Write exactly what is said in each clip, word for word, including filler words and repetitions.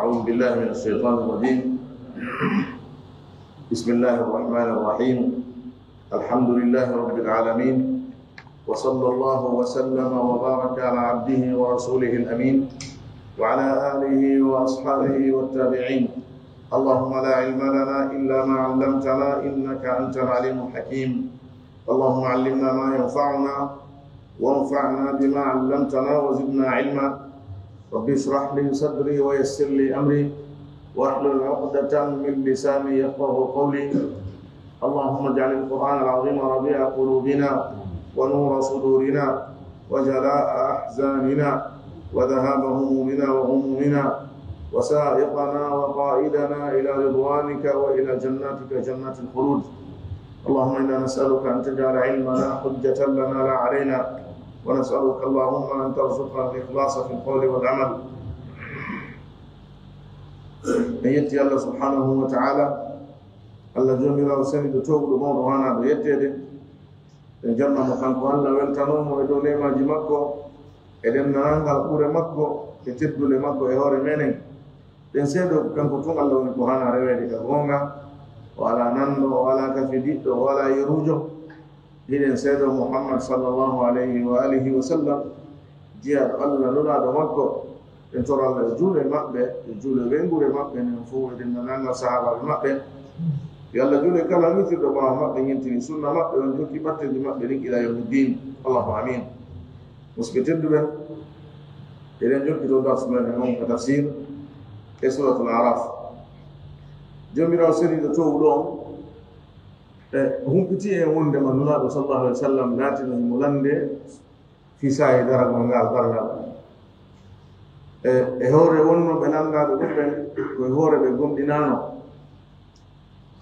أعوذ بالله من الشيطان الرجيم. بسم الله الرحمن الرحيم. الحمد لله رب العالمين، وصلى الله وسلم وبارك على عبده ورسوله الأمين، وعلى آله وأصحابه والتابعين. اللهم لا علم لنا إلا ما علمتنا، إنك أنت العليم الحكيم. اللهم علمنا ما ينفعنا، وانفعنا بما علمتنا، وزدنا علما. رب اشرح لي صدري ويسر لي أمري، واحلل عقدة من لساني يفقه قولي. اللهم اجعل القرآن العظيم ربيع قلوبنا، ونور صدورنا، وجلاء أحزاننا، وذهاب همومنا وغمومنا، وسائقنا وقائدنا إلى رضوانك وإلى جناتك، جنات الخلود. اللهم إنا نسألك أن تجعل علمنا حجة لنا لا علينا، ونسألك اللهم أن ترزقنا الإخلاص في القول والعمل. En yetti Allah subhanahu wa ta'ala, Allah joomiraawo seniiɗo, toowuɗo, mawɗo, haanaaɗo yetteede. En jarna mo kanko Allah, weltanoo mo e dow neemaaji makko, e denndaangal ɓure makko, e teddule makko e hoore meɗen. Ɗen seedoo ko kanko tun Allah woni ko haanaa reweede ka goonga, o alaa nanndo, o alaa kafidiɗɗo, o alaa yeruujo. Hiɗen seedoo Muhammad sallallahu alayhi wa alihi wa sallam, jiyaaɗo Allah, nulaaɗo makko. En toro Allah yo juule maɓɓe, yo juule wengure maɓɓe, enen fof e denndaangal sahaabaaɓe maɓɓe. Yo Allah juule kala witirɗo ɓaawo maɓɓe, ñentini sunna maɓɓe, on jokki ɓatteeji maɓɓe ɗin ila yawmi ddin. Allahumma amin. Musidɓe tedduɓe, eɗen jokki to darsu men on ka tafsir e Suratul Araf. Joomiraawo seniiɗo toowuɗo on, e humpiti en wondema Nulaaɗo sallallahu alaihi wa sallam laatino himo lande fii saa'i daragol ngal darngal. E, e hoore wonnooɓe lanndaaɓe ɗum ɓen, ko e hoore ɓe gomɗinaano,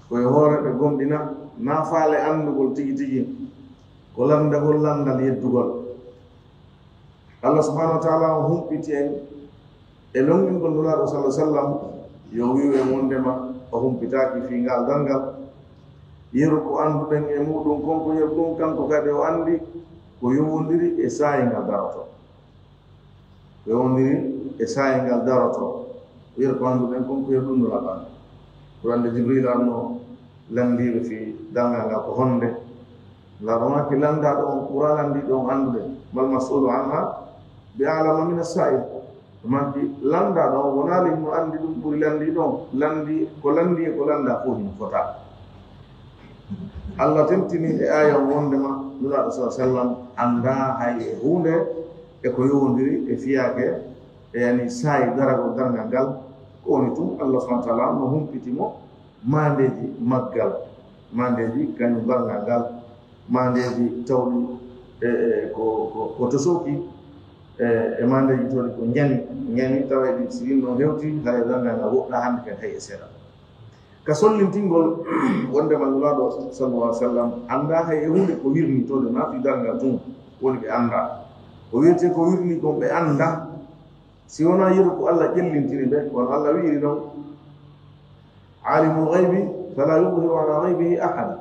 ko e hoore ɓe gomɗina, naa faale anndugol tigi tigi, ko lanndagol lanndal yeddugol. Allah subhanahu wa ta'ala on humpiti en e longingol Nulaaɗo sallallahu alaihi wa sallam, yo wi'u en wondema o humpitaaki fii ngal darngal. Yeru ko annduɗen e muɗum kon ko yeru ɗum, kanko kadi o anndi ko yowondiri e saa'i ngal darotoo. Ko yowondiri e saa'i ngal darotoo. Yeru ko annduɗen kon ko yeru ɗum Nulaaɗo anndi. Ko annde Jibril arno lanndiiɓe fii darngal ngal ko honde. Nulaaɗo maaki lanndaaɗo on ɓura lanndiiɗo on anndude. Mal mas'ulu anha bi a'lama min as-sa'il. Maaki lanndaaɗo on wonaa le himo anndi ɗum ɓuri lanndiiɗo on. Lanndi, ko lanndi e ko lanndaa fof himo fota. Allah tentini e aaya on wondema Nulaaɗo sallallahu alaihi wa sallam anndaa hay e huunde e ko yowondiri e fiyaake e yani saa'i daragol darngal ngal. Ko woni tun Allah subhanahu wa ta'ala no humpiti mo maandeeji maggal, maandeeji kañum darngal ngal, maandeeji tawɗi e, e, ko, ko, ko tosooki, e, e maandeeji tawɗi ko njani, njani tawa e ɗi si ɗin ɗon hewti, hay darngal ngal woɗɗaa hannde kadi hay e seeɗa. Ka sollintingol wondema Nulaaɗo sallallahu alaihi wa sallam anndaa hay e huunde ko wirnitoode, naa fii darngal tun woni ɓe anndaa. Ko wi'etee ko wirnii kon ɓe anndaa, si wonaa yeru ko Allah ƴellintini ɓe, kono Allah wi'iri non, "Alimul ghaybi fala yudhiru ala ghaybihi ahada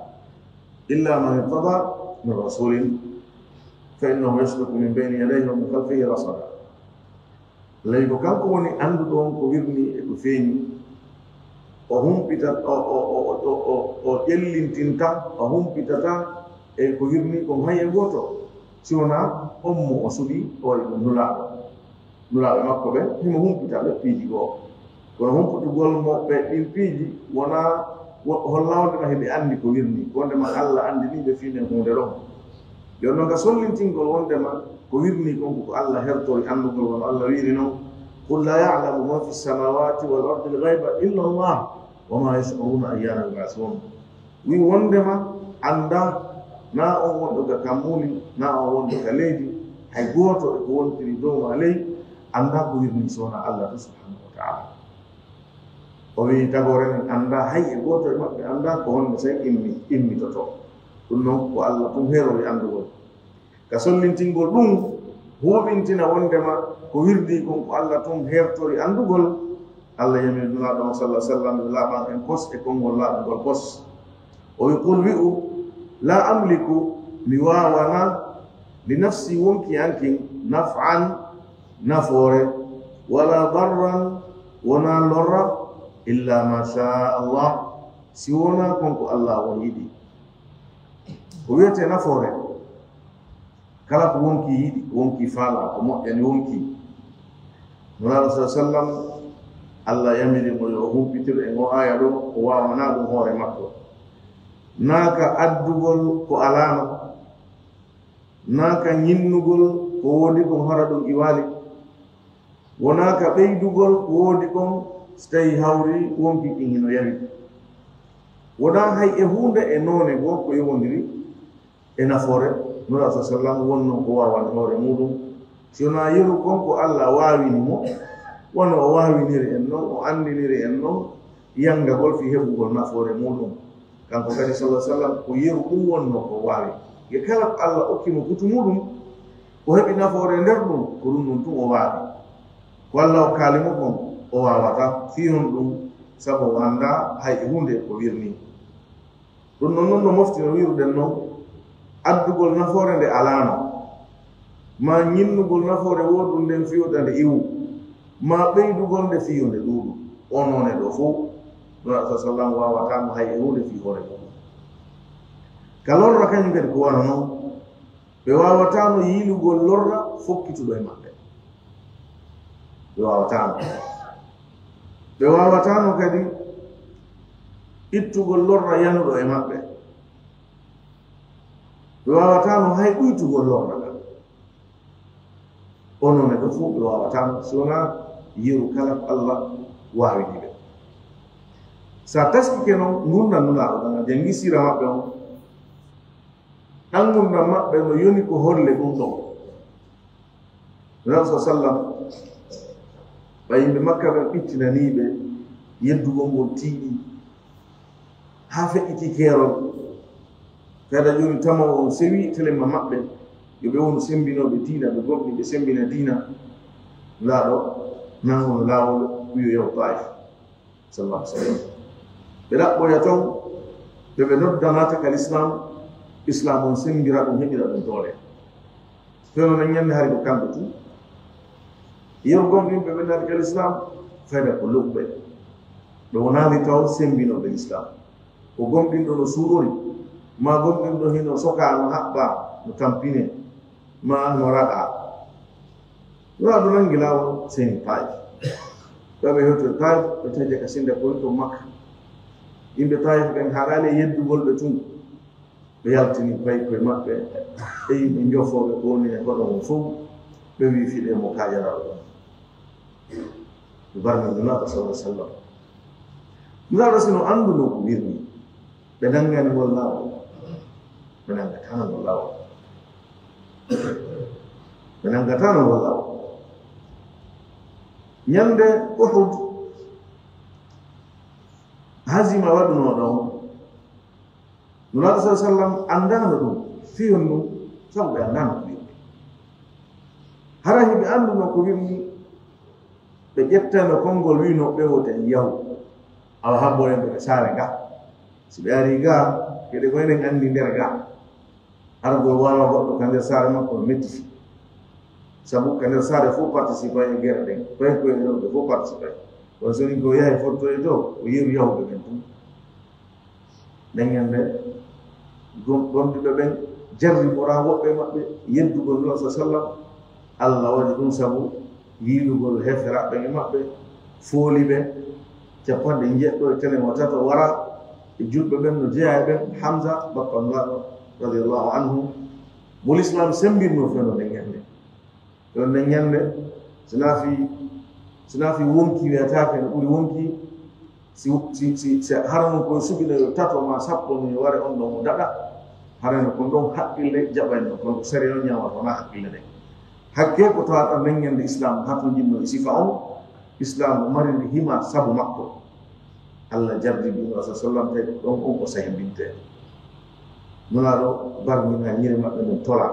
illa man irtada min rasulin fa innahu yasluku min bayni yadayhi wa min khalfihi rasada." Ley ko kanko woni annduɗo on ko wirnii e ko feeñi. O humpita, o, o, o, o, o, o ƴellintinta, o humpitata e ko wirnii kon hay e gooto, si wonaa on mo o suɓi, o waɗi ɗum nulaaɗo. Nulaaɓe makko ɓen, himo humpita ɓe piiji goo. Kono humpitugol mo ɓe ɗin piiji wonaa wo-, holla wondema hiɓe anndi ko wirnii, ko wondema Alla anndinii ɓe fii nden huunde ɗon. Jooni non, ka sollintingol wondema ko wirnii kon ko Alla hertori anndugol, wano Alla wiiri non, "Qul laa ya'lamu man fi samaawaati wal ardi l-ghayba illa Allah, wa maa yash'uruuna ayyaana yub'asuun." Wi wondema anndaa, naa on wonɗo ka kammuuli, naa on wonɗo ka leydi, hay gooto e ko wontiri dow maa ley, anndaa ko wirnii si wonaa Alla tun subhaanahu wa ta'aala. O wi'i, tagoore nden anndaa, hay e gooto e maɓɓe anndaa ko honno sey immi-, immitotoo. Ɗum non ko Alla tun herori anndugol. Ka sollintingol ɗum, huuɓintina wondema ko wirnii kon ko Alla tun hertori anndugol, Alla yamiri Nulaaɗo on, sallallahu alaihi wasallam, yo laaɓan en pos e konngol laaɓungol pos. O wi, "Qul," wi'u, "laa amliku," mi waawanaa, "li nafsi," wonki an kin, "naf'an," nafoore, "wala darran," Wonaa lorra, illa ma sha Allah, si wonaa kon ko Allah on yiɗi. Ko wiyetee nafoore, kala ko wonkii yiɗi, wonkii faalaa, ko moƴƴani wonkii. Nulaaɗo sa sallam, Allah yamiri mo yo o humpitir e ngo aaya ɗo, o waawanaa ɗum hoore makko. Naa ka addugol ko alaano, naa ka ñinnugol ko woodi kon hara ɗum iwaali, wonaa ka ɓeydugol ko woodi kon si tawii hawri wonkii kin hino yawi. Wonaa hay e huunde e noone goo ko yowondiri e nafoore Nulaaɗo sa sallam wonnoo ko waawani hoore muuɗum, si wonaa yeru kon ko Allah waawini mo, wano o waawiniri en non, o anndiniri en non, yanngagol fii heɓugol nafoore muuɗum. Kanko kadi, sallallahu alaihi wasallam, ko yeru ɗum wonnoo ko waawi. Ye kala ko Allah okki mo kutu muuɗum, o heɓi nafoore nder ɗum, ko ɗum ɗum tun o waawi. Ko Allah okkaali mo kon, o waawataa fii honɗum, sabu o anndaa hay e huunde ko wirnii. Ɗum ɗon non no mofti no wiruɗen non, addugol nafoore nde alaano, maa ñinnugol nafoore wooɗunde nden fii wota nde iwu, maa ɓeydugol nde fii yo nde ɗuuɗu. Oo noone ɗoo fow, Nulaaɗo sa sallam waawataa mo hay e huunde fii hoore muuɗum. Ka lorra kañum kadi ko wano non, ɓe waawataano yiilugol lorra fokkituɗo e maɓɓe. Ɓe waawataano. Ɓe waawataano kadi ittugol lorra yanuɗo e maɓɓe. Ɓe waawataano hay ɗuytugol lorra kan. Oo noone ɗoo fow ɓe waawataano, si wonaa yeru kala ko Allah waawini ɓe. Sa taskike non ngurndan Nulaaɗo ɗan, a janngi siira maɓɓe on, ɗan ngurndan maɓɓe no yoni ko holle ɗum ɗon. Nulaaɗo sa sallam, ɓay yimɓe Makka ɓen ɓittinanii ɓe yeddugol ngol tiiɗi, haa feƴƴitii keerol. Kadi jooni tamoowo on sewi telemma maɓɓe, yo ɓe wonu sembinooɓe diina, ɓe gomɗii, ɓe sembina diina. Nulaaɗo nanguno laawol, wi'i yo yahu Taif. Sallallahu alaihi wasallam. Ɓe ɗaɓɓoya ton, ɓe ɓe nodda naata ka lislaam, islaam on semmbira ɗum, heɓira ɗum doole. Fewndo nden ñannde hari ko kamɓe tun. Yeru gomɗinɓe ɓe naati ka lislaam, fayda ko lo'uɓe. Ɓe wonaali taw semmbinooɓe lislaam. Ko gomɗinɗo no suurori, maa gomɗinɗo hino sokaa, no haɓɓaa, no tampinee, maa no raɗaa. Nulaaɗo nangi laawol, seeni Taif. Ɓe ɓe hewti Taif, ɓe tawi ka sinde ko woni to Makka. Yimɓe Taif ɓen haɗaali e yeddugol ɓe tun. Ɓe yaltini pay koye maɓɓe e yimɓe njofooɓe ko woni e hoɗo on fow. Ɓe wi'i, "Fiɗee mo ka yaraaɗo on." Ɓe barni Nulaaɗo sallallahu alaihi wasallam. Nulaaɗo si no anndunoo ko wirni, ɓe nanngani ngol laawol. Ɓe nanngataano ngol laawol. Ɓe nanngataano ngol laawol. Ñande Uhud, hazima waɗunoo ɗon, Nulaaɗo sallallahu alaihi wasallam anndaano ɗum, fiyon ɗum, sabu ɓe anndaano ko wirni. Hara hiɓe anndunoo ko wirni, ɓe ƴettano konngol, wi'no ɓe woten yahu, awa habboren ɓe saare ga. Si ɓe arii ga, geɗe ko enen anndi nder ga. Argol wawa goɗɗo ka nder saare makko no metti. Sabu ka nder saare fof participant e gere ɗen. Koye koye ɗon ɓe fof participant. Kono so ni ko yahi fottoye to, ko yeru yahuɓe ɓen tun. Nden ñande, gom-, gomɗinɓe ɓen jarribora woɓɓe maɓɓe yeddugol Nulaaɗo sallam. Allah waɗi ɗum sabu yiilugol heeferaaɓe ɓen e maɓɓe, fooli ɓe, capanɗe njeɗɗo e telemma tato wara e julɓe ɓen no jeyaa e ɓen, Hamza, bappa Nulaaɗo, radiyallahu anhu, mo lislaam semmbinno fewndo nden ñande. Fewndo nden ñande, sinaa fii, sinaa fii wonkii wiyataake no ɓuri wonkii, si, si, si, si hara non koye suɓino yo tato maa sappo no yo ware on ɗon mo daɗa, harayno kon ɗon haqqille jaɓayno, kono ko sariya on ñaawata, wonaa haqqille ɗen. Hakke ko tawata nden ñande Islaam hatonjinno e sifa on, Islaam no mariri hima sabu makko. Allah jarribi Nulaaɗo sallam, tawi ko ɗon on o sehmbinte. Nulaaɗo barmina ñiiri maɓɓe nden tola,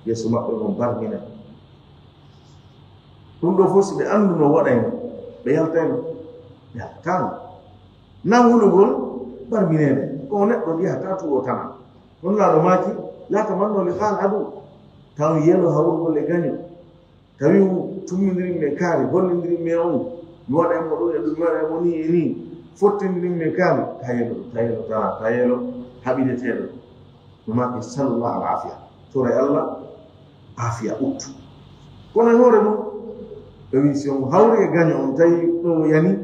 yeeso maɓɓe ngon barmina. Ɗum ɗo fof si ɓe annduno waɗayno, ɓe yaltayno, ɓe yaltataano. Nan hulugol barmineede, ko neɗɗo yahata tuwo tana. Ɗum Nulaaɗo maaki, "Laa tamannoo liqaa'al aduu." Taw yelo hawrugol e gaño. Tawi tummindirin mi e kaari, hollindirin mi e on. Mi waɗa e mo ɗum e ɗum, mi waɗa e mo nii e nii. Fottindin mi kaali, tayelo, tayelo, tara, tayelo, haɓideteeɗo. No maaki, sallallahu al afiya. Tore Allah, afiya uttu. Kono e hoore ɗum, ɓe wi si on hawri e gaño on, tawi ɗo yani,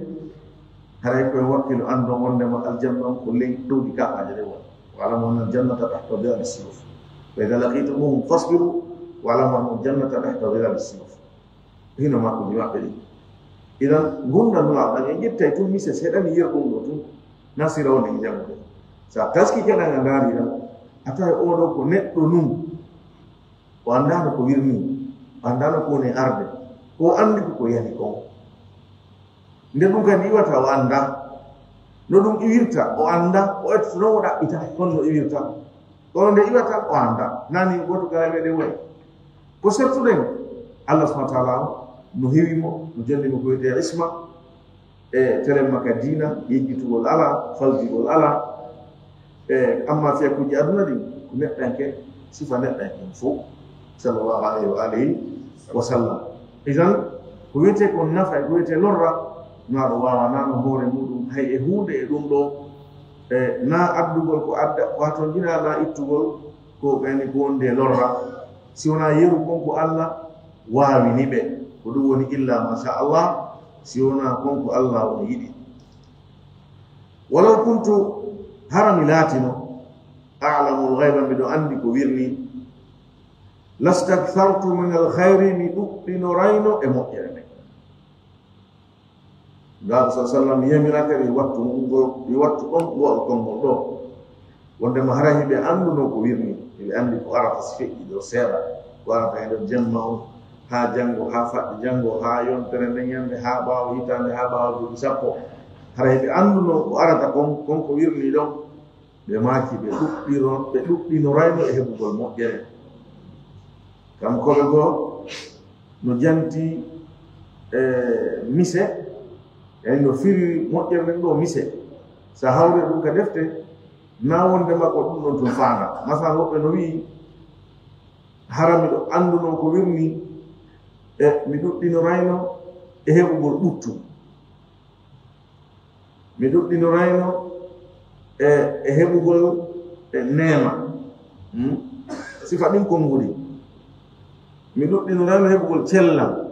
haray koye wakkilo anndon wondema aljanna on ko ley ɗowdi kaɓaaje ɗe woni. Wa'lamu anna al jannata tahta dhilali suyuf. Fa idha laqitumuhum fasbiru, wa'lamu anna al jannata tahta dhilali suyuf. Hino makkuji maɓɓe ɗin. Idan, ngurndan Nulaaɗo ɗan, en ƴettay tun mise seeɗa mi yerɗum ɗo tun, nasira wonde e janngude. Sa taski keɗan a ndaari ɗan, a tawi oɗo ko neɗɗo nun, o anndaano ko wirni, o anndaano ko woni arde, ko o anndi ko ko yani kon. Nde ɗum kadi iwata, o annda. No ɗum iwirta, o annda, o ettoto, o ɗaɓɓita, honno iwirta. Kono nde iwata, o annda. Nani, woto kala meɗen woni. Ko sertuɗen, Allah subhanahu wa ta'ala on, no hewi mo, no jonni mo ko wiyetee isma, e telen makka diina, yejjitugol ala, faljugol ala. E amma fiyakuuji aduna ɗin, ko neɗɗanke, sifa neɗɗanke on fof, sallallahu alayhi wa alihi wa sallam. Idan, ko wiyetee kon nafa e ko wiyetee lorra, Nulaaɗo waawanano hoore muɗum, hay e huunde e ɗum ɗo, e na addugol ko adda, ko hatonjina, na ittugol ko ɓeni ko wonde lorra. Si wonaa yeru kon ko Allah waawini ɓe, ko ɗum woni illa ma sha Allah, si wonaa kon ko Allah on yiɗi. Walaw kuntu, hara mi laatino, a'lamul ghayba, miɗo anndi ko wirni, lastakthartu min al khayri, mi ɗuɗɗinorayno e moƴƴere nden. Nulaaɗo sa sallam yamiraka yo wattu ngol, yo wattu on ngo'ol konngol ɗo. Wondema hara hiɓe annduno ko wirni, hiɓe anndi ko arata si feƴƴi ɗo seeɗa, ko arata e nder jemma on, haa janngo, haa faɗɗi janngo, haa yontere nden ñande, haa ɓaawo hitaande, haa ɓaawo duuɓi sappo. Hara hiɓe annduno ko arata kon, kon ko wirni ɗon, ɓe maaki ɓe ɗuɗɗiro-, ɓe ɗuɗɗinorayno e heɓugol moƴƴere. Kam koɓe goo no janti, e, mise, yani no firi moƴƴere nden ɗo mise. Sa hawre ɗum ka defte, na wonde makko ɗum ɗon tun faanda. Masalan, woɓɓe no wi'i, hara miɗo annduno ko wirni, e mi ɗuɗɗinorayno e heɓugol ɓuttu. Mi ɗuɗɗinorayno e, e heɓugol, e, neema. Hmm? Sifa ɗin konguɗi. Mi ɗuɗɗinorayno heɓugol cellal.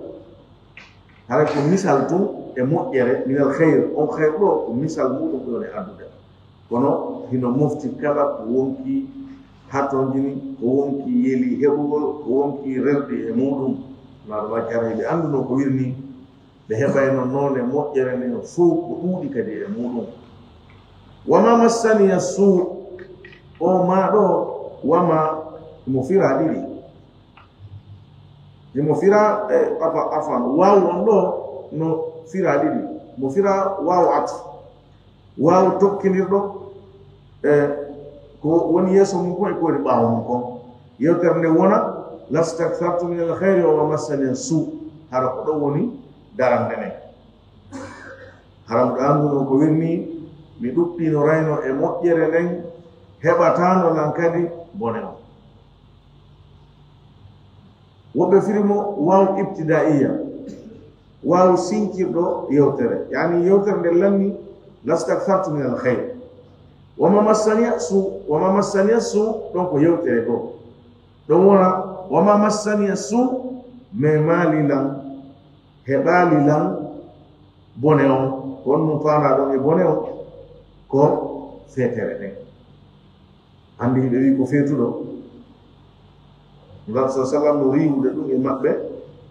Hara ko misal tun e moƴƴere, minal khayr. On khayr ɗo, ko misal muɗum ko woni addude. Kono hino mofti kala ko wonki hatonjini, ko wonki yeli heɓugol, ko wonki rerdi e muɗum. Nulaaɗo maaki hara hiɓe annduno ko wirni, ɓe heɓayno noone moƴƴere nden fow ko ɗuuɗi kadi e muɗum. Wa ma massaniya suu, o ma ɗo, wa ma mo fira ɗiɗi. Himo fira, e, afa-, afan, waaw on ɗo no fira ɗiɗi. Mo fira waaw atf. Waaw tokkinirɗo, e, ko woni yeeso mum kon e ko woni ɓaawo mum kon. Yewtere nde wona, lastakthartu min al khayri wa ma massaniya suu. Hara ko ɗo woni darande nden. Hara miɗo annduno ko wirni, mi ɗuɗɗinorayno e moƴƴere nden, heɓataano lan kadi bone on. Woɓɓe firi mo waaw ibtidaiya, waaw sinkirɗo yewtere. Yani yewtere nde lanni, lastakthartu min al khayr. Wa ma massaniya suu, wa ma massaniya suu, ɗon ko yewtere goo. Ɗon wona, wa ma massaniya suu, memaali lan, heɓaali lan bone on. Ko on ɗum faandaa ɗon e bone on, ko feetere nden. Anndi hiɓe wi'i ko feetuɗo. Nulaaɗo sa sallam no riiwude ɗum e maɓɓe,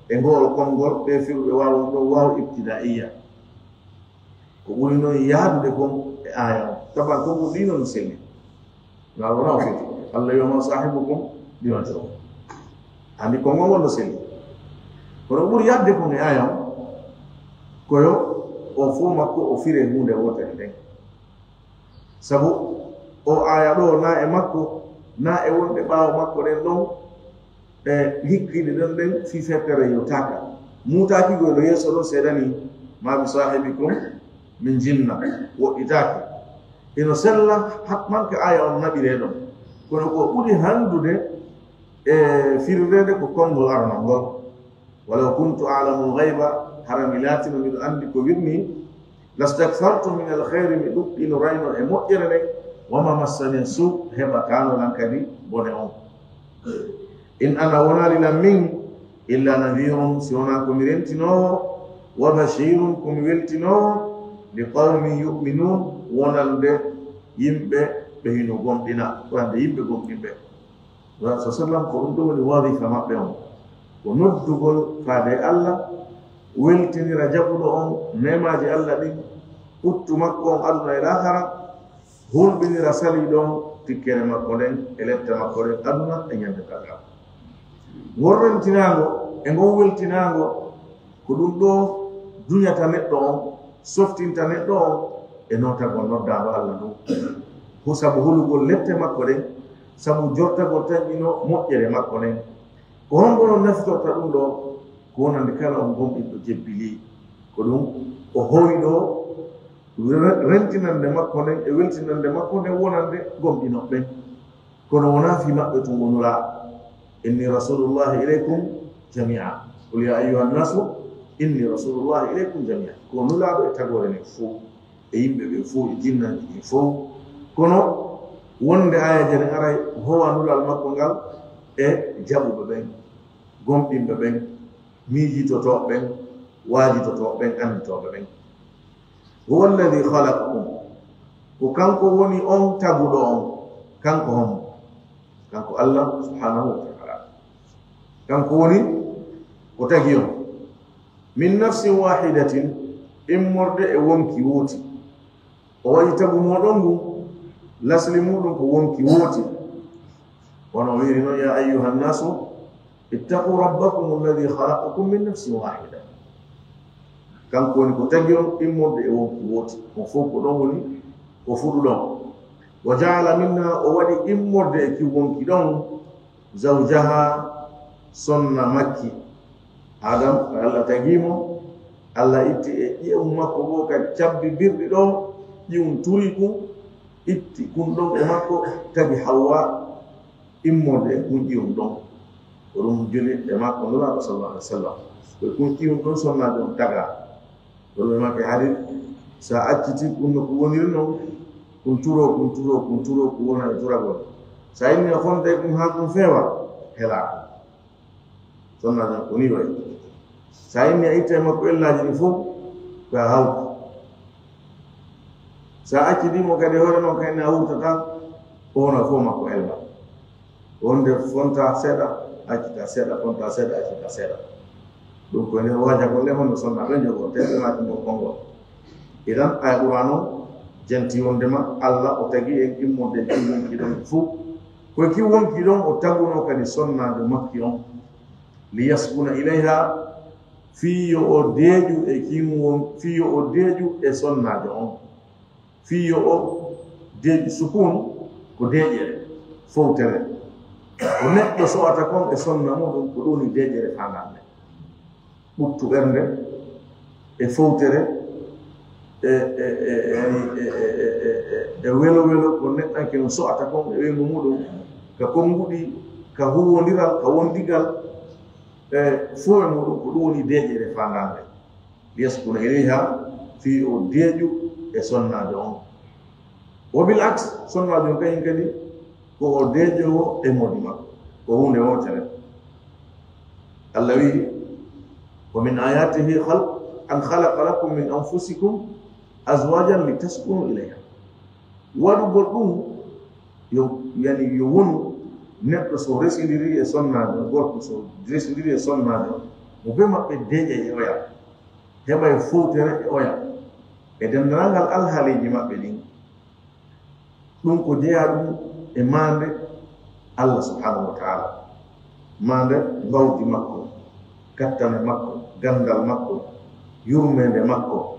e ngo'ol konngol, ɓe firuɓe waaw on ɗon waaw ibtidaiya. Ko ɓuri noon yaadude kon e aaya on. Taban konngol ɗiino no selli. Nulaaɗo wona o feetuɗo. Allah yo ma saahibukum bi majnuun. Anndi konngol ngol no selli. Kono ko ɓuri yaadde kon e aaya on, ko yo o fow makko o fire huunde wootere nden. Sabu o aaya ɗo na e makko, na e wonɓe ɓaawo makko ɗen ɗon, e hikkiiɗe ɗon ɗen fii feetere yewtaaka. Muutaaki goy no yeeso ɗon seeɗa ni, ma bi saahibikum min jinna, woɗɗitaaki. Hino sella hatman ka aaya on naɓiree ɗon. Kono ko ɓuri hanndude e firireede ko konngol aranol ngol. Walaw kuntu a'lamul ghayba, Hara mi laatino miɗo anndi ko wirnii. Lastakthartu min alkhayri, mi ɗuɗɗinorayno e moƴƴere nden. Wa ma massani su, heɓataano lan kadi bone on. In ana wonaali lan min, illa nadhirun, si wonaa ko mi rentinoowo, wa bashirun, ko mi weltinoowo, li qawmin yu'minun, wonande yimɓe ɓe hino gomɗina, wonande yimɓe gomɗinɓe. Rasul sallam, ko ɗum ɗo woni wazifa maɓɓe on, ko noddugol faade e Allah, weltinira jaɓuɗo on neemaaji Allah ɗin, ɓuttu makko on aduna e laahara, hulɓinira saliiɗo on tikkere makko nden e lette makko ɗen aduna e ñande darngal. Ngol rentinaango e ngol weltinaango, ko ɗum ɗo duñata neɗɗo on, softinta neɗɗo on e nootagol noddaanɗo Allah ndun. Ko sabu hulugol lette makko ɗen, sabu jortagol tanƴino moƴƴere makko nden. Ko honɗun o naftorta ɗum ɗo? Ko wonande kala on gomɗinɗo jebbilii. Ko ɗum o howi ɗo re-, rentinande makko nden e weltinande makko nden wonande gomɗinooɓe ɓen. Kono wonaa fii maɓɓe tun o nulaa. Inni rasulullahi ilaykum jami'a. Qul ya ayyuhan nasu, inni rasulullahi ilaykum jami'a. Ko nulaaɗo e tagoore nden fow, e yimɓe ɓen fow, e jinnaaji ɗin fow. Kono wonde aayeeje ɗen aray, o howa nulal makko ngal e jaɓuɓe ɓen, gomɗinɓe ɓen, miijitotooɓe ɓen, waajitotooɓe ɓen, annditooɓe ɓen. Huwa alladhi khalaqakum. Ko kanko woni on taguɗo on. Kanko hombo? Kanko Allah subhanahu wa ta'ala. Kanko woni ko tagi on. Min nafsin wahidatin, immorde e wonki wooti. O waɗi tagu mooɗon ngun, lasli muuɗum ko wonki wooti. Wano o wi'iri non, ya ayyuhan nasu, ittaqu rabbakum alladhi khalaqakum min nafsin wahida. Kanko woni ko tagi on immorde e wonki wooti. On fow ko ɗon woni ko fuɗuɗon. Wa ja'ala minha, o waɗi immorde e kin wonki ɗon, zawjaha, sonna makki. Adam, ko Allah tagi mo, Allah itti e ƴi'um makko goo ka cabbi birɗi ɗo, ƴi'um turi kun, itti kun ɗon e makko, tagi Hawwa immorde e kun ƴi'um ɗon. Ko ɗum joni e makko Nulaaɗo sallallahu alaihi wasallam. Ko kun ƴi'um ɗon sonnaajo on tagaa. Ko ɗum e makko e hadis, sa acciti kun no ko woniri non, kun turo, kun turo, kun turo, kun wona e turagol. Sa inni a fonta e kun haa kun feewa, helaa kun. Sonna non ko ni wayi. Sa inni a itta e makko ellaaji ɗi fow, ko a hawtu. Sa accidi mo kadi hoore non kadi a wurtata, ko wona fow makko ella. Wonde fonta seeɗa, accita seeɗa, fonta seeɗa, accita seeɗa. Ɗum ko nder waajagol le honno sonna ɓe jogo, te ɓe maaki mo konngol. Idan, aya Qur'an on janti wondema Allah o tagi en immorde e kin wonki ɗon fow. Ko e kin wonki ɗon o taguno kadi sonnaajo makki on. Liyaskuna ilayha, fii yo o deeƴu e kin won, fii yo o deeƴu e sonnaajo on. Fii yo o deeƴu, sukun ko deeƴere, fowtere. Ko neɗɗo so'ata kon e sonna muuɗum, ko ɗum woni deeƴere faandaande. Ɓuttu ɓernde e fowtere e, e, e, e, e, e, e, e welo welo ko neɗɗanke on so'ata kon e ɓeyngu muuɗum, ka konnguɗi, ka huuwondiral, ka wondigal, e fow e muuɗum, ko ɗum woni deeƴere faandaande. Liyaskuna ilayha, fii o deeƴu e sonnaajo on. Wa bil aks, sonnaajo on kañum kadi, ko o deeƴoowo e moodi makko. Ko huunde wootere. Allah wi'i, "Wa min ayatihi khalq-, an khalaqa lakum min anfusikum azwajan litaskunu ilayha." Waɗugol ɗum, yo, yani, yo wonu neɗɗo so resindiri e sonnaajo, gorko so resindiri e sonnaajo, mo be maɓɓe deeƴay e oya, heɓay fowtere e oya, e denndaangal alhaaliiji maɓɓe ɗin. Ɗum ko jeyaa ɗum e maande Allah subhanahu wa ta'ala. Maande mbawdi makko, kattane makko, ganndal makko, yurmeende makko.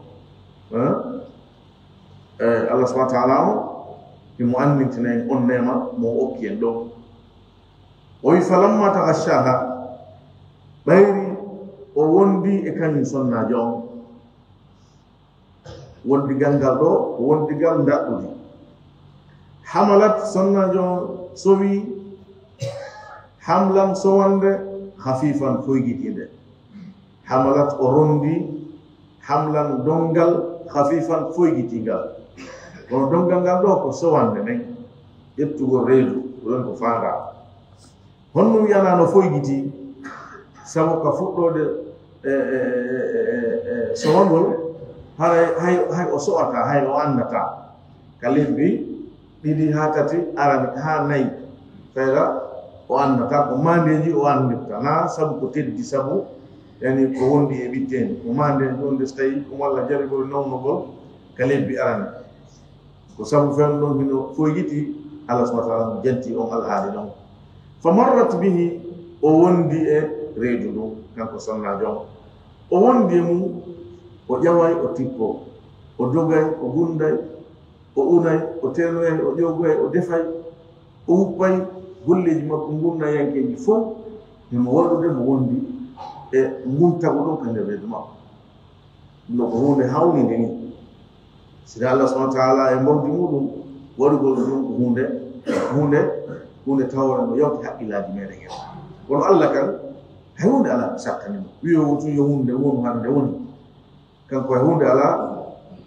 Eh? Eh, Allah subhanahu wa ta'ala on, himo anndintina en on neema mo o okki en ɗon. O wi, "Falamma taghashaha," ɓayri o wondi e kañum sonnaajo on. Wondigal ngal ɗo, ko wondigal ndaɗɗudi. Hamalat, sonnaajo on sowi, hamlan sowande, khafifan, foygitiinde. Hamalat, o rondi, Hamlan donngal, khafifan foygitingal. Kono donngal ngal ɗo ko sowande nden, ƴettugol reedu, ko ɗon ko faandaa. Honno wiyanaa no foygiti? Sabu ka fuɗɗoode, e, e, e, e, e, sowagol, haray, hay, hay o so'ataa, hay o anndataa. Ka lebbi ɗiɗi haa tati arani, haa nayi, fayda o anndataa, ko maandeeji o anndirta, naa sabu ko teddi, sabu, yani, ko wondi e ɓitte en, ko maandeeji wonde so tawi ko walla jarigol nawnugol ka lebbi arani. Ko sabu fen ɗon hino foygiti, Allah subhanahu wa ta'ala janti on alhaali ɗon. Fa marrat bihi, o wondi e reedu ndun, kanko sonnaajo on. O wondi e mum, o ƴaway, o tippo, o dogay, o gunday, o unay, o teenoyay, o ƴoogoyay, o defay, o wuppay, golleeji makko ngurnaayankeeji fow, himo waɗude mo wondi e ngun tagu ɗon ka nder reedu makko. Ɗum ɗo ko huunde hawninde ni. Sida Allah subhanahu wa ta'ala e mbawdi muɗum, waɗugol ɗum ko huunde, huunde, huunde tawre no yawti haqqillaaji meɗen en. Kono Allah kan, hay huunde alaa ko sattani mo. Wiyo tun yo huunde wonu hande woni. Kanko hay huunde alaa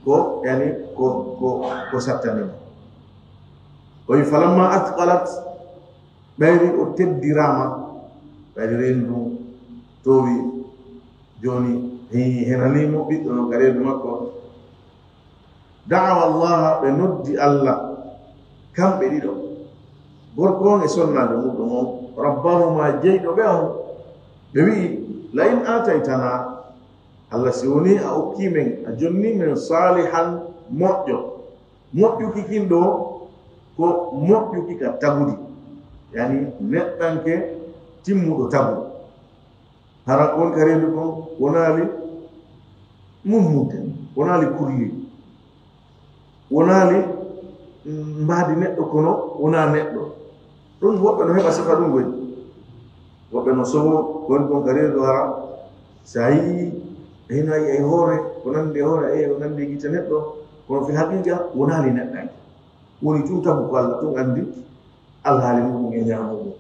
ko, yani, ko, ko, ko sattani mo. O wi, "Falamma athqalat," ɓayri o teddiraama, ɓayri reedu ndun toowi, jooni he-, henanii mo ɓiɗɗo no ka reedu makko. Da'awa Allaha, ɓe noddi Allah, kamɓe ɗiɗo. Gorko on e sonnaajo muɗum on, rabbahuma, jeyɗo ɓe on, ɓe wi'i, "La in aataytanaa," Allah, si wonii a okkii men, a jonnii men saalihan moƴƴo. Moƴƴuki kin ɗo, ko moƴƴuki ka tagudi, yani neɗɗanke timmuɗo tagu. Hara ko woni ka reedu kon wonaali mummunte, wonaali kurli, wonaali, mm, mbaadi neɗɗo, kono wonaa neɗɗo. Ɗum woɓɓe no heɓa sifa ɗum woni. Woɓɓe no sowo, woni kon ka reedu hara. So a yi'i, hino a yi'a e hoore, ko nandi e hoore, a yi'a ko nandi e gite neɗɗo, kono fil haqiqa wonaali neɗɗanke. Woni tun tagu ko Allah tun andi alhaali muɗum e ñaamuɗum.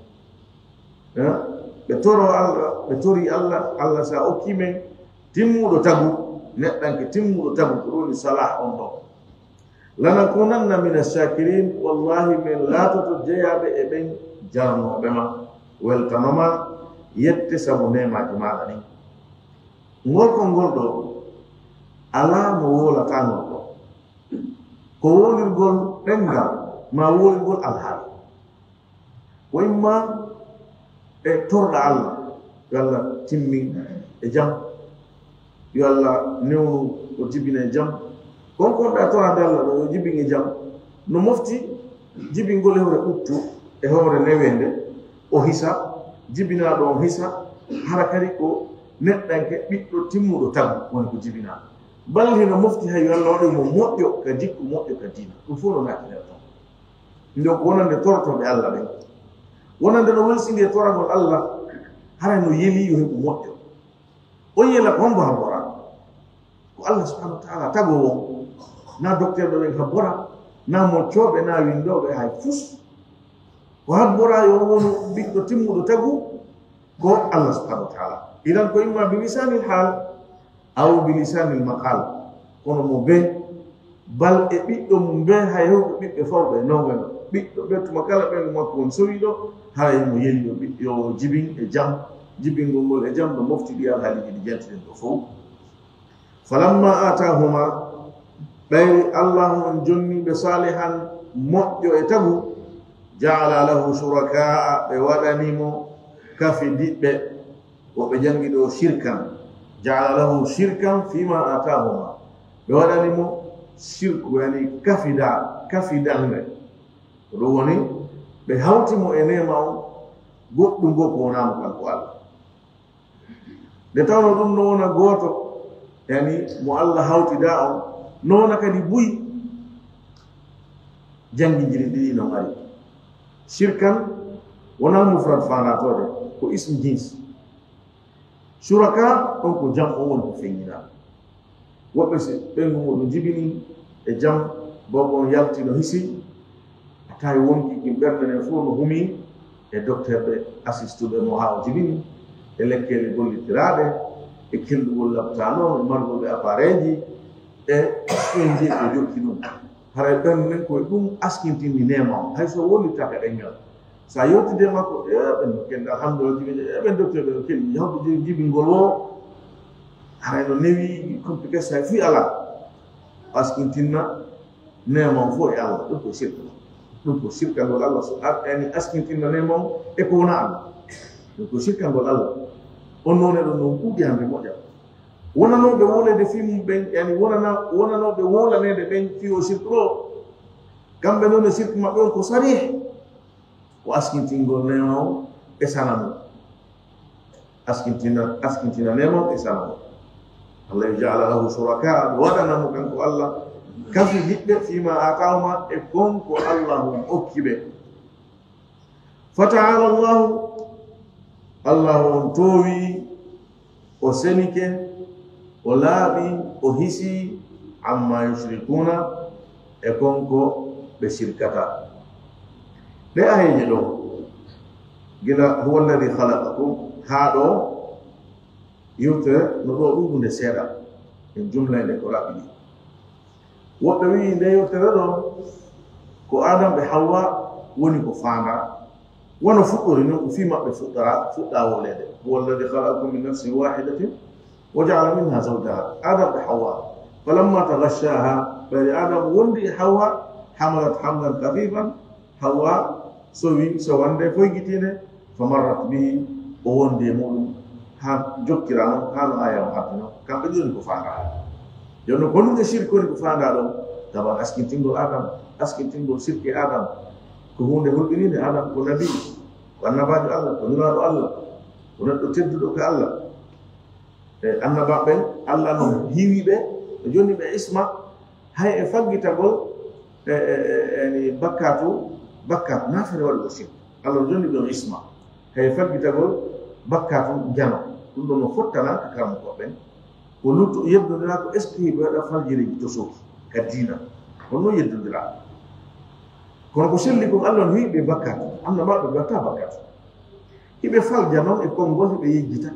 Eh? Ɓe toro Allah, ɓe tori Allah, Allah sa okki men timmuɗo tagu, neɗɗanke timmuɗo tagu, ko ɗum woni salah on ɗon. Lanakunanna mina shakirin, wallahi men laatoto jeyaaɓe e ɓen jarnooɓe ma, weltano ma, yette sabu neemaaji maaɗa ɗin. Ngol konngol ɗo, alaa mo woolataa ngol ɗo. Ko wowlirgol ɗemngal, maa wowlirgol alhaali. Ko imma e torɗa Allah, yo Allah timmin e jam, yo Allah newnu o jibina e jam. Kon kon ɗa torade Allah ɗo yo jibin e jam. No mofti jibingol e hoore ɓuttu, e hoore neweende, o hisa, jibinaaɗo on hisa, hara kadi ko neɗɗanke ɓiɗɗo timmuɗo tagu woni ko jibinaa. Bal hino mofti hay yo Allah waɗu mo moƴƴo ka jikku, moƴƴo ka diina. Ɗum fof no naati nder ton. Nde ko wonande torotooɓe Allah ɓen. Wonande no welsindi e toragol Allah, haray no yeli yo heɓu moƴƴo. O yela ko hombo habbora? Ko Allah subhanahu wa ta'ala tagoowo. Na docteur ɓe ɓen habbora, na moccooɓe, na windooɓe, hay fus. Ko habbora yo wonu ɓiɗɗo timmuɗo tagu, ko Allah subhanahu wa ta'ala. Idan ko imma bi lisanil hal, aw bi lisanil maqal. Kono mo be, bal e ɓiɗɗo mum be, hay hewɓe ɓiɓɓe fawɓe, nonga no. Ɓiɗɗo ɓe tuma kala ɓen makko won sowiɗo, haray mo yeli yo ɓiɗɗo yo jibin e jam. Jibingol ngol e jam no mofti ɗi alhaaliiji ɗi jantiɗen ɗo fow. Falamma atahuma, ɓayri Allahu on jonni ɓe salihan moƴƴo e tagu, ja'ala lahu shuraka'a, ɓe waɗani mo kafidiɓɓe. Woɓɓe janngi ɗo shirkan, ja'ala lahu shirkan fima atahuma, ɓe waɗani mo shirku, yani kafida, kafidanre. Ko ɗum woni ɓe hawti mo e neema on goɗɗum goo ko wonaa mo kanko Allah. Nde tawno ɗum no wona gooto, yani mo Allah hawtidaa on, no wona kadi buy. Jannginjiri ɗiɗi non ari. Shirkan wonaa mufrad faandaatoode, ko ism jins. Shuraka on ko jam on woni ko feññinaa. Woɓɓe si ɓeyngu muɗum jibini e jam, boobo on yalti no hisi, a tawi wonki kin ɓernde nden fof no humi e docteur ɓe assistuɓe mo haa o jibini, e lekkeele gollitiraaɗe, e kelɗugol labtaano, e margol ɓe appareeji, e ɓen jeyi ko jokki ɗum. Haray ɓen nen koye ɗum askintinni neema on, hay so wonirtaaka ɗenngal. So a yewtidii e makko, e ɓen no kelli, alhamdulillah, jibi, e ɓen docteur ɓe no kelli, yawde jibi, jibingol woo, haray no newi, complication fii alaa. Askintinna neema on fof e Allah, ɗum ko sirka. Ɗum ko sirkangol Allah, so a, yani askintinna neema on e ko wona Allah. Ɗum ko sirkangol Allah. On noone ɗon non ɗuuɗi hannde moƴƴa. Wonanooɓe wowleede fii mum ɓen, yani wonana-, wonanooɓe wowlaneede ɓen fii o sirku ɗoo, kamɓe noon e sirku maɓɓe on ko sarih. Ko askintingol neema on e sanamu. Askintina, askintina neema on e sanamu. Allah yo ja'ala lahu shuraka, ɓe waɗana mo kanko Allah kafidiɓɓe fima atahuma, e kon ko Allah on okki ɓe. Fata'ala Allahu, Allah on toowi, o senike, o laaɓi, o hisi, amma yushrikuna, e kon ko ɓe sirkata. Ɗe ayeeje ɗo, gila huwa alladhi khalaqakum, haa ɗo, yewtere no ɗo ɗuuɗunde seeɗa, en jumlayde ko raɓɓiɗi. Woɓɓe wi'i nde yewtere ɗo, ko Adam e Hawwa woni ko faandaa. Wano fuɗɗori non, ko fii maɓɓe fuɗɗora, fuɗɗaa wowleede. Huwa alladhi khalaqakum min nafsin wahidatin wa ja'ala minha zawjaha. Adam e Hawwa. Falamma taghashaha, ɓayri Adam wondi e Hawwa, hamalat hamlan khafifan, Hawwa sowi sowande foygitiinde, fa marrat bihi, o wondi e muɗum, haa jokkira non, haa no aaya on habbi non. Kamɓe jooni ko faandaa. Jooni non, ko ɗum e sirku woni ko faandaa ɗon, taban askintingol Adam, askintingol sirki Adam, ko huunde hulɓiniinde. Adam ko nabi, ko annabaajo Allah, ko nulaaɗo Allah, ko neɗɗo tedduɗo ka Allah. E annabaaɓe ɓen, Allah no hiwi ɓe, o jonni ɓe isma, hay e faggitagol, e, e, e, e, ni bakkaatu, bakkaatu, naafere waɗugol sirku. Allah jonni ɓe on isma, hay e faggitagol bakkaatu jano. Ɗum ɗon no fottana ka karamokooɓe ɓen. Ko luttu yeddondiraa ko est-ce que hiɓe waɗa faljireeji tosooki ka diina. Kono non yeddondiraa. Kono ko selli kon, Allah no hiwi ɓe bakkaatu. Annabaaɓe ɓe waɗataa bakkaatu. Hiɓe falja non e konngol, hiɓe yejjita.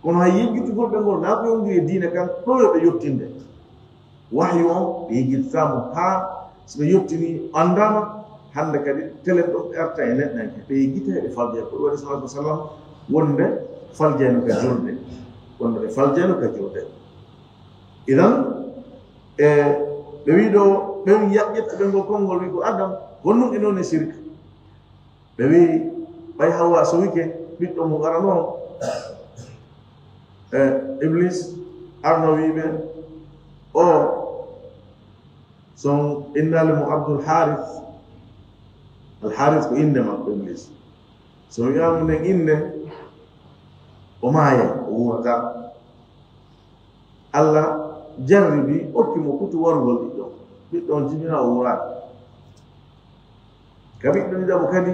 Kono hay yejjitugol ɓe ngol, naa ko yowndiri e diina kan, ɗo yo ɓe yottinde. Wahyu on, ɓe yejjitataa mo haa so ɓe yottinii, anndaama, hannde kadi telen ɗo ɓe arta e neɗɗanke. Ɓe yejjita, ɓe falja, ko ɗum waɗi sallallahu alaihi wasallam wonde faljayno ka julde. Wonde ɓe faljayno ka julde. Idan, e, ɓe wi'i ɗo, ɓen yaɓɓirta ɓe ngol konngol, wi'i ko Adam, honɗum e noone sirka? Ɓe wi'i, ɓay Hawwa sowike, ɓiɗɗo mum arano on, e, Iblis arno wi'i ɓe, o, so on innaali mo Abdul Harith, Al Harith ko innde makko, Iblis. So on wi'aama nden innde, o maayay, o wuurataa. Allah jarribi, okki mo kutu warugol ɓiɗɗo on. Ɓiɗɗo on jibina, o wuuraaka. Ka ɓiɗɗo ɗiɗaɓo kadi,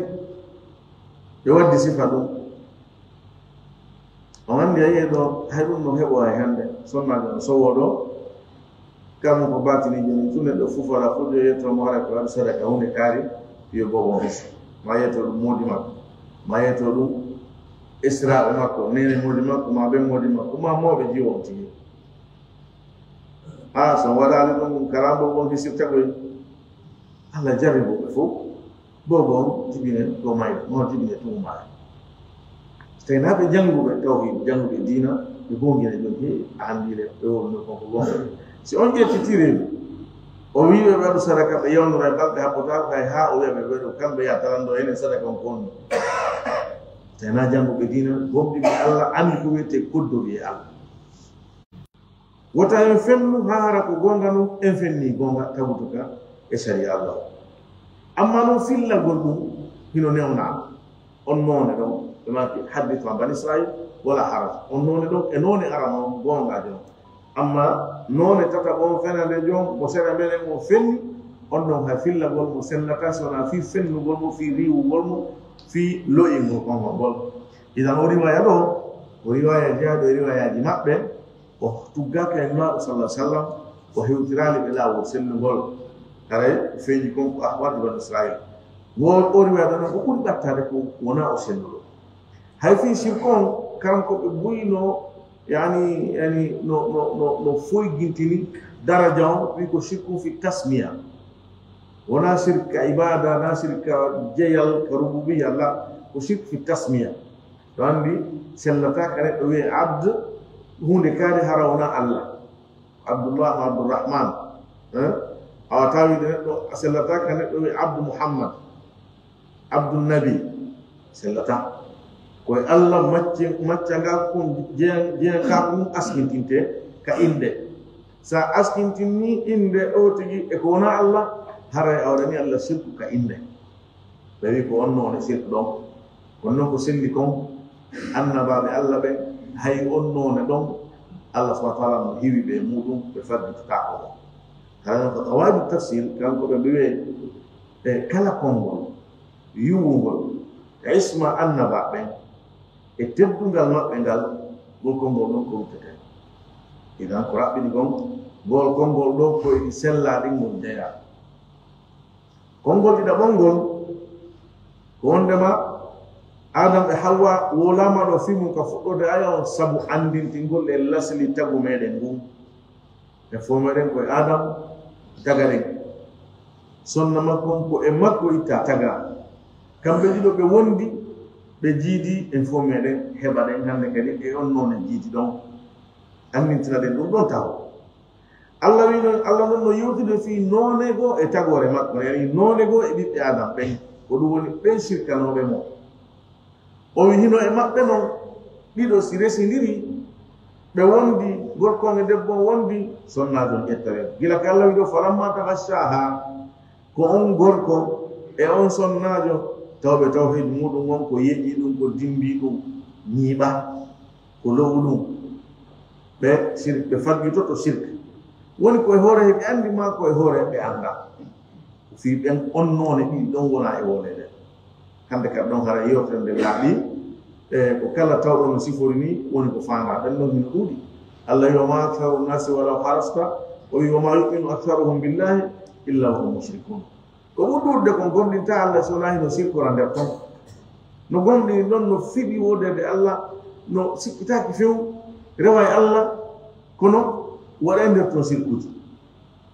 ɓe waddi sifa ɗum. On anndi, a yi'ay ɗo, hay ɗum no heɓo hay hannde. Sonnaajo no sowoo ɗo, kam ko baatini jooni, tun neɗɗo fuu fala, fuu yo yetto mo, haray ko waɗi sadaka, huunde kaari, yo boobo on his. Ma yetto ɗum moodi makko. Ma yetto ɗum esiraaɓe makko, neene moodi makko, ma ɓen moodi makko, ma mawɓe jiwo on tigi. Haa so on waɗaali ɗum, kala boobo on hisirta koy. Allah jarribo ɓe fof. Boobo on jibine ko mayde, ma on jibine tun maayde. So tawii naa ɓe jannguɓe tawhiid, jannguɓe diina, ɓe goongina jooni, he, a anndi le, ɓe wonno kon ko goonga. Si on ƴetti tireeji, o wi'i ɓe ɓe waɗu sadaka, ɓe yawnora e balɗe happotaako, hay haa o wi'a ɓe ɓe waɗu, kamɓe ya talanɗo enen sadaka on ko honno. So tawii naa jannguɓe diina, gomɗinɓe Allah, anndi ko wi'etee koddori e Allah. Wota en fennu haa hara ko goonga non, en fennii goonga tagutuka e sariya Allah o. Amma non fillagol ɗum hino newnaa. On noone ɗon, ɓe maaki, haddith an Bani Israil, wala haraj. On noone ɗon, e noone arano on, goongaajo on. Amma noone tataɓo on, fenande jon, mo sera menen on fenni, on ɗon hay fillagol mo sennataa, si wonaa fii fennugol mo, fii riiwugol mo, fii lo'ingol konngol ngol. Idan o riwaaya ɗo, o riwaaya jeyaaɗo e riwaayaaji maɓɓe, o tuggaaka e Nulaaɗo sallallahu alaihi wasallam, o hewtiraali ɓe laawol sellungol. Haray feeñi kon ko ahwaalu Bani Israil. Wo o riwaaya ɗon ko ɓuri ɓattaade ko wonaa o selluɗo. Hay fii sirku on, kanko ɓe buyno Yani, yani no, no, no, no foygintini daraja on, wi ko shirkun fi tasmiya. Wona shirk ka ibada, na shirk ka jeyal, ka rububiyya, la, ko shirk fi tasmiya. To andi, sellata ka neɗɗo wi'e abd, hunde kaari hara wona Allah. Abdullah, Abdurrahman. Eh? Awa tawi de neɗɗo, a sellata ka neɗɗo wi'e Abdu Muhammad. Abdul Nabi. Sellata. Koye Allah macce, macca ngal kon jeyan, jeyan ka ɗum askintinte ka innde. Sa askintinni innde o tigi e ko wona Allah, haray a waɗani Allah sirku ka innde. Ɓe wi ko on noone sirku ɗon. Kono non ko selli kon, annabaaɓe Allah ɓen, hay on noone ɗon, Allah subhanahu wa taala no hiwi ɓe e muɗum, ɓe faggitotaako ɗon. Hara non ko qawaidu tafsir, kanko ɓe ɓe wi'e, e kala konngol, yuwungol, e isma annabaaɓe ɓen, e teddungal maɓɓe ngal, ngol konngol ɗon ko ruttete. Idan ko raɓɓini kon, ngol konngol ɗon ko e sellaaɗi ngol jeyaa. Konngol ɗiɗaɓol ngol, ko wondema Adam e Hawwa wolaama ɗo fii mum ka fuɗɗoode aya on sabu anndintingol e lasli tagu meɗen ngun. E fof meɗen koye Adam tagaɗen. Sonna makko on ko e makko itta taga. Kamɓe ɗiɗo ɓe wondi, ɓe jiidi, en fof meɗen heɓaɗen hannde kadi e on noone jiidi ɗon. Anndintinaɗen ɗum ɗon taho. Allah wi non, Allah non no yewtude fii noone goo e tagoore makko, yani noone goo e ɓiɓɓe Adam ɓen, ko ɗum woni ɓen sirkanooɓe mo. O wi hino e maɓɓe non, ɗiɗo si resindiri, ɓe wondi, gorko on e debbo on wondi, sonnaajo on ƴetta ɓe. Gila ka Allah wi ɗo, falamma taghashaha, ko on gorko e on sonnaajo, tawɓe tawhiid muɗum on ko yeƴƴi ɗum, ko dimbi ɗum, ñiiɓa. Ko lo'u ɗum. Ɓe sirk, ɓe faggitoto sirk. Woni ko e hoore heɓe anndi maa ko e hoore heɓe annda. Ko fii ɓen on noone ɗiɗi ɗon wona e wooleede. Hannde kadi ɗon hara yewtere nde laaɓi. E ko kala tawɗo no sifori ni woni ko faandaa. Ɓen ɗon hino ɗuuɗi. Allah wi, "Wa ma aktharu nnasi walaw harasta." O wi, "Wa ma yu'minu aktharuhum billahi illa wa hum mushrikun." Ko ɓuri ɗuuɗude kon gomɗinta Allah so wonaa hino sirkora nder ton. No gomɗini non, no fiɓi woodeede Allah, no sikkitaaki few, rewa e Allah, kono waɗa e nder ton sirkuuji.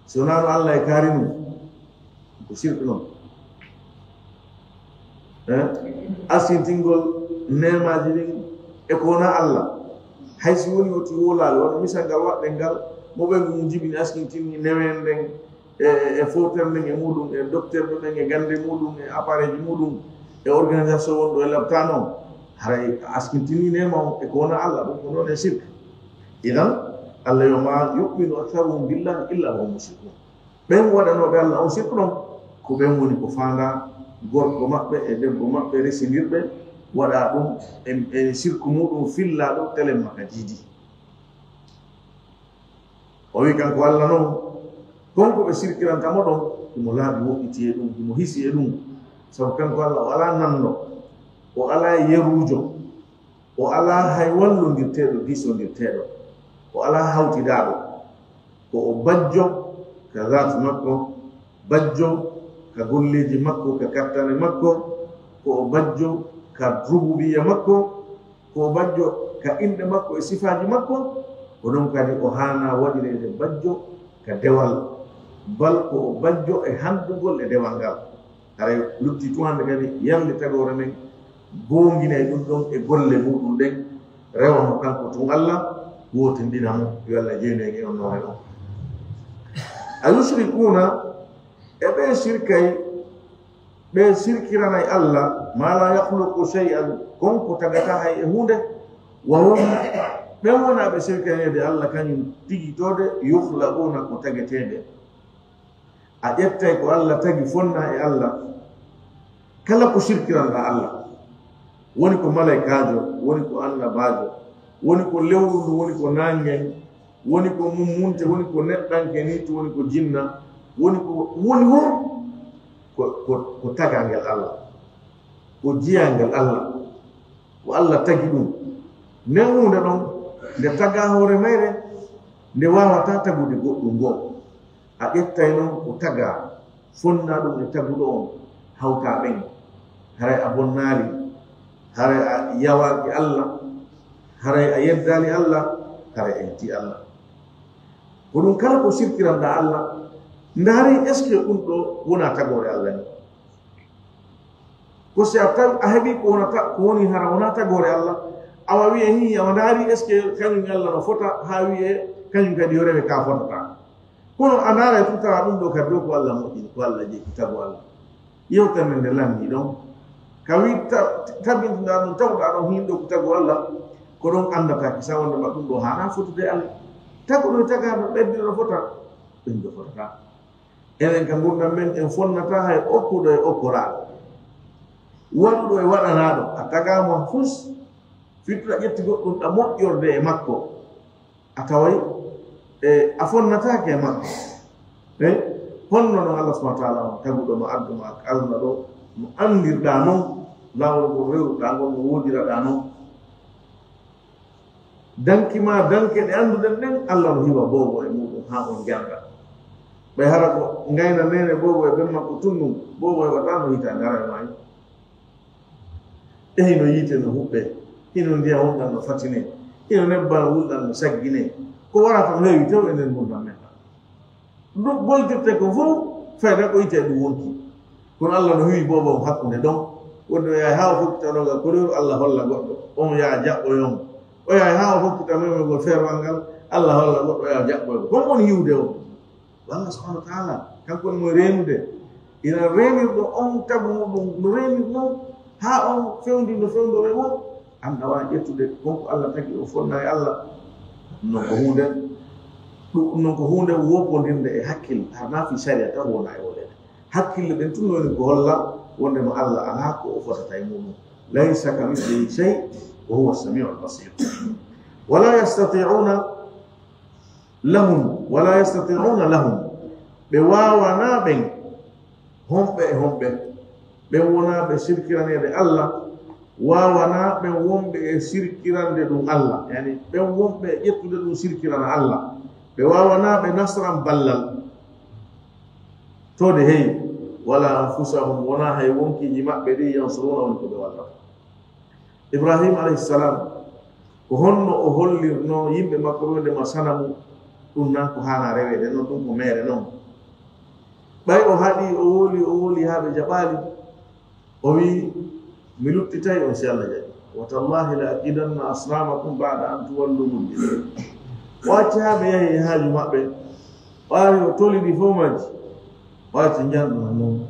So wonaa no Allah e kaari ɗum, ko sirku non. Eh? Askintingol neemaaji ɗin e ko wonaa Allah. Hay si woni woti wowlaali, wano misal ngal waɗɗen ngal, mo ɓen ɗum jibini askintinni neweende nden, e, e fowtere nden e muɗum, e docteur ɓe ɓen e gannde muɗum, e appareil ji muɗum, e organisation wonɗo e laptaan on, haray a askintini neema on e ko wonaa Allah, ɗum ko noon e sirk. Idan, Allah yo ma yu'minu aktharuhum billahi illa wa hum mushrikun. Ɓen waɗanooɓe Allah on sirk ɗon, ko ɓen woni ko faandaa gorko maɓɓe e debbo maɓɓe resindirɓe, waɗa ɗum e, e sirku muɗum fillaaɗo telemma ka jiidi. O wi kanko Allah non, kon ko ɓe sirkiranta mo ɗon, himo laaɓi woɗɗiti e ɗum, himo hisi e ɗum. Sabu kanko Allah o alaa nanndo, o alaa yeruujo, o alaa hay wallondirteeɗo, diisondirteeɗo, o alaa hawtidaaɗo. Ko o bajjo ka zaatu makko, bajjo ka golleeji makko, ka kattane makko, ko o bajjo ka rububiyya makko, ko o bajjo ka inɗe makko e sifaaji makko, ko ɗum kadi o haanaa waɗireede bajjo ka dewal, bal ko o bajjo e hanndugol e dewal ngal. Haray lutti tun hannde kadi yalde tagoore nden goonginay ɗum ɗon e golle muɗum ɗen, rewa mo kanko tun Allah, wootindina mo, yo Allah jeynu en e on noone ɗon. A yushrikuuna, e ɓe sirkay, ɓe sirkiranay Allah, ma la yakhluqu shay'an, kon ko tagata hay e huunde, wa hum, ɓen wona ɓe sirkayede Allah kañum tigitoode, yukhlaquuna, ko tageteeɓe. A ƴettay ko Allah tagi fonna e Allah, kala ko sirkiranɗa Allah, woni ko malaykaajo, woni ko annabaajo, woni ko lewru ndu, woni ko naange, woni ko mummunte, woni ko neɗɗanke ni, to woni ko jinna, woni ko, woni wo ko, ko, ko tagaangel Allah, ko jiyaangel Allah, ko Allah tagi ɗum. Nden huunde ɗon, nde tagaa hoore mayre, nde waawataa tagude goɗɗum goo. A ƴettay non ko tagaa, fonnaa ɗum e taguɗo on, hawtaa ɓen. Haray a bonnaali, haray a yawaaki Allah, haray a yeddaali Allah, Hara en ti Allah. Ko ɗum kala ko sirkiranɗa Allah, ndaari est-ce que ɗum ɗo wona tagoore Allah ni? Ko si a tawi a heɓi ko wonata, ko woni hara wona tagoore Allah, awa wi'e hi, awa ndaari est-ce que kañum Allah no fota, haa wi'e kañum kadi yo rewe ka fotata. Kono a ndaara e tutawa ɗum ɗo kadi ɗo ko Allah moƴƴini, ko Allah jeyi, ko tago Allah. Yewtere nde lanni ɗon. Ka wi ta-, tabintinɗa ɗum, tawɗa ɗon hin ɗo ko tago Allah, ko ɗon anndata ki sa wonde ma ɗum ɗo haana fotude Allah. Tago ɗo tagaɗo ɓeddi ɗo fota, ɗum ɗo fotata. Enen ka ngurndan men, en fonnata hay okkuɗo e okkoraaɗo. Waɗuɗo e waɗanaaɗo, a tagaama fus, fittuɗa ƴetti goɗɗum ɗa moƴƴorde e makko. A taway, e, a fonnataake e makko. E, honno non Allah subhanahu wa ta'ala on taguɗo ma, addu ma ka aduna ɗo, no anndirɗa non, laawol ngol rewruɗa ngol, no woodiraɗa non. Danki ma, danke ɗe annduɗen ɗen, Allah no hiwa boobo e muɗum haa on jannga. Ɓay hara ko ngayna neene boobo e ben makko tunnum, boobo heɓata no hitaande hara e maayo. E hino yiite no huɓɓe, hino ndiyam wulɗam no fatine, hino nebbam wulɗam no saggine. Ko warata no heewi tew e nder ngurndan men ɗan. Ɗum boltirte ko fof, fayda ko yiite ɗum wonki. Kono Allah no hiwi boobo on hakkunde ɗon. Wonde o yahay haa o fokkitanoga ko rewru Allah holla goɗɗo. On yaha jaɓɓoyon. O yahay haa o fokkitanoga ko feerwal ngal, Allah holla goɗɗo o yaha jaɓɓoyon. Kon woni hiwde on. Ko Allah subhanahu wa ta'ala, kanko woni mo reenude. Ina reenirɗo on tagu muɗum, no reenir non, haa on fewndi no fewndore wo, an ɗa waawi ƴettude kon ko Allah tagi o fonna e Allah. Non ko huunde, ɗum non ko huunde woppondirnde e hakkil, har na fi sariya tan wona e wolede. Hakkille ɗen tun woni ko holla wondema Allah alaa ko o fotata e muɗum. Laysa kamithlihi shay, wa huwa samiul basir. Wala yastati'una lahum, wala yastati'una lahum, ɓe waawanaa ɓen, homɓe e homɓe, ɓen wonaa ɓe sirkiraneede Allah, waawanaa ɓen wonɓe e sirkirande ɗum Allah, yani, ɓen wonɓe e ƴettude ɗum sirkirana Allah, ɓe waawanaa ɓe nasran ballal, tode hey, wala anfusahum, wonaa hay wonkiiji maɓɓe ɗi, yansuruna, woni ko ɓe wallata. Ibrahim alayhi salam, ko honno o hollirno yimɓe makko ɓe wondema sanamu ɗum nan ko haana reweede non, ɗum ko meere non. Ɓay o haɗi, o woli, o woli haa ɓe jaɓaali, o wi, "Mi luttitay on si Allah jaɓi. Wa tallahi la akidanna asnamakum ba'da an tuwallu mudbirin." O acci haa ɓe yahi e haaju maɓɓe, o ari o toli ɗi fof majji, o acci njanɗo non.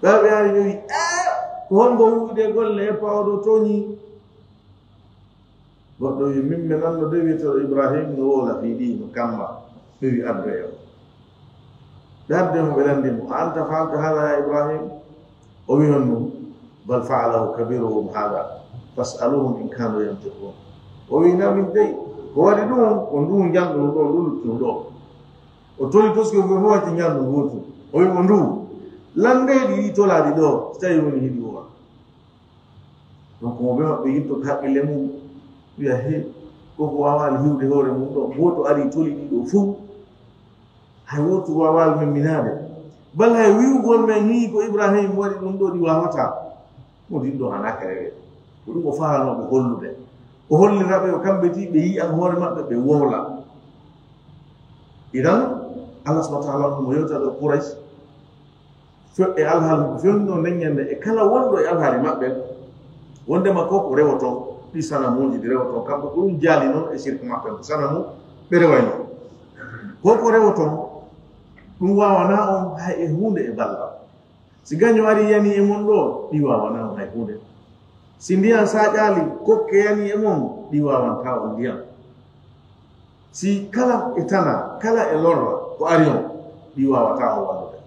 Ɓay ɓe ari ɓe wi, "Eh, ko hongo wuude golle e pawɗo tooñi?" Goɗɗo wi, "Min mi nanno de wiyeteeɗo Ibrahim no wowla fii ɗi, no kamba." Ɓe wi, "Addoyo." Ɓe addoyi mo, ɓe lanndi mo, "A anta fa'alta hadha ya Ibrahim?" O wi honɗum, "Bal fa'alahu kabiruhum hadha, fas'aluhum in kanu yantiqun." O wi, "Na min dey, ko waɗi ɗum, ko ndu njanɗo ɗo, ndu luttuno ɗo." O toli toski o fof wacci njanɗo wootu. O wi mo, "Ndu, lanndee ɗi ɗi tolaaɗi ɗo, si tawi woni hiɗi wowla." Donc, mo ɓe maɓɓe yitto ko haqqille mum, wiya, "He, koko waawaali hiwde hoore mum ɗo, gooto ari toli ɗi ɗo fof, hay wootu waawaali memminaade. Bal hay wi'ugol men nii ko Ibrahim waɗi ɗum ɗo, ɗi waawataa." Mo ɗin ɗo hana kere. Ko ɗum o fahanoo ɓe hollude. O hollira ɓe, o kamɓe ti ɓe yi'an hoore maɓɓe, ɓe wowla. Idan, Allah subhanahu wa ta'ala mo yewta ɗo Quraysh, fe-, e alhaali ko fewndo nden ñande e kala wonɗo e alhaali maɓɓe, wondema ko ko rewoton, ɗi sanamuuji ɗi rewoton, kamɓe ko ɗum jaali noon e sirku maɓɓe, ko sanamu ɓe rewayno. Ko ko rewoton, ɗum waawanaa on hay e huunde e ballal. Si gaño ari yani e mon ɗo, ɗi waawanaa on hay huunde. Si ndiyan saaƴaali, kokke yani e mon, ɗi waawantaa on ndiyan. Si kala e tana, kala e lorra ko ari on, ɗi waawataa on wallude.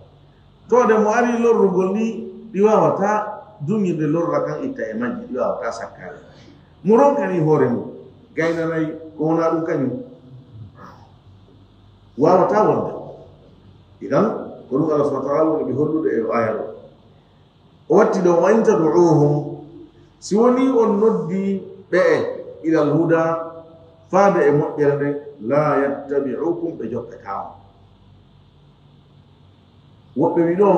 Tawde mo ari lorrugol ni, ɗi waawataa duñirde lorra kan itta e majji, ɗi waawataa sakkaade. Mo ronkani hoore mum, gaynanay ko wonaa ɗum kañum. Waawataa wonde. Idan, ko ɗum Allah subhanahu wa ta'ala woni ɓe hollude e o aya ɗo. O watti ɗo, "Wa in tad'uuhum", si woni on noddi ɓe e ilal huda, faade e moƴƴere nden, "laa yattabi'ukum", ɓe jokkataa on. Woɓɓe wi ɗo,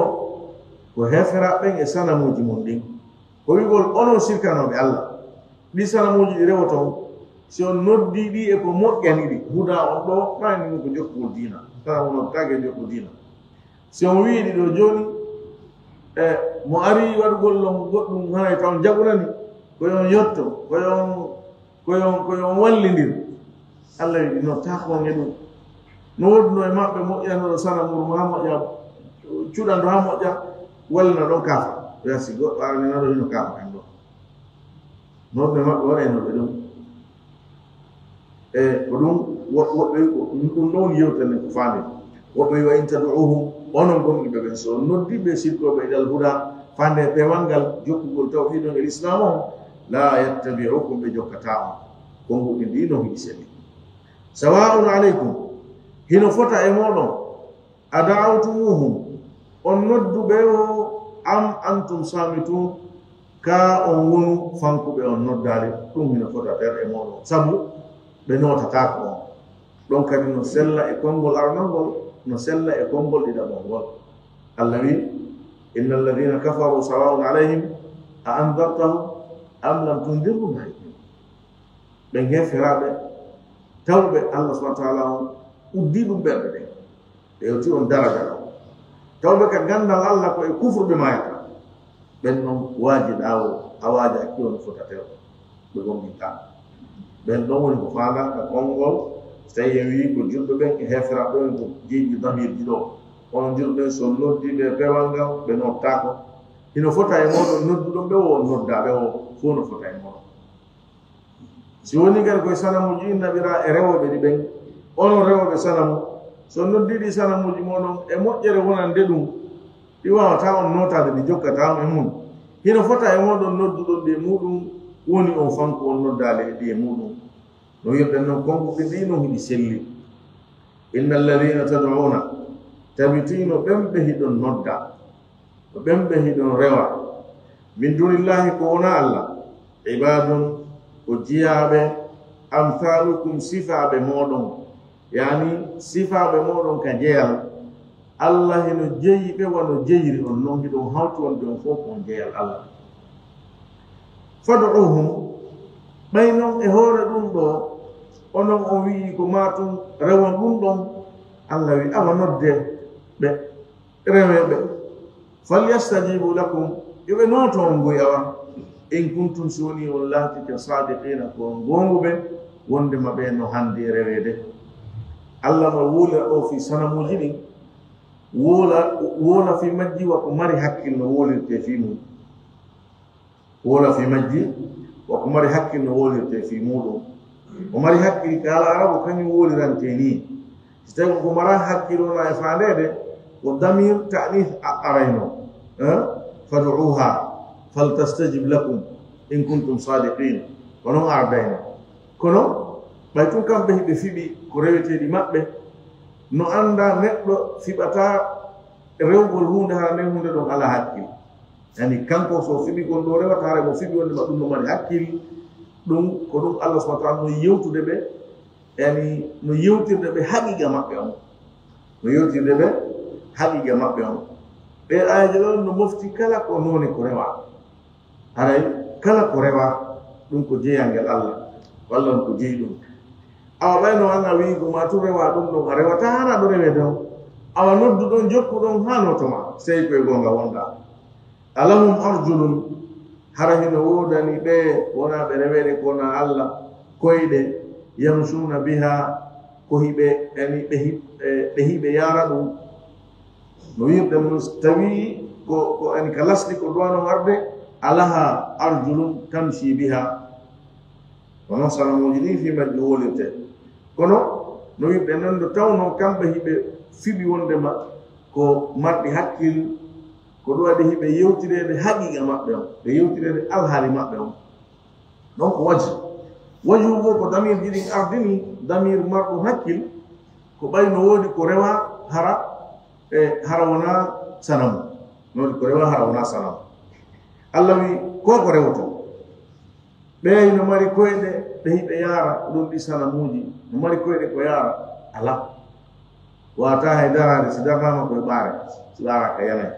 ko heferaaɓe ɓen e sanamuuji mum ɗin. Ko wi'gol onon sirkanooɓe Allah, ɗi sanamuuji ɗi rewoton, Si on noddii ɗi e ko moƴƴani ɗi, huda on ɗo, ɓayni ko jokkugol diina. Tawa on noddaaki e jokku diina. Si on wi'i ɗi ɗo jooni, e mo ari waɗugol on goɗɗum haray taw on jaɓurani, ko yo on yotto, ko yo on, ko yo on, ko yo on wallindir. Allah wi'i ɗi nottaako on e ɗum. No woodunoo e maɓɓe moƴƴanooɗo sanamu haa moƴƴa, cuɗanɗo haa moƴƴa, wallina ɗon kaafa. Ɓe si goɗɗo arani na ɗo hino kaafa kan ɗo. Noon ɓe maɓɓe waɗayno ɓe ɗum. E ko ɗum, wo-, woɓɓe, ko ɗum, ɗum ɗo woni yewtere nden ko faami. Woɓɓe yo in tad'uuhum, onon gomɗinɓe ɓen, so on noddi ɓe sirkooɓe ilal huda, faande e peewal ngal, jokkugol tawhiid on e lislaam on, laa yattabi'uukum, ɓe jokkataa on. Konnguɗi ɗi no hiɗi selli. Sawaa'un alaykum, hino fota e mooɗon, ada'awtumuuhum, on noddu ɓe o, am antum saamitun, kaa on wonu fankuɓe on noddaali, ɗum hino fota ter e mooɗon. Sabu ɓe nootataako on. Ɗon kadi no sella e konngol aranol ngol, no sella e konngol ɗiɗaɓol ngol. Allah wi'i, inna alladhina kafaru sawaa'un alayhim a anzartahum am lam tunzirhum laa yu'minun. Ɓen heeferaaɓe tawɓe Allah subhanahu wa ta'ala on uddii ɗum ɓerɗe ɗen, ɓe yewti on daraja ɗon. Tawɓe ka ganndal Allah ko e kufru ɓe maayata. Ɓen non waaji ɗaawol, a waajaaki on fota tew, ɓe gomɗintaa. Ɓen ɗon woni ko faandaa ka konngol, so tawii en wi'i ko julɓe ɓen e heeferaaɓe ɓen ko jeyi damiirji ɗo. Onon julɓe ɓen, so on noddii ɓe e peewal ngal, ɓe nottaako. Hino fota e mooɗon nodduɗon ɓe o, on noddaa ɓe o, fow no fota e mooɗon. Si wonii kadi ko e sanamuuji ɗin naɓiraa e rewooɓe ɗi ɓen, onon rewooɓe sanamu, so on noddii ɗi sanamuuji mooɗon e moƴƴere wonande ɗum, ɗi waawataa on nootaade, ɗi jokkataa on e mun. Hino fota e mooɗon nodduɗon ɗi e muuɗum, woni on fanku on noddaali e ɗi e muuɗum. No wi'irɗen non, konguɗi ɗi non hiɗi selli. Inna alladhina tad'una, tabitino ɓen ɓe hiɗon nodda, ko ɓen ɓe hiɗon rewa. Min dunillahi, ko wonaa Allah. Ibadun, ko jiyaaɓe. Amthalukum, sifaaɓe mooɗon. Yani, sifaaɓe mooɗon ka jeyal. Allah hino jeyi ɓe wano jeyiri on, non hiɗon hawti wonde on fow ko on jeyal Allah. Fad'uhum, ɓay non e hoore ɗum ɗo, onon on wi'i ko maa tun rewon ɗum ɗon. Allah wi'i, awa nodde ɓe. Reweeɓe. Falyastajibu lakum, yo ɓe nooto on goy awa. In kuntum, si wonii on laatike, sadiqina, ko on goonguɓe, wondema ɓe no handi e reweede. Allah no wuula ɗo fii sanamuuji ɗin, wuula, wuula fii majji wa ko mari hakkil no wuulirte fii mum. Woola fii majji, wa ko mari hakkil no woolirtee fii muuɗum. Ko mari hakkil ka haala Arabu, kañum woolirantee nii. Si tawii ko ko maraa hakkil wonaa e faandeede, ko damir ta'nis a-, arayno. Eh? Fad'uuha faltastajib lakum in kuntum sadiqin. Ko non ardayno. Kono, ɓay tun kamɓe hiɓe fiɓi ko reweteeɗi maɓɓe, no anndaa neɗɗo fiɓataa rewgol huunde hara nden huunde ɗon alaa hakkil. Yani, kanko so fiɓi kon ɗo rewata, hara mo fiɓi wonde ma ɗum no mari hakkil, ɗum ko ɗum Allah subhanahu wa ta'ala no yewtude ɓe, yani, no yewtirde ɓe haqiqa maɓɓe on. No yewtirde ɓe haqiqa maɓɓe on. Ɗe aayeeje ɗon no mofti kala ko noone ko rewa. Haray kala ko rewa, ɗum ko jeyangel Allah. Ko Allah on ko jeyi ɗum. Awa ɓay no an a wi'i ko ma tun rewa ɗum ɗon, a rewata hara ɗo rewede on. Awa noddu ɗon, jokku ɗon, haa no to ma, sey ko e goonga wonɗaa. Alahum arjulun, hara hino woodani ɓe wonaa ɓe reweede ko wonaa Allah, koyɗe, yamshuuna biha, ko hiɓe, yani ɓe hi-, e, ɓe hiɓe yaara ɗum. No wi'irɗen mun, so tawii ko, ko, yani ka lasli ko duwano arde, alaha arjulun tamshi biha. Kono sanamuuji ɗin fii majji wolirte. Kono no wi'irɗen non, nde tawnoo kamɓe hiɓe fiɓi wondema ko marɗi hakkil, ko ɗum waɗi hiɓe yewtireede haqiqa maɓɓe on, ɓe yewtireede alhaali maɓɓe on. Donc, wajhu. Wajhu ngo ko damir ji ɗin ardini, damir marɗo hakkil, ko ɓay no woodi ko rewa hara, e, hara wonaa sanamu. No woodi ko rewa hara wonaa sanamu. Allah wi, ko ko rewoto. Ɓe no mari koyɗe, ɗe hiɓe yaara, ɗum ɗi sanamuuji. No mari koyɗe ko yaara, alaa. Wata hay daraade, si darnaama koye ɓaare, si ɓaara ka yanay.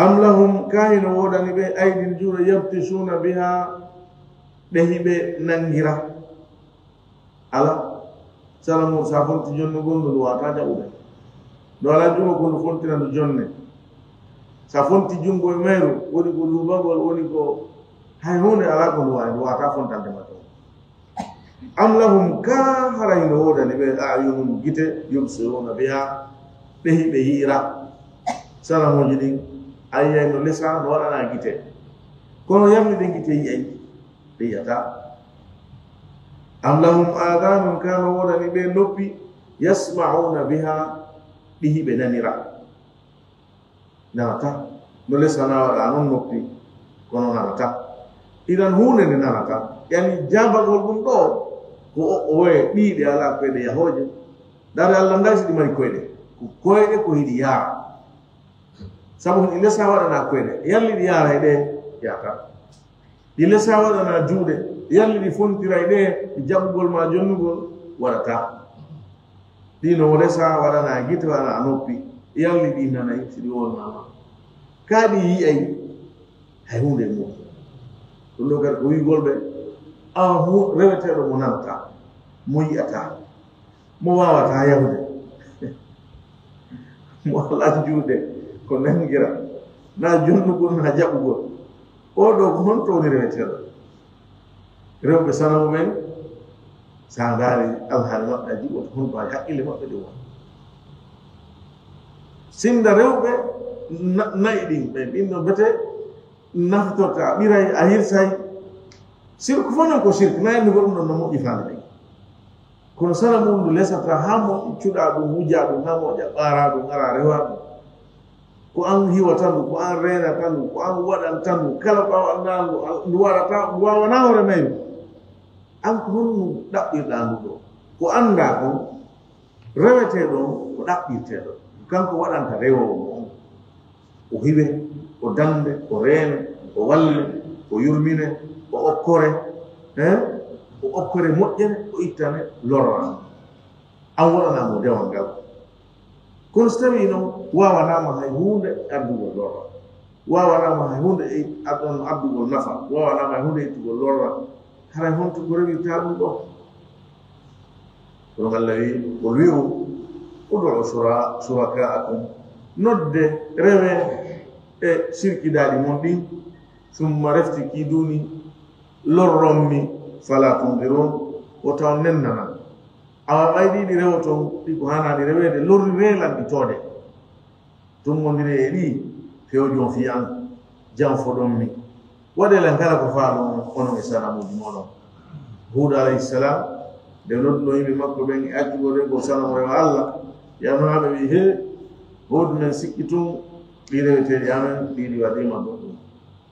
Am lahum, kaa hino woodani ɓe, aydin, juuɗe, yabtisuuna biha, ɗe hiɓe nangira? Alaa. Sanamu, sa fonti jonnugol ndu, ndu waawataa jaɓude. Ndu alaa junngo ko ndu fontina ndu jonne. Sa fonti junngo e mayru, woni ko luubagol, woni ko hay huunde alaa ko ndu waawi, ndu waawataa fontande ma toon. Am lahum, kaa hara hino woodani ɓe, a'yunun, gite, yubsiruuna biha, ɗe hiɓe yi'ira? Sanamuuji ɗin, a yi'ay no lesaa, no waɗanaa gite. Kono yamni ɗen gite yi'ay? Ɗe yi'ataa. Am lahum aadaanun, kaa no woodani ɓe noppi, yasma'uuna biha, ɗi hiɓe nanira? Nanataa. No lesaa na waɗaa non noppi, kono nanataa. Idan huunde nde nanataa. Yani jaabagol ɗum ɗoo, ko o, o waye ɗii ɗe alaa koyɗe yahooje. Ndaare Allah nday si ɗi mari koyɗe. Ko koyɗe ko hiɗi yaara. Sabu ɗi lesaa waɗanaa koyɗe. Yalli ɗi yaaray ɗe? Yaataa. Ɗi lesaa waɗanaa juuɗe. Yalli ɗi fontiray ɗe e jaɓugol maa jonnugol? Waɗataa. Ɗi no lesaa waɗanaa gite, waɗanaa noppi. Yalli ɗi nanay si ɗi wonnaama? Kaa ɗi yi'ay hay huunde e mu'un? Ɗum ɗoo kadi ko wi'ugol ɓe, a hu-, reweteeɗo mo nanataa, mo yi'ataa, mo waawataa yahude, mo alaa juuɗe ko nangira, naa jonnugol, naa jaɓugol. Oo ɗoo ko honto woni reweteeɗo? Rewɓe sanamu ɓen, sa ndaari alhaali maɓɓe a jiɓoto, honto hay haqqille maɓɓe ɗum woni. Sinda rewɓe na-, na'i ɗin, ɓen ɗin no bete naftorta, ɓiray, a hirsay. Sirku fof non ko sirku, na annugol ɗum ɗon no moƴƴi faande ɓen. Kono sanamu ndu lesata haa moƴƴi, cuɗa ɗum, wuja ɗum haa moƴƴa, ɓaara ɗum, ara rewa ɗum. Ko an hiwata ndu, ko an reenata ndu, ko an waɗanta ndu, kala ɓaawo an ndu, ndu waɗata, ndu waawanaa hoore mayru. An ko honɗum ɗaɓɓirɗaa ndu ɗoo? Ko anndaa kon, rewetee ɗon, ko ɗaɓɓirtee ɗon. Kanko waɗanta rewoowo mo on. O hiwe, o dande, o reene, o walle, o yurmine, o okkore, eh? O okkore moƴƴere, o ittane lorra. An waɗanaa mo dewal ngal. Kono so tawii noon waawanaama hay huunde addugol lorra, waawanaama hay huunde e-, addugol nafa, waawanaama hay huunde ittugol lorra, haray honto ko rewirtaa ɗum ɗoo? Kono Allah wi'i, "Qul, wi'u, ud'u shura-, shuraka'akum, nodde, rewe e sirkidaaɗi mon ɗin, summa refti kiiduni, lorron mi, fala tunzirun, wota on nennanan." Awa ɓay ɗi ɗi rewoton, ɗi ko haanaani reweede, lorri reelanɗi toode. Tummondiree e ɗi, fewjon fii an, janfoɗon mi. Waɗee lan kala ko faalon onon e sanamuuji mon on. Huuda alayhi salam, nde nodduno yimɓe makko ɓen e accugol rewgol sanamu rewa Allah, yahnoo haa ɓe wi'i, "Hee, Huudu, men sikki tun ɗi reweteeɗi amen, ɗi ɗi waɗiima ɗum ɗum.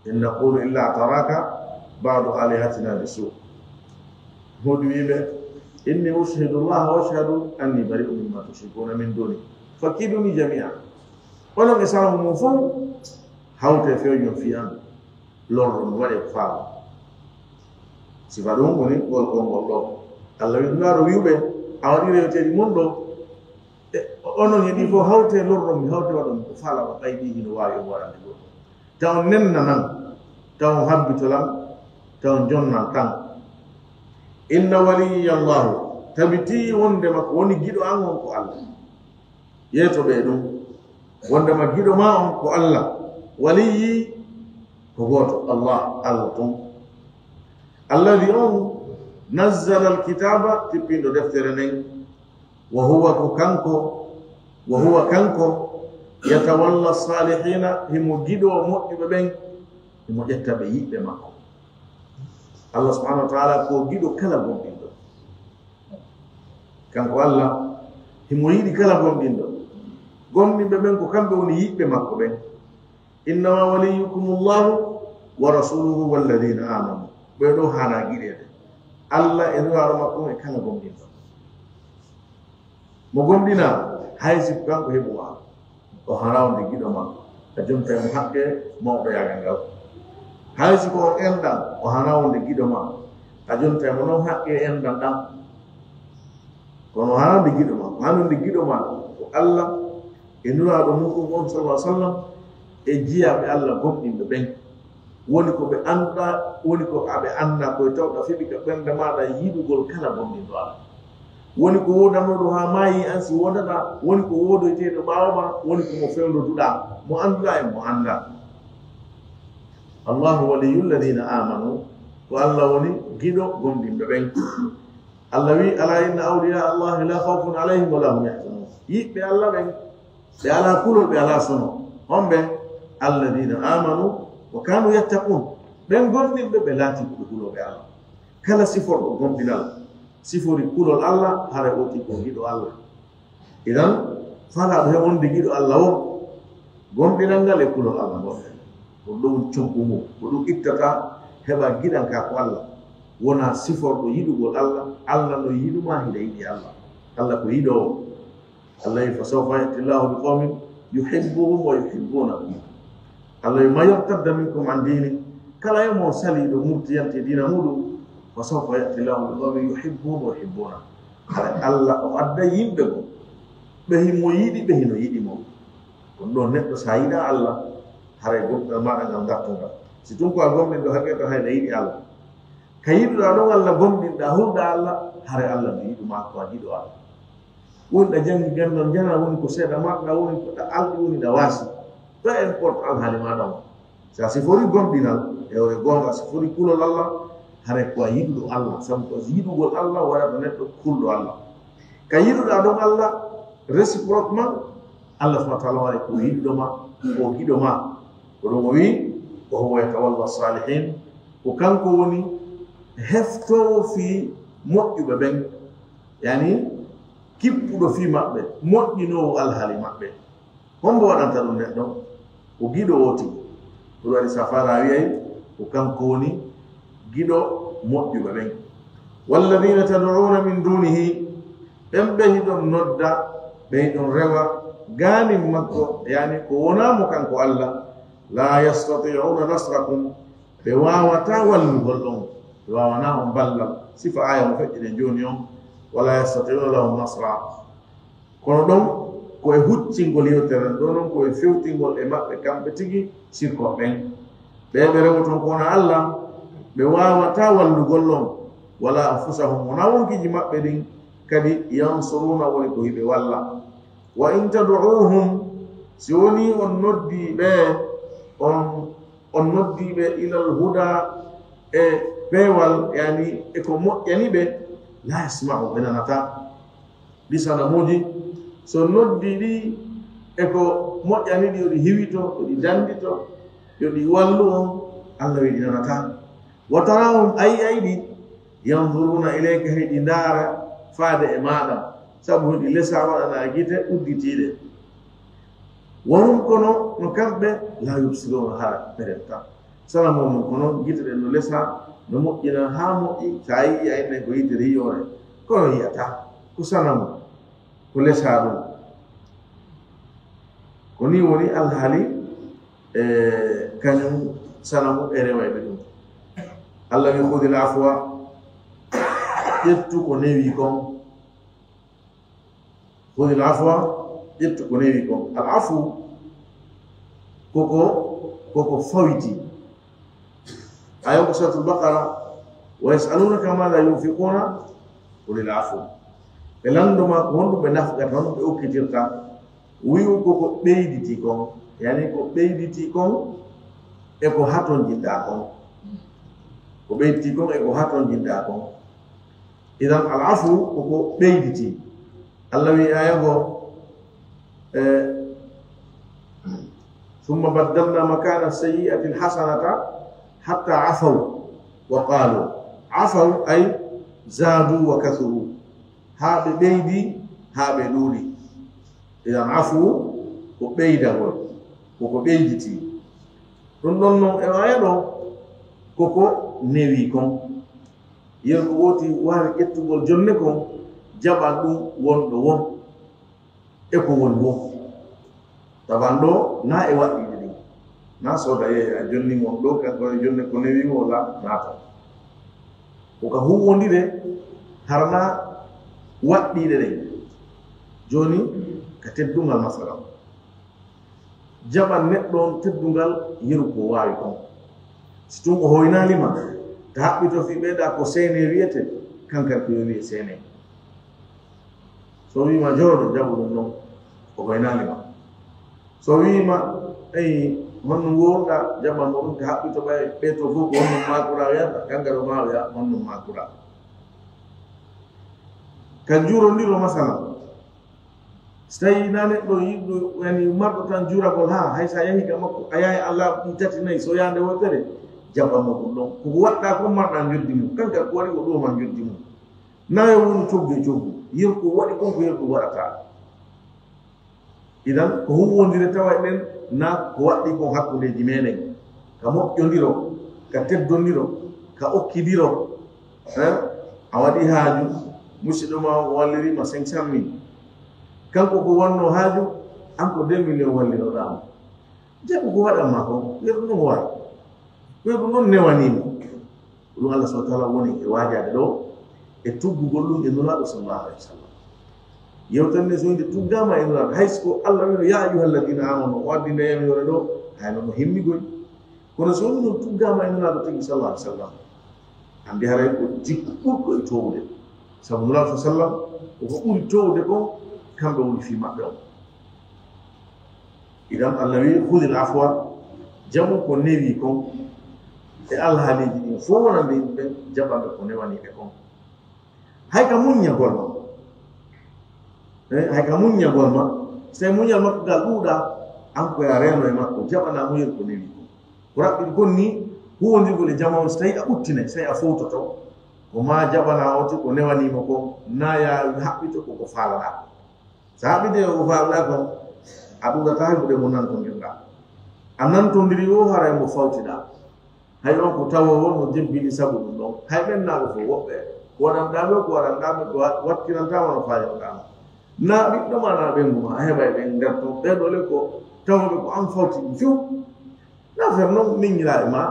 In naqulu illa ataraka ba'du alihatina bisu." Huudu wi'i ɓe, "Inni ushhidu Allaha wa ashhadu anni bari'un mimma tushrikuna min duni. Fakiduni jami'a." Onon e sanamu mon fof, hawte fewjon fii an, lorron mi, waɗee ko faalon. Sifa ɗum woni ngol konngol ɗoo. Allah wi'i, Nulaaɗo, wi'u ɓe, a waɗii reweteeɗi mon ɗoo, e onon e ɗi fof, hawte lorron mi, hawte waɗon mi ko faalaa, ɓay ɗi hino waawi on waɗande goɗɗum. Taw nennanan, taw habbitolan, taw jonnan tan. Inna waliyya Allahu, tabitii wondema ko woni giɗo an on ko Allah. Yeeto ɓe ɗum, wondema giɗo maa on ko Allah. Waliyyi ko gooto, Allah, Allah tun. Alladhi on nazzala alkitaba, tippinɗo deftere nden. Wa huwa ko kanko, wa huwa kanko, yatawalla salihina, himo giɗo moƴƴuɓe ɓen, himo ƴetta ɓe yiɓɓe makko. Allah subhanahu wa ta'ala ko giɗo kala gomɗinɗo. Kanko Allah, himo yiɗi kala gomɗinɗo. Gomɗinɓe ɓen ko kamɓe woni yiɓɓe makko ɓen. Innama waliyukumullahu wa rasuluhu walladhina amanu. Ɓe ɗoo haanaa giɗeede. Allah e Nulaaɗo makko e kala gomɗinɗo. Mo gomɗinaa, hay si ko kanko heɓu maa, o haanaa wonde giɗo maa. A jontay mo haqqe mawɗoyaagal ngal. Hay si ko on enɗan, o haanaa wonde giɗo maa. A jontay mo non haqqe enɗan ɗan. Kono o haanaa wonde giɗo maa. Ko haani wonde giɗo maa ko Allah e Nulaaɗo muɗum on, sallallahu alaihi wasallam, e jiyaaɓe Allah gomɗinɓe ɓen. Woni ko ɓe annda, woni ko aɓe annda koye tawɗa feɓi ka ɓernde maaɗa yiɗugol kala gomɗinɗo Allah. Woni ko woodanooɗo haa maayi an si woodata, woni ko woodoyteeɗo ɓaawo ma, woni ko mo fewndo duɗa, mo annduɗa e mo annda. Allahu waliyyu alladhina amanu, ko Allah woni giɗo gomɗinɓe ɓen. Allah wi, "Ala inna awliya Allahi la khawfun alayhim wa la hum yahzanun." Yiɓɓe Allah ɓen, ɓe alaa kulol, ɓe alaa sono. Honɓe? "Alladhina amanu wa kanu yattaqun." Ɓen gomɗinɓe, ɓe laati ko ɓe hulooɓe Allah. Kala siforɗo gomɗinal, sifori kulol Allah, haray o tigi ko giɗo Allah. Idan, faalaaɗo he wonde giɗo Allah o, gomɗinal ngal e kulol Allah ngol. Ko ɗum coggu mum, ko ɗum ittata heɓa giɗanka ko Allah. Wona siforɗo yiɗugol Allah, Allah no yiɗuma, hiɗa yiɗi Allah. Allah ko yiɗoowo. Allah wi, "Fa sawfa ya'ti Allahu bi qawmin yuhibbuhum wa yuhibbunahu." Allah wi, "Man yartadda minkum an dini." Kala e mon saliiɗo murti yanti diina muɗum, "Fa sawfa ya'ti Allahu bi qawmin yuhibbuhum wa yuhibbuna." Haray Allah o adda yimɓe goo, ɓe himo yiɗi, ɓe hino yiɗi mo. Kono ɗo neɗɗo, sa yiɗa Allah, haray gomɗinal maaɗa ngal ngartungal. Si tun ko a gomɗinɗo haqiiqa, hay a yiɗi Allah. Ka yiɗuɗaa ɗon Allah gomɗinɗaa, hulɗaa Allah, haray Allah no yiɗuma, ko a giɗo Allah. Woni ɗa janngi ganndal, njana woni ko seeɗa maɗa, woni ko ɗa alɗi, woni ɗa waasi. Peu importe alhaali maaɗa on. Si a sifori gomɗinal, e hoore goonga, a sifori kulol Allah, haray ko a yiɗuɗo Allah, sabu ko yiɗugol Allah waɗata neɗɗo kulɗo Allah. Ka yiɗuɗaa ɗon Allah, réciproquement, Allah subhanahu wa ta'ala waɗay ko yiɗuɗo ma, ko giɗo ma. Ko ɗum o wi, "Wa huwa yatawalla salihin." Ko kanko woni heftoowo fii moƴƴuɓe ɓen, yani kippuɗo fii maɓɓe, moƴƴinoowo alhaali maɓɓe. Hombo waɗanta ɗum neɗɗo? Ko giɗo o tigi. Ɗum waɗi sa faala a wi'ay ko kanko woni giɗo moƴƴuɓe ɓen. "Walladhina tad'una min dunihi", ɓen ɓe hiɗon nodda, ɓe hiɗon rewa gaanin makko, yani ko wonaa mo kanko Allah, "la yastati'una nasrakum", ɓe waawataa wallugol on, ɓe waawanaa on ballal. Sifa aaya mo feƴƴiɗen jooni on, "Wala yastati'una lahum nasra." Kono ɗon ko e huccingol yewtere nden, ɗon non ko e fewtingol e maɓɓe kamɓe tigi sirkooɓe ɓen. Ɓe ɓe rewoton ko wona Allah, ɓe waawataa wallugol on, "wala anfusahum", wonaa wonkiiji maɓɓe ɗin, kadi, "yansuruna", woni ko hiɓe walla. "Wa in tad'uhum", si wonii on noddii ɓe, on, on noddii ɓe, "ilal huda", e peewal, yani e ko moƴƴani ɓe, "la yasma'u", ɓe nanataa. Ɗi sanamuuji, so noddii ɗi e ko moƴƴani ɗi, yo ɗi hiwito, yo ɗi danndito, yo ɗi wallu on, Allah wi ɗi nanataa. "Wa tarahum", a yi'ay ɗi, "yanzuruna ilayka", hiɗi ndaara faade e maaɗa, sabu hiɗi lesaa waɗanaa gite udditiiɗe. "Wa hum", kono no kamɓe, "la yubsiruna", hara ɓe rentaa. Sanamu on, kono gite ɗen no lesaa, no moƴƴina haa moƴƴi, sa yi'i a innay ko yitere yi'ore, kono yi'ataa, ko sanamu, ko lesaa ɗum. Ko nii woni alhaali, e, kañum sanamu e rewayɓe ɗum. Allah wi, "Khudhil afwa", ƴettu ko newi kon. Khudhil afwa, ƴettu ko newi kon. Al afu, koko, koko fawiti. Ayo ko Suratul Baqara, "Wa yas'alunaka madha yunfiquna, qulil afu." Ɓe lanndo ma ko honɗum ɓe nafqata, honɗum ɓe okkitirta. Wi'u ko ko ɓeyditi kon, yani ko ɓeyditi kon e ko hatonjinɗaa kon. Ko ɓeyditi kon e ko hatonjinɗaa kon. Idan al afu ko ko ɓeyditi. Allah wi aya go, eh, "Thumma baddalna makana sayyi'ati al hasanata hatta afaw wa qalu." Afaw ay zadu wa kathuru. Haa ɓe ɓeydi, haa ɓe ɗuuɗi. Idan afu ko ɓeydagol, ko ko ɓeyditi. Ɗum ɗon non e aya ɗo, ko ko newi kon. Yen ko woti waawi ƴettugol jonne kon, jaɓan ɗum wonɗo won e ko woni won. Tawan ɗo na e waɗɗiiɗe ɗin. Na sooda yeeya jonni mon ɗo, kanko e jonne ko newi mo la naata. Ko ka huwwondire harana waɗɗiiɗe ɗen. Jooni ka teddungal masala. Jaɓan neɗɗo on teddungal yeru ko waawi kon. Si tun o hoynaali ma, ta haɓɓito fii ɓeyda ko seene wiyete, kankan ko yo wiye seene. So wii ma jooɗo, jaɓu ɗum non, o hoynaali ma. So wii ma, eyi, honno wowluɗa, jaɓan mo ɗum, ta haɓɓito ɓay ɓee to fof ko honno maakura wiyata, kankan o maa wiya honno maakura. Ka juurondiro, masalan, si tawii naa neɗɗo yiɗɗo, yani, marɗo tan juuragol, haa hay so a yahii ka makko, a yahay a laaɓi ɗi tati, nayi, so yaande wootere, jaɓan mo ɗum ɗon. Ko ko waɗɗaa kon marɗaa njoddi mum, kanka ko waɗi o ɗooma njoddi mum. Naa yo wonu coggu e coggu, yeru ko waɗi kon ko yeru ɗum waɗataa. Idan, ko huuwondire tawa eɗen, naa ko waɗɗii kon hakkundeeji meɗen, ka moƴƴondiro, ka teddondiro, ka okkidiro. Eh? A waɗi haaju, musidɗo ma o walliri ma cinq cent mille. Kanko ko wonno haaju, an ko deux millions wallinoɗaa mo. Jaɓu ko waɗan ma kon, yeru ɗum ɗon waɗi. Yeru ɗum ɗon newanii mo. Ko ɗum Allah subhanahu wa ta'ala woni e waajaade ɗo, e tuggugol ɗum e Nulaaɗo sallallahu alaihi wasallam. Yewtere nde so nde tuggaama e Nulaaɗo, hay so ko Allah wino, "Ya ayyuhal ladina amanu," o addi nde yamiroore ɗo, hay no mo himmigoy. Kono so woni ɗum tuggaama e Nulaaɗo tigi sallallahu alaihi wasallam, anndi haray ko jikku ɓurɗo e toowude. Sabu Nulaaɗo sallallahu alaihi wasallam, ko ko ɓuri toowude kon, kamɓe woni fii maɓɓe on. Idan Allah wi'i, "Khudhil afwa," jaɓu ko newii kon, e alhaaliiji ɗin fof wonande yimɓe ɓen, jaɓanɓe ko newanii ɓe kon. Hay ka muññagol ma, eh, hay ka muññagol ma, so tawii muñal makko ngal ɗuuɗaa, an ko yaa reeno e makko, jaɓanaa muñal ko newii kon. Ko raɓɓiɗi kon nii, huuwondirgol e jamaa on, so tawii a ɓuttinay, so tawii a fowtoto, ko maa jaɓanaa on tigi ko newanii mo kon, naa yaa haɓɓito ko ko faalaɗaa. So a haɓɓiti ko ko faalaɗaa kon, a ɗuuɗataa heɓude mo nantondirɗaa. A nantondiri o, haray mo fawtiɗaa. Hay on ko tawoowo no jebbini sabu ɗum ɗon. Hay ɓen naa ɓe fof woɓɓe. Ko waɗanɗaa ɓe, ko waɗanɗaa ɓe, ko wa-, wakkilantaa ma no faayoɗaa ma. Naa ɓiɗɗo ma, naa ɓeyngu ma, a heɓay ɓen nder ton. Ɓee ɗoo le ko tawooɓe ko an fawti ɗum few. Naa fer non miñiraa e ma,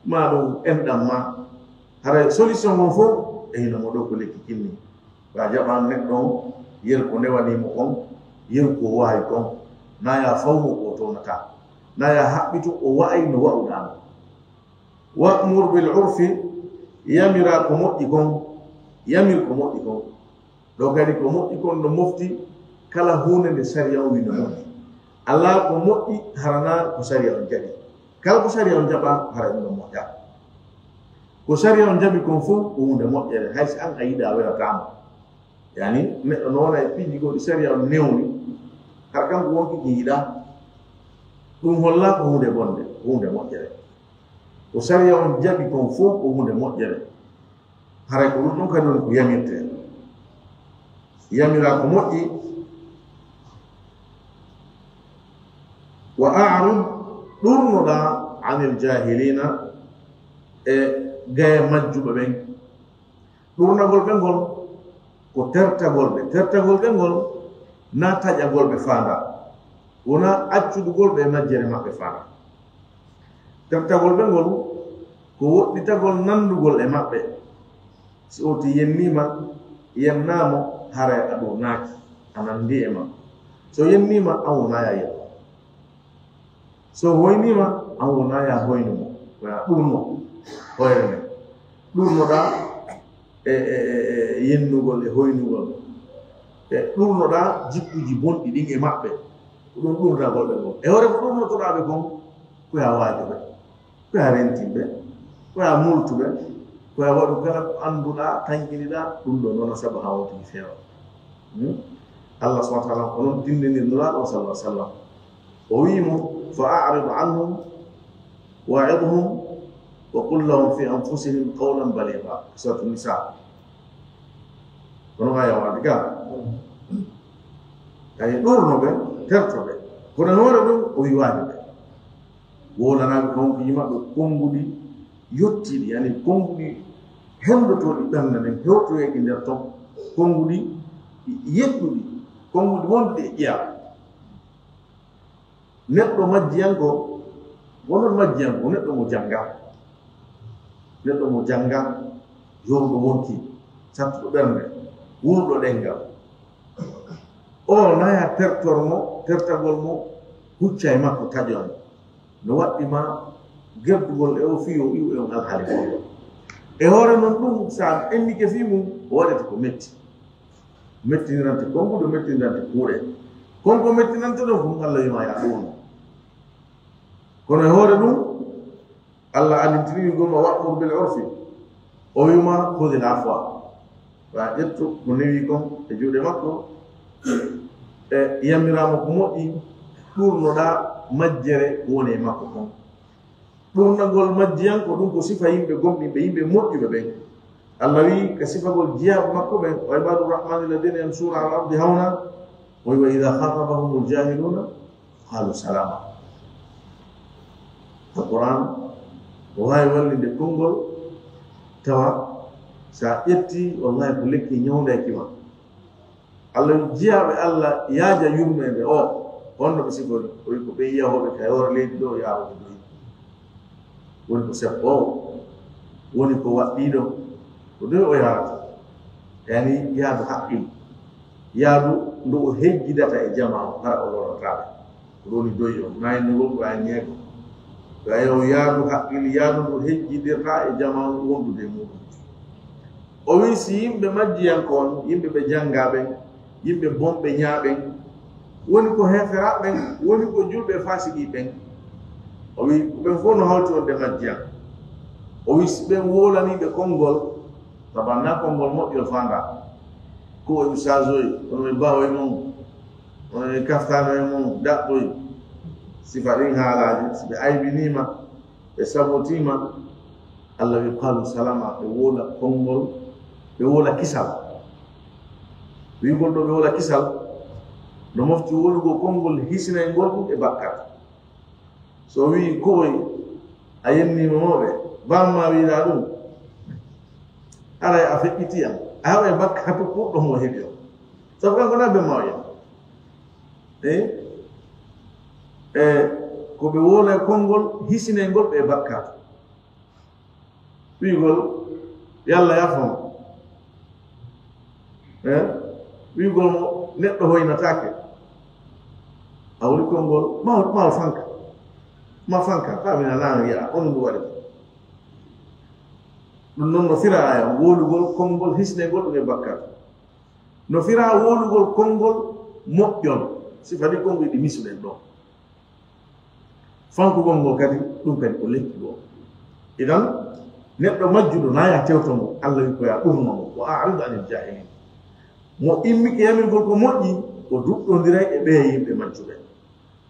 maa ɗum enɗan ma. Haray solution on fof e hino mo ɗoo ko lekki kinni. Ɓa jaɓan neɗɗo on, yeru ko newanii mo kon, yeru ko waawi kon. Naa yaa faw mo ko townataa. Naa yaa haɓɓitu o wa'ay no wa'uɗaa non. Wa'mur bil urfi, yamiraa ko moƴƴi kon, yamir ko moƴƴi kon. Ɗoo kadi ko moƴƴi kon no mofti kala huunde nde sariya on wii no moƴƴi. Alaa ko moƴƴi hara naa ko sariya on jaɓi. Kala ko sariya on jaɓaa, hara ɗum no moƴƴa. Ko sariya on jaɓi kon fof ko huunde moƴƴere, hay si an a yiɗaa welataa ma. Yani, neɗɗo no wona e piiji goɗɗi sariya on newni, hara kanko wonki ki yiɗaa. Ɗum hollaa ko huunde bonde, ko huunde moƴƴere. Ko sariya on jaɓi kon fof ko huunde moƴƴere. Haray ko ɗum ɗon kadi woni ko yamirtee. Yamiraa ko moƴƴi. Wa a'rid, ɗurnoɗaa, anil jahilina, e gaye majjuɓe ɓen. Ɗurnagol ɓe ngol ko tertagol ɓe. Tertagol ɓe ngol naa taƴagol ɓe faandaa. Wonaa accudugol ɓe e majjere maɓɓe faandaa. Tertagol ɓe ngol ko woɗɗitagol nanndugol e maɓɓe. Si o ti yenniima, yennaa mo, haray a ɗurnaaki, a nanndii e makko. So yenniima, an wonaa yaa yenno. So hoyniima, an wonaa yaa hoynu mo, ko yaa ɗurno hoyre nden. Ɗurnoɗaa e, e, e, e yennugol e hoynugol. E ɗurnoɗaa jikkuuji bonɗi ɗin e maɓɓe. Ko ɗum ɗurnagol ɓe ngol. E hoore ko ɗurnotoɗaa ɓe kon, ko yaa waaju ɓe. Ko yaa rentin ɓe, ko yaa multu ɓe, ko yaa waɗu kala ko annduɗaa, tañƴiniɗaa, ɗum ɗoo noon sabu haa wontude feewa. Hmm? Allah subhanahu wa ta'ala ko noon tinndinir Nulaaɗo o sallallahu alaihi wasallam. O wi'i mo, "Fa a'rid anhum, wa'idhum, wa qul lahum fi anfusihim qawlan baligha." Suratu Nisa. Kono aya waɗi ga. Kay ɗurno ɓe, terto ɓe. Kono hoore ɗum, o wi'i waaju ɓe. Wowlanaaɓe konguɗi maɓɓe, konguɗi yottiiɗi, yani konguɗi henndotooɗi ɓernde nden, hewtoyeeɗi nder ton, konguɗi yeɗɗuɗi, konguɗi wonɗi e ƴiya. Neɗɗo majjiyanko, wonon majjiyanko, neɗɗo mo jannga. Neɗɗo mo jannga, yoruɗo wonki, sattuɗo ɓernde, wuluɗo ɗenngal. O naya tertor mo, tertagol mo, hucca e makko taƴon. No waɗɗi ma gerdugol e o fii o iw e on alhaali fof. E hoore noon ɗum, so a ennike fii mum, o waɗete ko metti. Mettinirante konnguɗo, mettinirante kuuɗe. Kon ko mettinante ɗon ko ɗum Allah wiima ya ɗum. Kono e hoore ɗum, Allah alintiri goma wa'mur bil urfi. O wiima khudhil afwa. Wa ƴettu ko newi kon e juuɗe makko. E yamiraama ko moƴƴi, ɗurnoɗaa majjere ko woni e makko kon. Ɗurnagol majjiyan ko ɗum ko sifa yimɓe gomɗinɓe, yimɓe moƴƴuɓe ɓen. Allah wi'i ka sifagol jiyaaɓe makko ɓen, "Wa ibadu rahmani alladhina yamshuna ala ardi hawna, wa idha khatabahumul jahiluna qalu salama." Alquran o waawi wallinde konngol, tawa so a ƴetti, wallahi ko lekki ñawndeeki ma. Allah jiyaaɓe Allah yaaja yurmeende o, honno ɓe sifori? O wi ko ɓe yiyahooɓe ka hoore leydi ɗo, yaarooɓe doyi. Woni ko seppoowo, woni ko waɗɗiiɗo, ko doy o yaarata. Yani yaadu haqqil, yaadu ndu o hejjidata e jamaa o, hara o lorotaaɓe. Ko ɗum woni doy o, naayinugol ko a ñeego. Ko a yaw yaadu haqqil, yaadu ndu hejjidirta e jamaa o wondude e muɗum. O wi si yimɓe majjiyankoon, yimɓe ɓe janngaa ɓen, yimɓe bonɓe ñaaɓen, woni ko heeferaaɓe ɓen, woni ko julɓe faasiqi ɓen. O wi ko ɓen fof no hawti wonde majjiyan. O wi si ɓen wowlaniiɓe konngol, sabu annaa konngol moƴƴol faandaa. Ko o ustaasoy, kono ɓe bawoy mum, kono ɓe kaftaanoy mum, daɓɓoy. Sifa ɗin haalaaji, si ɓe aybiniima, ɓe sabotiima, Allah wi qalu salama, ɓe wowla konngol, ɓe wowla kisal. Wi'ugol ɗo ɓe wowla kisal, no mofti wowlugol konngol hisinayngol ɗum e bakkat. So o wi'i ko'oy a yenniima mawɓe, bamma wi'uɗaa ɗum, aray a feƴƴitii am, a heɓay bakkat ɓurɗo mo o heɓi on. Sabu kanko na ben mawɓe. E, e, ko ɓe wowla e konngol hisinayngol ɓe e bakkat. Wi'ugol, "Yalla yaafo mo." Eh? Wi'ugol mo, "Neɗɗo hoynataake." A woni konngol, ma, ma o fanka. Ma fanka, faa mi nanaa wi'a, on ndu waɗi. Ɗum noon no fira aya, wowlugol konngol hisnegol ɗum e bakkat. No fira wowlugol konngol moƴƴol, sifa ni konngol ɗi misuɗen ɗo. Fankugol ngol kadi, ɗum kadi ko lekki goo. Idan, neɗɗo majjuɗo na ya tewto mo, Allah wi ko ya ɗurno mo, wa a'rid anil jahilin. Mo immike yamirgol ko moƴƴi, o duɗɗondiray e ɓeya yimɓe majjuɓe.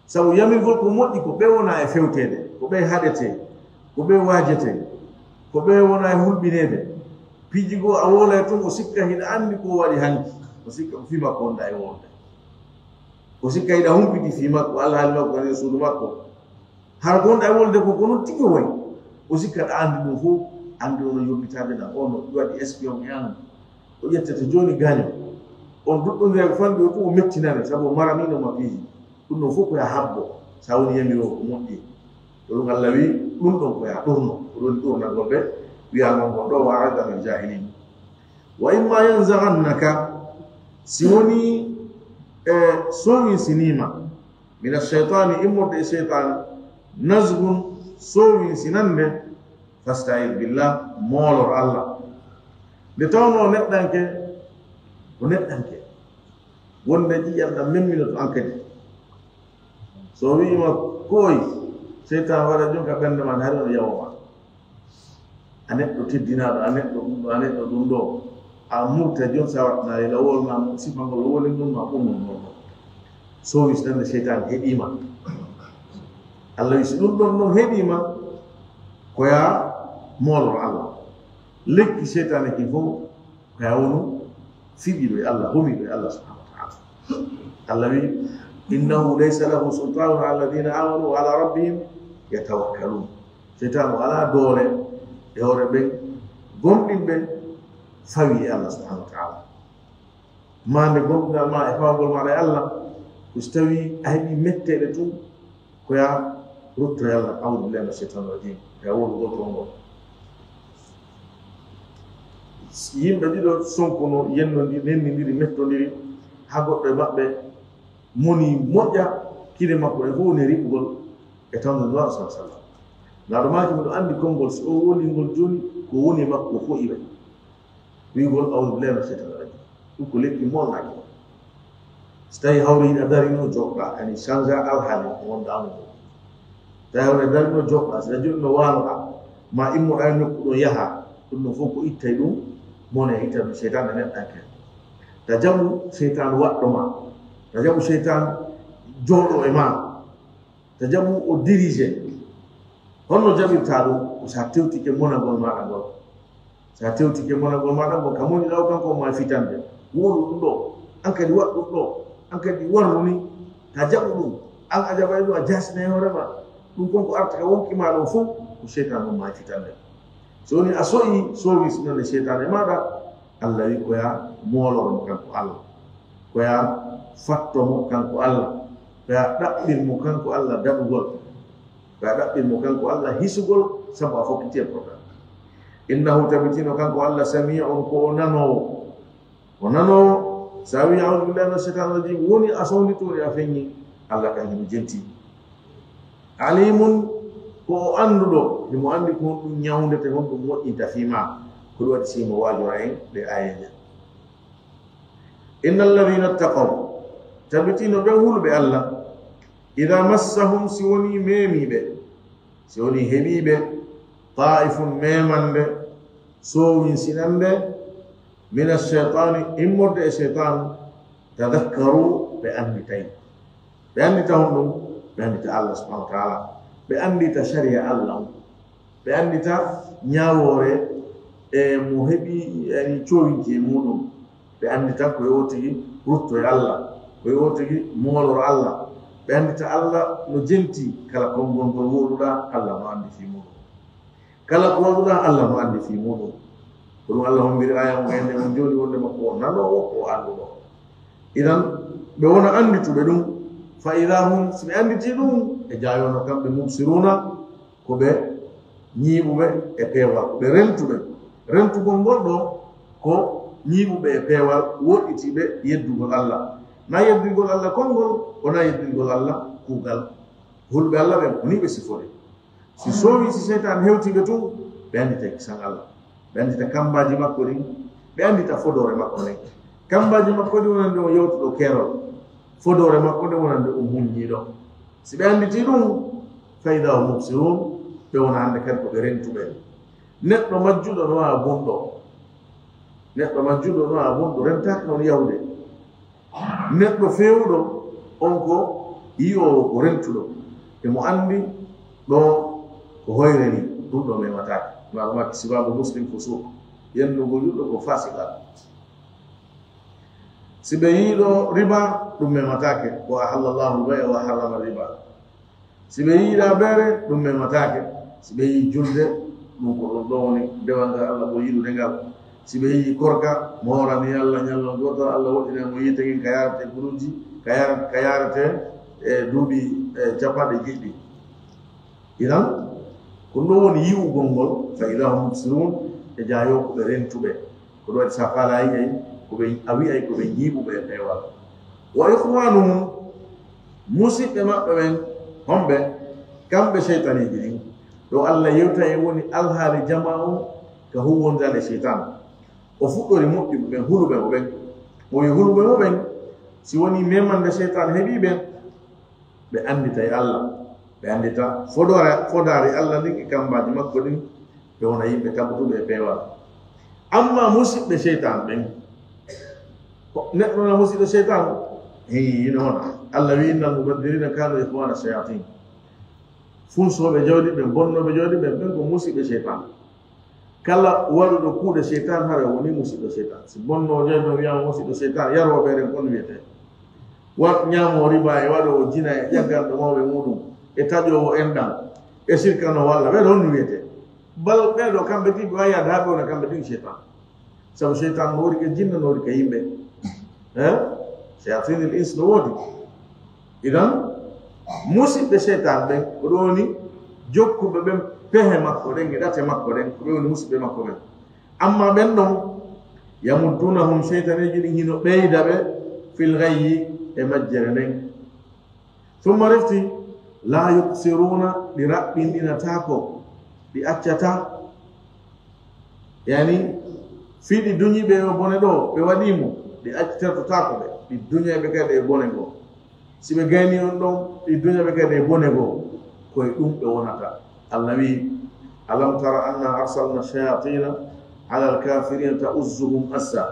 Sabu yamirgol ko moƴƴi ko ɓe wona e fewteede, ko ɓe haɗetee, ko ɓe waajetee, ko ɓe wona e hulɓineede. Piiji goo a wowlay tun, o sikka hiɗa anndi ko o waɗi hanki, o sikka ko fii makko wonɗaa e wowlde. O sikka hiɗa humpiti fii makko, alhaali makko, woni e suudu makko. Hara ko wonɗaa e wowlde ko, ko non tigi wayi. O sikka ɗa anndi ɗum fof, anndi on no yurmitaade na, on no waɗi espion e an. O ƴettete jooni gaño. On duɗɗondira ko fanɗi o tun, o mettinane, sabu o maraniino ma piiji. Ɗum ɗon fof ko ya habbo, sa woni yamiro ko moƴƴi. Ko ɗum Allah wi, ɗum ɗon ko ya ɗurno. Ko ɗum ɗurnagol ɓe, wi'anoo ngol ɗo, wa a'rid anil jahilin. Wa imma yanzaghannaka, si woni, e, sowinsiniima, mina shaytaani, immorde e seytaane, nazghun, sowinsinande, fasta'idh billah, moolor Allah. Nde tawnoo neɗɗanke, ko neɗɗanke. Wonde ƴiƴan ɗan memminoto an kadi. So o wi'ima koy, seytan waɗa ɗum ka ɓernde ma, hari ono yawa ma. A neɗɗo teddinaaɗo, a neɗɗo ɗum ɗo, a neɗɗo ɗum ɗo. A murta jon sa waɗanaali lawol ma, mo sifa ngol woni ɗum ma, ɗum ɗum ɗon. So wisnande seytan heɗima. Allah wi si ɗum ɗon ɗon heɗima, ko ya moolor Allah. Lekki seytane kin fof, ko ya wonu fiɓiiɗo e Allah, humiiɗo e Allah subhanahu wa ta'ala. Allah wi, "Innahu laysa lahu sultanun ala alladhina amanu wa ala rabbihim yatawakkalun." Seytaane o alaa doole e hoore ɓen gomɗinɓe fawi e Allah subhanahu wa ta'ala. Maande gomɗinal ma e fawgol maɗa e Allah, ko si tawi a heɓi metteɗe tun, ko ya rutto e Allah, a'udhu billahi minash shaitanir rajim. Ya wowlugol konngol. Yimɓe ɗiɗo sonkuno, yennondiri, nennindiri, mettondiri, haa goɗɗo e maɓɓe moni moƴƴa, Kine makko ɗen fof woni riɓɓugol e tawde Nulaaɗo, sallallahu alaihi wasallam. Nulaaɗo maaki, miɗo anndi konngol, si o woni ngol jooni, ko woni e makko ko iway. Wi'ugol, "A'uuzu billaahi mina shaytaani rajiim." Ɗum ko lekki molnaaki. Si tawii hawri hiɗa darino, jooɗoɗaa, yani change alhaali ko wonɗaa mo. Tawi hawre darino joɗɗa, si a joɗɗino waaloɗa, ma immoɗa e nokku ɗon yaha, ɗum ɗon fof ko ittay ɗum, mone itta ɗum seytaane neɗɗanke. Ta jaɓu seytaane waɗɗo ma, ta jaɓu seytaane jooɗo e ma, ta jaɓu o dirige. Honno jaɓirta ɗum? Ko sa tewtike monagol maɗa ngol. Sa tewtike monagol maɗa ngol, ka moni ɗaw kanko ma fitande. Wolu ɗum ɗo, an kadi waɗ ɗum ɗo, an kadi warru ni, ka jaɓu ɗum. An a jaɓay ɗum, a jasina e hoore ma. Ɗum kon ko arta ka wonki ma ɗon fof, ko seytaane on ma fitande. So woni a so'i, sowi si non e seytaane maɗa, Allah wi ko ya mooloro mo kanko Allah. Ko ya fatto mo kanko Allah. Ko ya ɗaɓɓir mo kanko Allah daɗugol. Ko ya ɗaɓɓir mo kanko Allah hisugol, sabu a fokkiti e problème. Innahu, tabitino kanko Allah, sami'un, ko o nanoowo. O nanoowo, sa wi, "A'uuzu billaahi mina shaytaani rajiim," woni a sownditoori a feññi, Allah kan himo jenti. Alimun, ko o annduɗo, himo anndi ko honɗum ñawndete, honɗum moƴƴinta fii ma. Ko ɗum waɗi si himo waajora en ɗe aayeeje. Inna alladhiina ittaqaw, tabitino ɓen huluɓe Allah, idaa massahum, si woni meemiiɓe, si woni heɓiiɓe, taa'ifun, memande, soowinsinande, mina shaytaani, immorde e seytaan, tadakkaru, ɓe annditay. Ɓe anndita honɗum? Ɓe anndita Allah subhanahu wa ta'ala. Ɓe anndita shari'a Allah on. Ɓe anndita ñaawoore e mo heɓi, yani, coowinki e muɗum. Ɓe anndita ko yo tigi rutto e Allah, ko yo tigi mooloro Allah. Ɓe anndita Allah no jenti kala konngol ngol wowluɗaa, Allah no anndi fii muɗum. Kala ko waɗuɗaa, Allah no anndi fii muɗum. Ko ɗum Allah hombiri aaya mo ende on jooni wonde makko o nanoowo, ko o annduɗo. Idan, ɓe wona anndituɓe ɗum, fa idaa hum, si ɓe annditi ɗum, ɓe jaayono kamɓe mubsiruuna, ko ɓe ñiiɓuɓe e peewal, ko ɓe rentuɓe. Rentugol ngol ɗo ko ñiiɓuɓe e peewal, woɗɗitiiɓe yeddugol Allah. Na yeddugol Allah konngol, wona yeddugol Allah kuugal. Hulɓe Allah ɓen, ko nii ɓe sifori. Si soowi, si seytaane hewtii ɓe tun, ɓe anndita kisan Allah. Ɓe anndita kammbaaji makko ɗin, ɓe anndita fodoore makko nden. Kammbaaji makko ɗin wonande on yawtuɗo keerol, fodoore makko nden wonande on muññiiɗo. Si ɓe annditii ɗum, fa idaa hum mubsiruun, ɓe wona hannde kadi ko ɓe rentuɓe. Neɗɗo majjuɗo no waawa bonɗo. Neɗɗo majjuɗo no waawa bonɗo, rentaaka on yahude. Neɗɗo feewuɗo on ko yi'oowo ko rentuɗo. Emo anndi ɗo ko hoyre ni, ɗum ɗo memataake. Maɗum maaki sibaabu muslim fusuuq, yennugol juulɗo ko faasiqaaku. Si ɓe yi'ii ɗo riba, ɗum memataake. Wa ahalla Allahu al-bay'a wa harrama riba. Si ɓe yi'ii ɗaɓɓere, ɗum memataake. Si ɓe yi'ii julde, ɗum ko ɗum ɗo woni dewal ngal Allah ɓuri yiɗude ngal. Si ɓe yi'ii korka, mo horani Allah ñalngal gootal, Allah woɗɗinay mo yiite ngel ka yaarete guruuji, ka yaar-, ka yaarete e duuɓi, e, capanɗe jeɗɗi. Idan, ko ɗum ɗo woni yi'ugol ngol, fa idaa hum mubsiruun, ɓe jaayoo ko ɓe rentuɓe. Ko ɗum waɗi sa faalaa yi'ay, ko ɓe, a wi'ay ko ɓe ñiiɓuɓe e peewal. Wa ikhwaanuhum, musiɓɓe maɓɓe ɓen, homɓe, kamɓe seytaneeji ɗin. Ɗo Allah yewta e woni alhaali jamaa on ka huuwondiral e seytaan. O fuɗɗori moƴƴuɓe ɓen, huluɓe mo ɓen. O wi'i huluɓe mo ɓen, si woni memande seytaan heɓii ɓe, ɓe annditay Allah, ɓe anndita fodoore, fodaari Allah ndin e kammbaaji makko ɗin, ɓe wona yimɓe tabbutuɓe e peewal. Amma musiɓɓe seytaan ɓen, ko neɗɗo na musiɗɗo seytaan? Hii, hino wona. Allah wi'i, "Innal mubaddiriina kaanu ikhwaana shayaatiin." Funsooɓe jawdi ɓen, bonnooɓe jawdi ɓen, ɓen ko musiɓɓe seytaan. Kala waɗuɗo kuuɗe seytaan, hara woni musiɗɗo seytaan. Si bonnoowo jawdi on wi'aama musiɗɗo seytaan, yarooɓe ɓen kon wiyete. Wa-, ñaamoo riba e waɗoowo jina e ƴagganɗo mawɓe muɗum, e taƴoowo enɗan, e sirkanoowo Allah, ɓee ɗoo on wiyete. Bal ɓee ɗoo kamɓe tigi ɓe waawi yaade haa ɓe wona kamɓe tigi seytaan. Sabu seytaan no woni ka jinna, no woni ka yimɓe. Eh? Shayatinil ins no woodi. Idan, musiɓɓe seytaan ɓen, ko ɗoo woni jokkuɓe ɓen pehe makko ɗen e ɗate makko ɗen, ko ɓe woni musiɓɓe makko ɓen. Amma ɓen ɗon, yamudduunahum, seytaneeji ɗin hino ɓeyda ɓe, fil gayyi, e majjere nden. Ɗum refti, la yuqsiruna, ɗi raɓɓinɗinataako, ɗi accataa. Yani, fii ɗi duñi ɓe e bone ɗo, ɓe waɗii mo, ɗi accataa ko ɓe, ɗi duñay ɓe kadi e bone goo. Si ɓe gaynii on ɗon, ɗi duña ɓe kadi e bone goo. Ko e ɗum ɓe wonata. Allah wi'i, "Alam tara anna arsalna shayatina ala alkafirina ta'uzzuhum azza."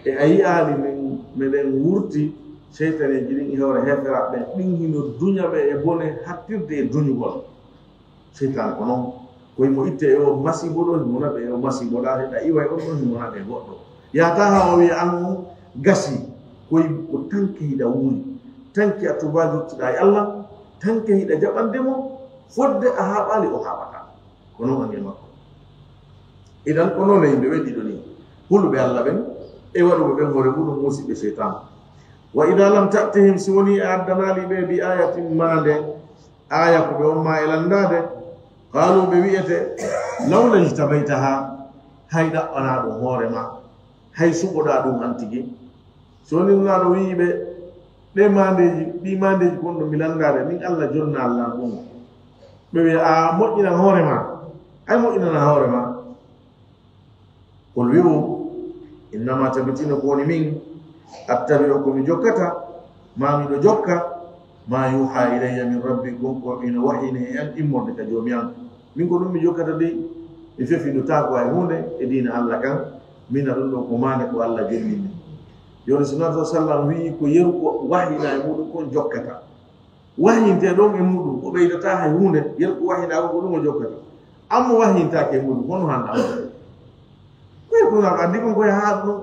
E a yi'aali min, meɗen wurti seytaneeji ɗin e hoore heeferaaɓe ɓen, ɗin hino duña ɓe e bone hattirde e duñugol. Seytaan ko non, ko himo itte e o masiibo ɗo, himo naɓe e o masiibo ɗa, heɗa iwa e on ɗon, himo naɓe e goɗɗo. Yaata haa o wi'a an on gasi, ko, ko tanke hiɗa wuuri, tanke a tuubaaki, ruttuɗa e Allah, tanke hiɗa jaɓande mo, fodde a haaɓaali, o haaɓata. Ko non woni e makko. Idan, ko non e yimɓe ɓe ɗiɗo ni. Huluɓe Allah ɓen, e waɗuɓe ɓen hoore muɗum musiɓɓe seytaan. Wa idha lam ta'tihim, si woni a addanaali ɓe bi ayatin maande, aaya ko ɓe on ma e lanndaade, qaalu, ɓe wi'ete, "Lawla ijtabaytaha, hay ɗaɓɓanaa ɗum hoore ma, hay suɓoɗaa ɗum an tigi." So woni Nulaaɗo wi'i ɓe, "Ɗee maandeeji, ɗii maandeeji kon ɗo mi lanndaade, min Allah jonnaa lan ɗum." Ɓe wi'a, "A moƴƴinan hoore ma, ay moƴƴinana hoore ma." Qul, wi'u, "Innama, tabitino ko woni min, attabi'u, ko mi jokkata, ma miɗo jokka, ma yuha ilayya min rabbi, kon ko ina wahyine e an immorde ka Joomi an. Min ko ɗum mi jokkata dey, mi fefindotaako hay huunde e diina Allah kan, mina ɗum ɗo ko maande ko Allah jonnini." Jooni si Nabi sallam wi'i ko yeru ko wahyina e muɗum kon jokkata. Wahyinte ɗon e muɗum, o ɓeydataa hay huunde, yeru ko wahyinaa kon ko ɗum o jokkata. Amma wahyintaake e muɗum, hono hannde amma. Koy ko na addi kon koy haa ɗum.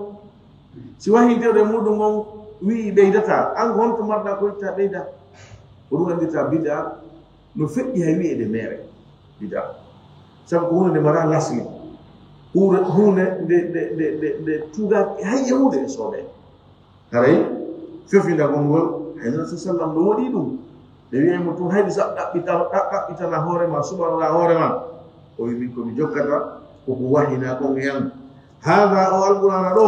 Si wahyinte ɗo e muɗum on wi'i ɓeydataa, an ko honto marɗa ko itta ɓeyda? Ko ɗum anndita bid'a no feƴƴi hay wi'eede meere bid'a. Sabu ko huunde nde mara lasli. Huunde, huunde nde, nde, nde, nde, nde tuugaaki hay e huunde e soobee. Haray fefindagol ngol, hay Nabi sallam no waɗi ɗum. Ɓe wi'ay mo tun, "Hay ɗum sa ɗaɓɓita-, ɗaɓɓitana hoore ma, suɓanoɗaa hoore ma?" O wi'i, "Min ko mi jokkata, ko ko wahyinaa kon e an. Haada, o Alqur'aana ɗo,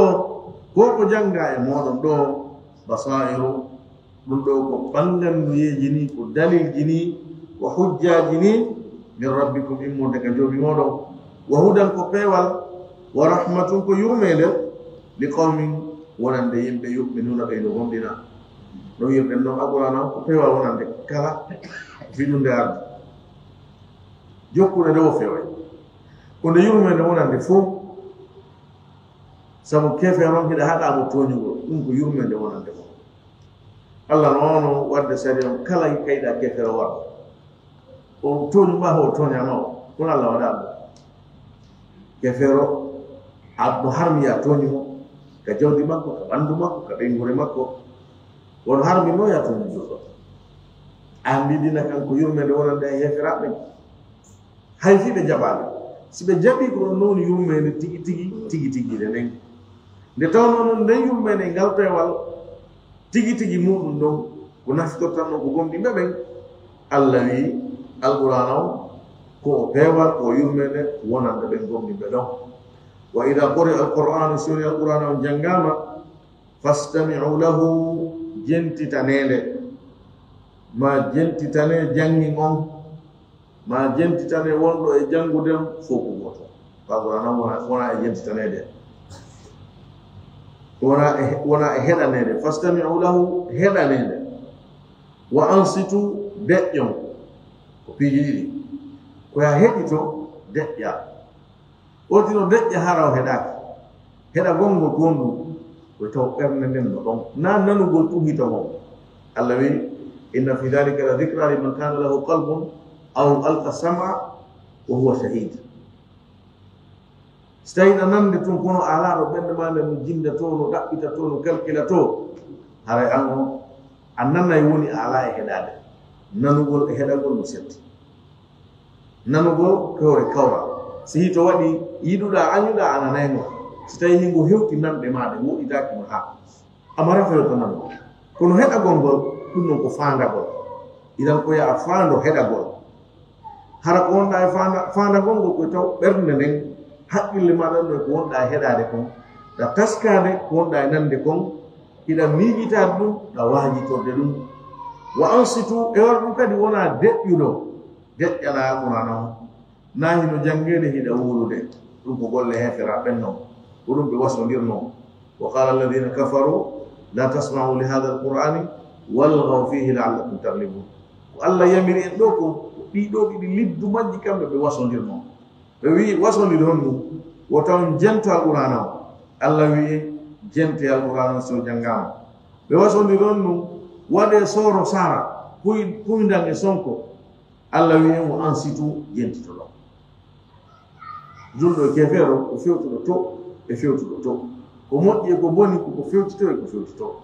ko ko janngaa e mooɗon ɗo, basairu, ɗum ɗo ko ɓangannuyeeji ni, ko dalilji ni, ko hujjaaji ni, min rabbikum, immorde ka Joomi mooɗon, wa hudan, ko peewal, wa rahmatun, ko yurmeende, li qawmin, wonande yimɓe, yu'minuuna, ɓe no gomɗina." No wi'irɗen non, Alqur'aana on ko peewal wonande kala fiɗunde arde. Jokkude nde o feeway. Ko nde yurmeende wonande fof, sabu keefeero on hiɗa haɗaa mo tooñugol, ɗum ko yurmeende wonande mo. Allah no wano waɗde sariya on, kala kayɗa keefeero waɗa. O tooñu ma, o tooña ma o, kono Allah waɗa ɗum. Keefeero, a no harmi ya tooñi mo, ka jawdi makko, ka ɓanndu makko, ka ɓeynguure makko. Wono harmi mo ya tooñi juulɗo. An ndi dina kan ko yurmeende wonande e heeferaaɓe. Hay fii ɓe jaɓaali. Si ɓe jaɓii ko ɗon non yurmeende tigi tigi, tigi tigi nde nden. Nde tawnoo non nden yurmeende ngal peewal tigi tigi muɗum ɗon ko naftortan non ko gomɗinɓe ɓen. Allah wi'i, Alqur'aana on ko o peewal, ko o yurmeende wonande ɓen gomɗinɓe ɗon. Wa idha quri'a al-Qur'anu, si woni Alqur'aana on janngaama, fastami'u lahu, jentitanee nde. Ma jentitanee janngin on. Ma jentitane wonɗo e janngude on fof ko gooto. Alqur'aana wona, wona e jentitaneede. Wona e, wona e heɗaneede. Fastami'u lahu, heɗaneede. Wa ansitu, deƴƴon. Ko piiji ɗiɗi. Ko ya heɗito, deƴƴa. Woti no deƴƴa hara o heɗaaki. Heɗagol ngol ko honɗum? Ko taw ɓernde nden no ɗon. Na nanugol tun hito ngon. Allah wi'i, "Inna fi dhalika la dhikra liman kana lahu qalbun aw alqa sam'a wa huwa shahid." Si tawi na nande tun kono a alaa ɗo ɓernde ma nden no jindato, no ɗaɓɓitato, no kalkilato, haray an on a nanay woni a alaa e heɗaade. Nanugol e heɗagol no setti. Nanugol ko hoore kawral. Si hito waɗi yiɗuɗaa, añuɗaa, a nanay mo. Si tawi hingo hewti nanɗe maaɗa, woɗɗitaaki ma haa. Amara feloto nanugol. Kono heɗagol ngol, ɗum non ko faandagol. Idan ko yaa faando heɗagol. Hara ko wonɗaa e faanda-, faandagol ngol, ko taw ɓernde nden, haqqille maaɗa ɗon e ko wonɗaa e heɗaade kon. Ɗa taskaade ko wonɗaa e nande kon, hiɗa miijitaade ɗum, ɗa waajitorde ɗum. Wa ansitu, e wara ɗum kadi wona deƴƴuɗo, deƴƴana Alqur'aana on. Na hino janngeede, hiɗa wowlude. Ɗum ko golle heeferaaɓe ɓen non. Ko ɗum ɓe wasondirnoo. Wa qala alladhina kafaru la tasma'u li hadha alqur'ani walghaw fihi la'allakum taghlibun. Ko Allah yamiri en ɗoo ko ɗii ɗoo ɗiɗi liddu majji kamɓe ɓe wasondirnoo. Ɓe wi'i, wasondir honɗum? Wota on jento Alqur'aana on. Allah wi'i, jente Alqur'aana on si o janngaama. Ɓe wasondir honɗum? Waɗee sooro sara, puy-, puyndan e sonko. Allah wi'i en, wa ansitu, jentitoɗon. Julɗo e keefeero, ko fewtuɗo to, e fewtuɗo to. Ko moƴƴi e ko boni, ko ko fewtitoo e ko fewtitoo.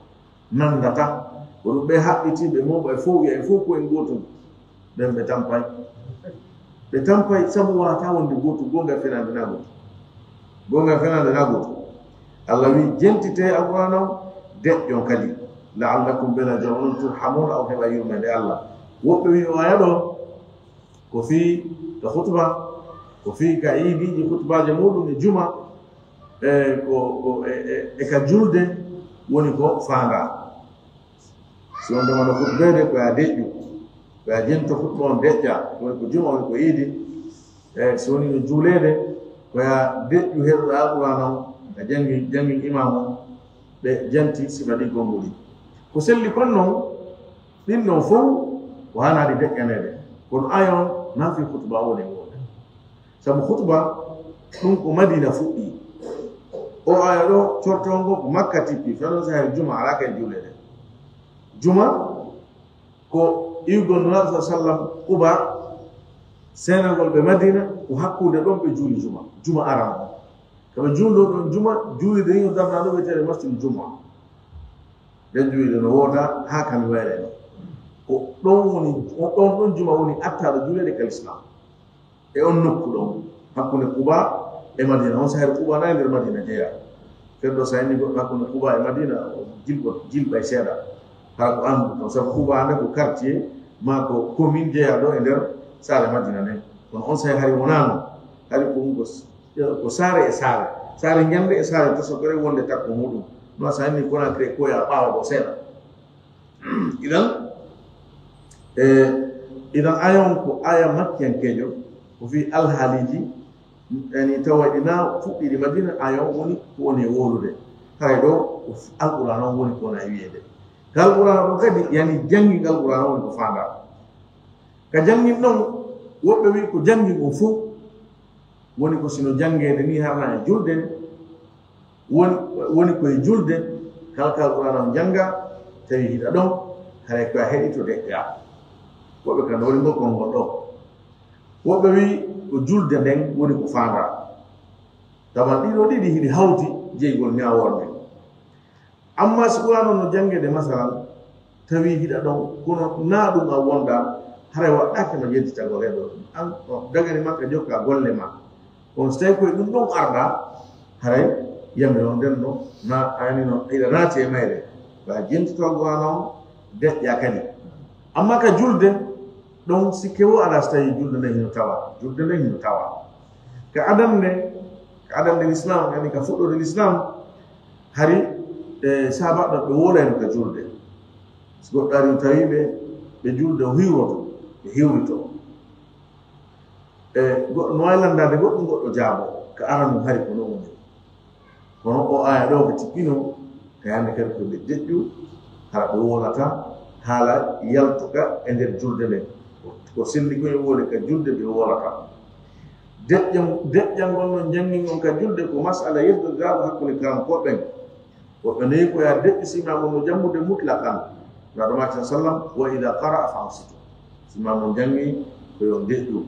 Nanndata. Ko ɗum ɓe haɓɓitiiɓe, mawɓe e fow, wi'a en fow ko en gootum. Ɓen ɓe tampay. Ɓe tampay sabu wata wonde gootum, goonga e fenaande na gootum. Goonga e fenaande na gootum. Allah wi'i, jentitee Alqur'aana on, deƴƴon kadi. La'allakum, mbela jon onon, turhamuuna, on heɓa yurmeende Allah. Woɓɓe wi'i o aya ɗoo, ko fii ka khutba, ko fii ka iidiiji, khutbaaje muuɗum e juma, e ko, ko, e, e, e ka julde woni ko faandaa. Si on ɗon wano khutbeede, ko yaa deƴƴu, ko yaa jento khutba on deƴƴa, woni ko juma, woni ko iidi. E si woni no juuleede, ko yaa deƴƴu heɗoɗaa Alqur'aana on, ka janngin, janngin imaam on, ɓe jenti sifa ɗin gonnguɗi. Ko selli kon non, ɗin non fow ko haanaade deƴƴaneede. Kono aya on, na fii khutba o woni e wowlude. Sabu khutba, ɗum ko Madina fuɗɗii. O aya ɗoo, cortol ngol ko Makka tippii, fii onon saa'i juma alaa ka e juuleede. Juma, ko iwgol Nulaaɗo, sallallahu alaihi wasallam, Quba, seenagol ɓe Madina, ko hakkunde ɗon ɓe juuli juma, juma arano on. Ka ɓe juulɗo ɗon juma, juulirde hino darnaa ɗo wi'eteeɗo Masjidul Juma. Nden juulirde no woota haa ka mi wayra ɗoo. Ko ɗon woni, ɗon, ɗon juma woni attaaɗo juuleede ka Lislaam. E on nokku ɗon, hakkunde Quba e Madina. On saa'i Quba na e nder Madina jeyaa. Fenndo saa'i ni goɗɗo hakkunde Quba e Madina, o jilɓo, jilɓay seeɗa. Hara ko anndu ɗon, sabu Quba nde ko quartier maa ko commune jeyaa ɗo e nder saare Madina nden. Kono on saa'i hari wonaano. Hari ko ɗum ko s-, ko saare e saare. Saare njannde e saare tasokere wonde takko muuɗum. No saa'i ni Conakry ko yaa ɓaawo ɗoo seeɗa. Idan, e, idan aya on ko aya makkiyankeejo, ko fii alhaaliiji, yani, tawa ɗi na fuɗɗiiɗi Madina, aya on woni ko woni e wowlude. Haray ɗoo, ko f-, Alqur'aana on woni ko wona e wi'eede. Ka Alqur'aana on kadi, yani, janngin Alqur'aana on woni ko faandaa. Ka janngin ɗon, woɓɓe wi'i ko janngin on fow, woni ko sino janngeede ni harna e julde, woni, woni ko e julde, kala ka Alqur'aana on jannga, tawi hiɗa ɗon, haray ko a heɗito deƴƴa. Woɓɓe ka ndowri ngol konngol ɗoo. Woɓɓe wi'i ko julde nden woni ko faandaa. Tawa ɗii ɗoo ɗiɗi hiɗi hawti jeygol ñaawoore nden. Amma si Qur'aana on no janngeede, masalan, tawi hiɗa ɗon, kono na ɗum a wonɗaa, haray waɗɗaake no yedditagol e ɗoo. An, o dagani makka jokka golle maa. Kono so tawi ko e ɗum ɗon arɗaa, haray yamiro nden no, na, a yani no, hiɗa naati e mayre. Ko a jentitoo Qur'aana on, deƴƴa kadi. Amma ka julde, ɗon sikke woo alaa so tawi julde nden hino tawa. Julde nden hino tawa. Ka adannde, ka adannde Lislaam, yani ka fuɗɗoode Lislaam, hari, e, sahaabaaɓe ɓe wowlayno ka julde. Si goɗɗo ari tawi ɓe, ɓe julde o hiwroto, ɓe hiwrito. E, goɗɗo no waawi lanndaade goɗɗum, goɗɗo jaabo. Ka aranun hari ko non woni. Kono o aya ɗoo ko tippinoo, ka hannde kadi ko ɓe deƴƴu, hara ɓe wowlata, haala yaltuka e nder julde nden. Ko, ko selli ko e wowle ka julde ɓe wowlata. Deƴƴan-, deƴƴangol non janngingol ka julde ko masala yeddondiraaɗo hakkunde karankooɓe ɓen. Woɓɓe no wi'i ko yaa deƴƴu si imaamu no janngude mutlaqan. Nulaaɗo maaki, sallam, wa idha qara'a fa ansitu. Si imaamu on janngi, ko yo on deƴƴu.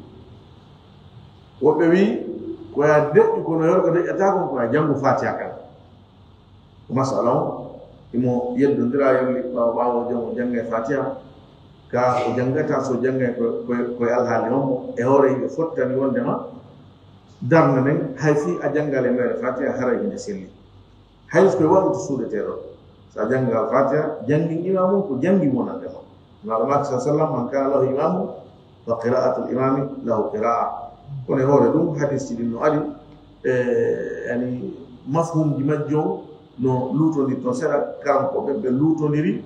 Woɓɓe wi'i ko yaa deƴƴu, kono yorgo deƴƴataa kon, ko yaa janngu Faatiha kan. Ko masala on, imo yeddondira, yalli ɓaawo, ɓaawo joom o jannga e Faatiha, ka o janngata, so jannga ko, ko, ko e alhaali on, e hoore hiɓe fottani wondema darnde nden, hay fii a janngal e mayre Faatiha, haray hinde selli. Hay so ko e waqtu suuɗeteeɗo, so a janngal Faatiha, janngin imaamu on ko janngi wonande ma. Nulaaɗo maaki, sallam, man kana lahu imamun, fa qira'atul imami lahu qira'a. Kono e hoore ɗum, hadisji ɗin no ari, e, yani, mafhumji majji on no luutondir ton seeɗa, karankooɓe ɓe luutondiri,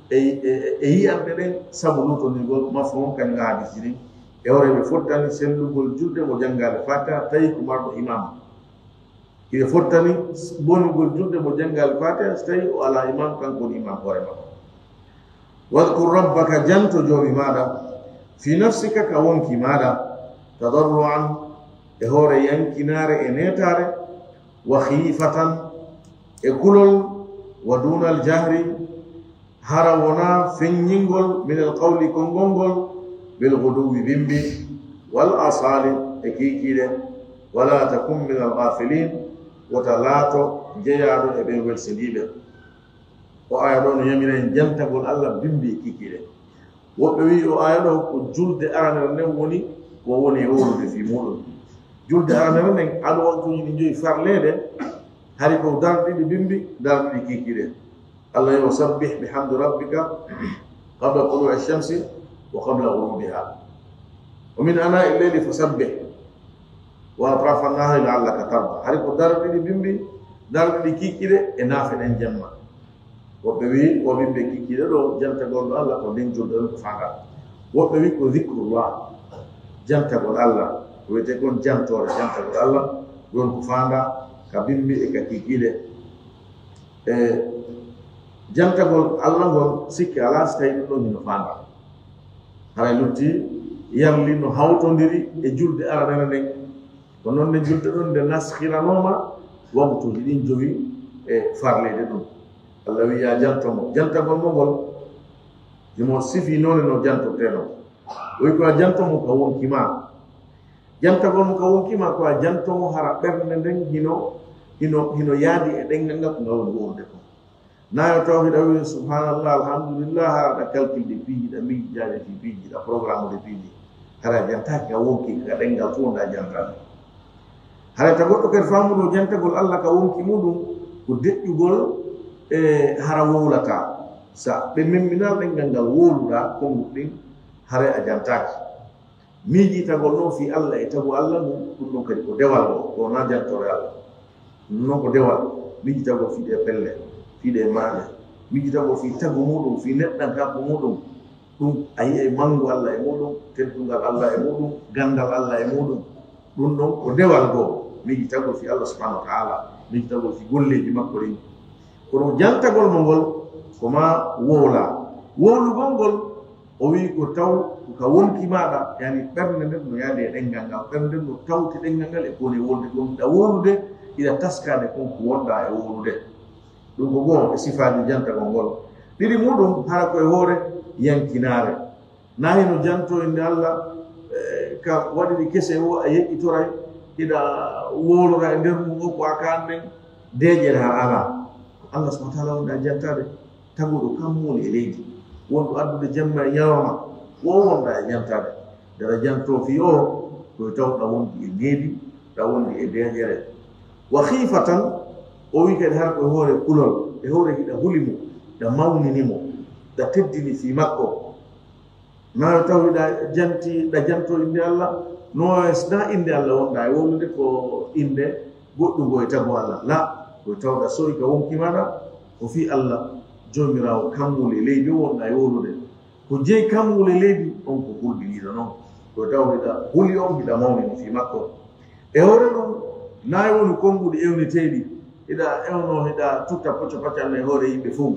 e, e, e yi'anɓe ɓen sabu luutondirgol mafhum kañum hadisi ɗin. E hoore ɓe fottani sellugol julde mo janngaali Fatiha tawi ko marɗo imam. Hiɗe fottani bonugol julde mo janngaali Fatiha so tawi o alaa imam, kanko woni imam hoore makko. Wadkur rabbaka, janto Joomi maaɗa, fi nafsika, ka wonki maaɗa, tadarruan, e hoore yankinaare e neetaare, wa khiifatan, e kulol, wa duunal jahri, hara wonaa feññingol, minal qawli, konngol ngol, bil ghuduwwi, bimbi, wal asaali, e kiikiiɗe, wala takun minal ghafilin, wota laato jeyaaɗo e ɓen welsindiiɓe. O aya ɗo no yamira en jantagol Allah bimbi e kiikiiɗe. Woɓɓe wi'i o aya ɗo ko julde aranere nden woni ko woni e wowlude fii muɗum. Julde aranere nden, ado waktuuji ɗi joyi farleede, hari ko darɗe ɗiɗi bimbi, darɗe ɗiɗi kiikiiɗe. Allah yo, "Sabbih bihamdi rabbika qabla tulu'i shamsi wa qabla ghurubiha. Wa min ana'i llayli fasabbih wa atrafa nahari la'allaka tarda." Hari ko darɗe ɗiɗi bimbi, darɗe ɗiɗi kiikiiɗe e naafe ɗen jemma. Woɓɓe wi'i, o bimbi e kiikiiɗe ɗo, jantagol ɗo Allah ko nden julde ɗon ko faandaa. Woɓɓe wi'i ko zikrullah, jantagol Allah, ko wiyetee kon jantoore, jantagol Allah, ɗon ko faandaa ka bimbi e ka kiikiiɗe. E jantagol Allah ngol, sikke alaa, si tawi ɗum ɗon hino faandaa. Haray lutti yarli no hawtondiri e julde aranere nden. Ko non nde julde ɗon nde naskhiranooma waktuuji ɗin jowi e farleede ɗum. Allah wi'i, "Yaa janto mo." Jantagol mo ngol, himo sifii noone no jantortee non. O wi'i ko a janto mo ka wonki maa. Jantagol mo ka wonki maa ko a janto mo hara ɓernde nden hino, hino, hino yaadi e ɗenngal ngal ko ngal woni wowlude kon. Naa yo taw hiɗa wi'i, "Subhanallah, alhamdulillah," hara ɗa calcul de piiji, ɗa miijaaji fii piiji, ɗa programme de piiji. Hara a jantaaki ka wonki, ka ɗenngal fow nda jantaade. Hara ta goɗɗo kadi faamuɗo jantagol Allah ka wonki muɗum ko deƴƴugol, e hara wowlataa. Sa ɓe memminaa ɗenngal ngal wowluɗaa, konnguɗi ɗin, haray a jantaaki. Miijitagol non fii Allah e tagu Allah ngun, ɗum ɗon kadi ko dewal, ɗo ko wonaa jantoore Allah. Ɗum non ko dewal, miijitagol fii ɗee pelle, fii ɗee maaje, miijitagol fii tagu muɗum, fii neɗɗankaaku muɗum. Ɗum a yi'ay manngu Allah e muɗum, teddungal Allah e muɗum, ganndal Allah e muɗum. Ɗum ɗon ko dewal goo, miijitagol fii Allah subhanahu wa ta'ala, miijitagol fii golleeji makko ɗin. Kono jantagol mo ngol, ko maa wowlaa. Wowlugol ngol, o wi'i ko taw ko ka wonki maaɗa, yani ɓernde nden no yaade e ɗenngal ngal, ɓernde nden no tawti ɗenngal ngal e ko woni e wowlude kon, hiɗa wowlude, hiɗa taskaade kon ko wonɗaa e wowlude. Ɗum ko go'o e sifaaji jantagol ngol. Ɗiɗi muɗum, hara ko e hoore yankinaare. Naa hino janto innde Allah, eh, ka waɗi ɗi kese o a yeƴƴitoray, hiɗa wowlora e nder mum o ko a kaan nden, deeƴere hara alaa. Ko Allah subhanahu wa ta'ala wonɗaa e jantaade. Taguɗo kammuuli e leydi, wonɗo addude jemma e ñalawma, ko o wonɗaa e jantaade. Nde aɗa jantoo fii o, ko yo taw ɗa wondi e needi, ɗa wondi e deeƴere. Wa khiifatan, o wi'i kadi hara ko e hoore kulol, e hoore hiɗa huli mo, ɗa mawnini mo, ɗa teddini fii makko. Naa yo taw hiɗa janti, ɗa jantoo innde Allah, no waawi si naa innde Allah wonɗaa e wowlude, ko innde goɗɗungo e tagu Allah. La, ko taw ɗa so'i ka wonki maaɗa, ko fii Allah, Joomiraawo kammuuli e leydi o wonɗaa e wowlude. Ko jeyi kammuuli e leydi, on ko hulɓiniiɗo non. Ko taw hiɗa huli on, hiɗa mawnini fii makko. E hoore ɗum, naa e woni konnguɗi ewneteeɗi, hiɗa ewno, hiɗa tutta pocca paccanno e hoore yimɓe fow.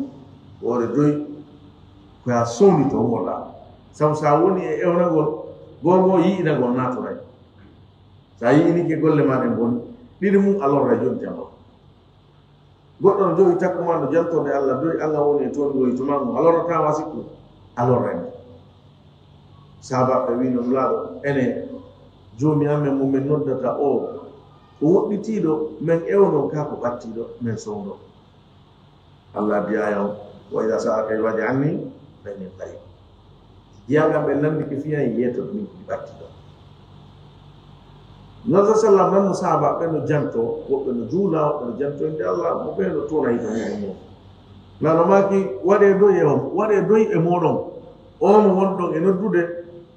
Ko hoore doy, ko yaa sowni to wowlaa. Sabu sa woni e ewnagol, goo goo yi'inagol naatoray. Sa yi'inike golle maa ɗen boni, ɗiɗi mum a lorray joni janngo. Goɗɗo no jogi takko maa no jantorde Allah, doy Allah woni e toon ngol to maa ngon, a lorrataa ma sikku, a lorray mo. Sahaabaaɓe wi'no Nulaaɗo, enen, Joomi amen mo men noddata o, ko woɗɗitiiɗo, men ewno, kaa ko ɓattiiɗo, men sowno. Allah addi aaya on, "Wa idaa sa'alaka ibaadi anni fa inni qariib." Jiyaaɓe am ɓe lanndike fii an, yeeto min ko ɓattiiɗo. Non sa sallam nan no sahaaba ɓe no janto, woɓɓe no juula, woɓɓe no janto innde Allah, mo ɓe no toona hito muɗum o. Nano maaki, waɗee doy e on, waɗee doy e mooɗon. O mo wonɗon e noddude,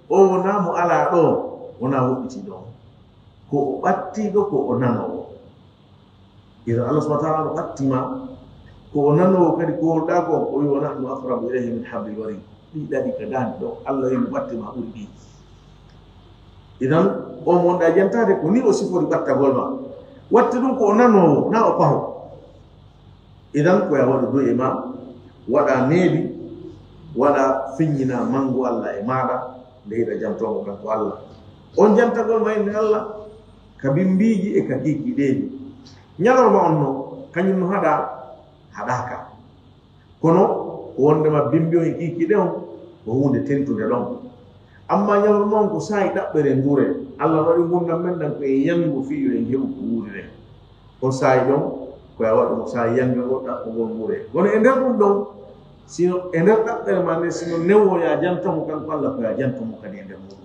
o wonaa mo alaa ɗo, wonaa woɗɗitiiɗo on. Ko o ɓattiiɗo, ko o nanoowo. Idan Allah subhanahu wa ta'ala no ɓatti ma, Ko o nanoowo kadi ko wowluɗaa ko, o wi, "Wa nahnu aqrabu ilayhi min hablil warid." Ɗi ɗaɗi ka daande ɗo, Allah wi mo ɓatte ma ɓuri ɗi. Idan, o mo wonɗa jantaade ko ni o sifori ɓattagol ma. Watte ɗum ko o nanoowo, na o paho. Idan, ko ya waɗu du'e ma, waɗa needi, waɗa feññina mangu Allah e maaɗa, nde hiɗa jantoo mo kanko Allah. On jantagol ma innde Allah, ka bimbiiji e ka kiikiiɗeeji. Ñalorma on no, kañum no haɗa, haɗaaka. Kono ko wondema bimbi on e kiikiiɗe on ko huunde tentunde ɗon. Amma ñalorma on ko saa'i ɗaɓɓere nguure. Allah waɗi ngurndan men ɗan ko e yango fii yo en heɓu ko wuuriren. On saa'i ɗon, ko ya waɗu mo saa'i yango ngol ɗaɓɓugol nguure. Kono e nder ɗum ɗon, sino e nder ɗaɓɓere ma nden, sino newo ya janto mo kanko Allah, ko ya janto mo kadi e nder muɗum.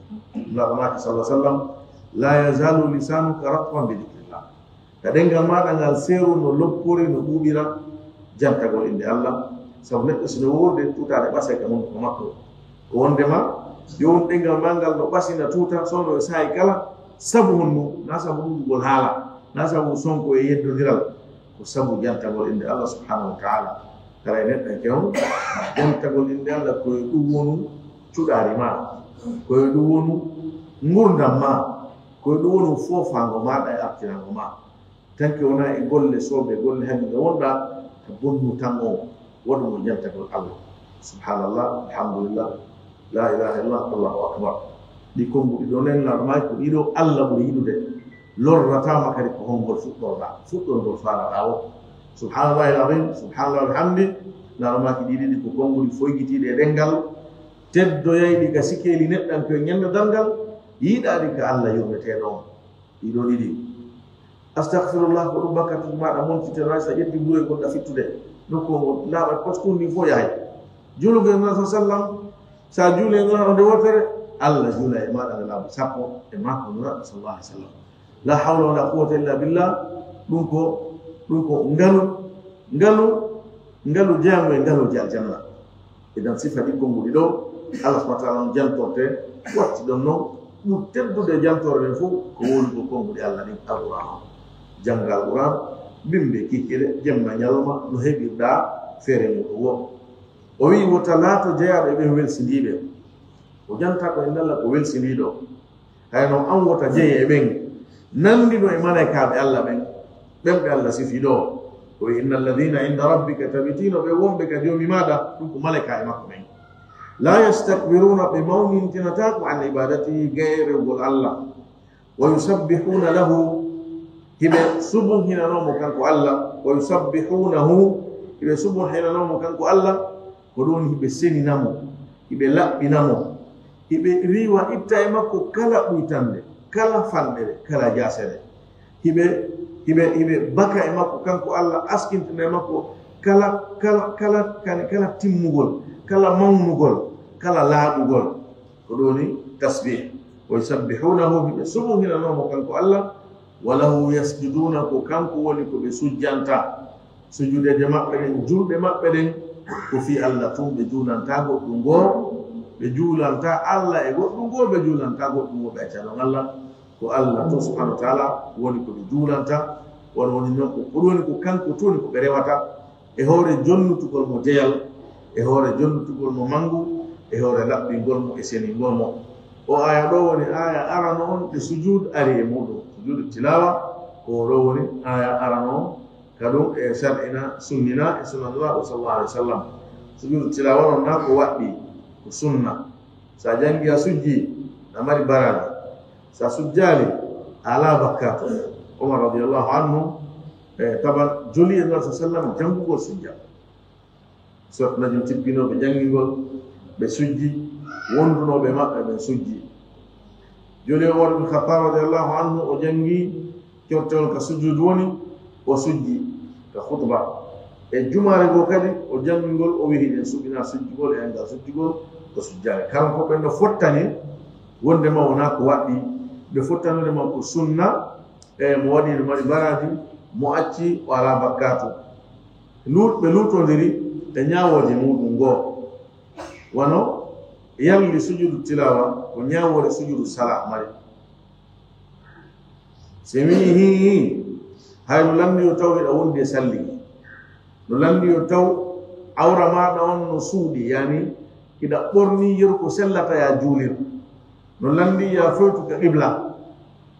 Nulaaɗo maaki, sallallahu alaihi wasallam, "La yazalu lisanuka ratban bi dhikrillah." Ka ɗenngal maaɗa ngal seeru no loppori, no ɓuuɓira jantagol innde Allah. Sabu neɗɗo sino wuurde, tutaade ɓasay ka hunduko makko. Ko wondema, yo won ɗenngal maa ngal no ɓasina tuta, sono e saa'i kala, sabu honnu, na sabu ɗuuɗugol haala, na sabu sonko e yeddondiral, ko sabu jantagol innde Allah subhanahu wa ta'ala. Kala e neɗɗanke on, jantagol innde Allah ko e ɗum wonu cuɗaari maa, ko e ɗum wonu ngurndan maa, ko e ɗum wonu foofaango maaɗa e artirango maa. Tanki wona e golle soobe, golle hannde nde wonɗa ka bonnu tan on, waɗu mo jantagol Allah. Subhanallah, alhamdulillah, la ilaha illallah, Allahu akbar. Ɗi konnguɗi ɗo nen, Nulaaɗo maaki ko ɗiɗo Allah ɓuri yiɗude. Lorrataama kadi ko honngol fuɗɗorɗa, fuɗɗorngol faalaɗa o. Subhanallahil azim, subhanallah wa bihamdi, Nulaaɗo maaki ɗi ɗiɗi ko konnguɗi foygitiiɗi e ɗenngal, teddoyayɗi ka sikeeli neɗɗanke ñande darngal, yiɗaaɗi ka Allah yurmeteeɗo on. Ɗiɗo ɗiɗi. Astaghfirullah, ko ɗum bakkatuuji maaɗa montitenoɗa, so a ƴetti buure gonɗa fittude. Nokku o ngon laaɓa, parce que ɗum fof yahay. Juulugol e Nulaaɗo sallam, so a juuli e Nulaaɗo nde wootere, Allah juula e maaɗa nde laaɓa sappo e makko Nulaaɗo sallallahu alaihi wasallam. La hawla wala quwwata illa billah. Ɗum ko, ɗum ko ngalu, ngalu, ngalu jeyango e ngaluuji aljanna. Idan sifa ɗi konnguɗi ɗo, Allah subhanahu wa ta'ala on jantorte, watti ɗon non, ɓuri teddude jantoore nden fof, ko woni ko konnguɗi Allah ɗin, Alquran on. Jannga Alquran, bimbe kikkire, jemma ñalawma, no heɓirɗa feere muɗum wo. O wi'i, wota laato jeyaaɓe ɓen welsindiiɓe. O janta ko e ndalla ko welsindiiɗo. Hay no an wota jeye e ɓen nanndino e malaykaaɓe Allah ɓen, ɓen ɓe Allah sifi ɗo. O wi'i, "Inna alladhina inda rabbika," tabitino ɓe wonɓe ka Joomi maaɗa, ɗum ko malaykaaɓe makko ɓen. "La yastakbiruna," ɓe mawnintinataako, "an ibadatihi," gayre rewgol Allah. "Wa yusabbihuna lahu," hiɓe subuhinanoo mo kanko Allah. "Wa yusabbihunahu," hiɓe subuhinanoo mo kanko Allah. Ko ɗum woni hiɓe senina mo, hiɓe laɓɓina mo, hiɓe riiwa itta e makko kala ɓuytannde, kala fanɗere, kala jaasere. Hiɓe, hiɓe, hiɓe baka e makko kanko Allah, askintina e makko kala, kala, kala, kala, kala timmugol, kala mawnugol, kala laaɓugol. Ko ɗum woni tasbih. "Wa yusabbihunahu," hiɓe subuhinanoo mo kanko Allah, "wa lahu yasjuduna," ko kanko woni ko ɓe sujjanta. Sujudeeje maɓɓe ɗen, julɗe maɓɓe ɗen, ko fii Allah tun ɓe juulanta goɗɗum goo, ɓe juulanta Allah e goɗɗum goo, ɓe juulanta goɗɗum goo, ɓe acca ɗon Allah. Ko Allah tun subhanahu wa ta'ala woni ko ɓe juulanta, won woni non ko, ko ɗum woni ko kanko tun woni ko ɓe rewata, e hoore jonnutugol mo jeyal, e hoore jonnutugol mo mangu, e hoore laɓɓingol mo e seningol mo. O aya ɗo woni aya arano on ɗe sujud ari e muɗum. Sujudu tilawa, ko o ɗo woni aya arano on, ka ɗum e shar'ina, sunnina e sunnanulaaɗo sallallahu alaihi wasallam. Sujudu tilawa on na ko waɗɗi, ko sunna. Sa jangi a sujji, na mari baraji. Sa sujjali, ala bakkato. Umar radiyallahu anhu, e, taban joli e Nulaaɗo sallallahu alaihi wasallam jangugol sujja. Sot Najm tippinoo ɓe janngingol, ɓe sujji, wondunooɓe maɓɓe ɓen sujji. Joli Umar bin Khattab radiyallahu anhu, o janngi cortewol ka sujud woni, o sujji ka khutba. E jumaare goo kadi, o janngingol, o wi'i hiɗen suɓina sujjugol e anngal sujjugol, o sujjaali. Karam ko ɓen no fottani, wondema wonaa ko waɗɗi, ɓe fottanude ma ko sunna, e mo waɗi no mari baraji, mo acci o alaa bakkaatu. Luut-, ɓe luutondiri e ñaawooje muɗum goo. Wano yalli sujudu tilawa ko ñaawoore sujudu sala mari. Se mi hii, hayru lanni yo taw hiɗa wondi e salli. No lanndi yo taw awra maaɗa on no suuɗi, yani hiɗa ɓorni yeru ko sellata ya juulir. No lanndi ya foytu ka qibla.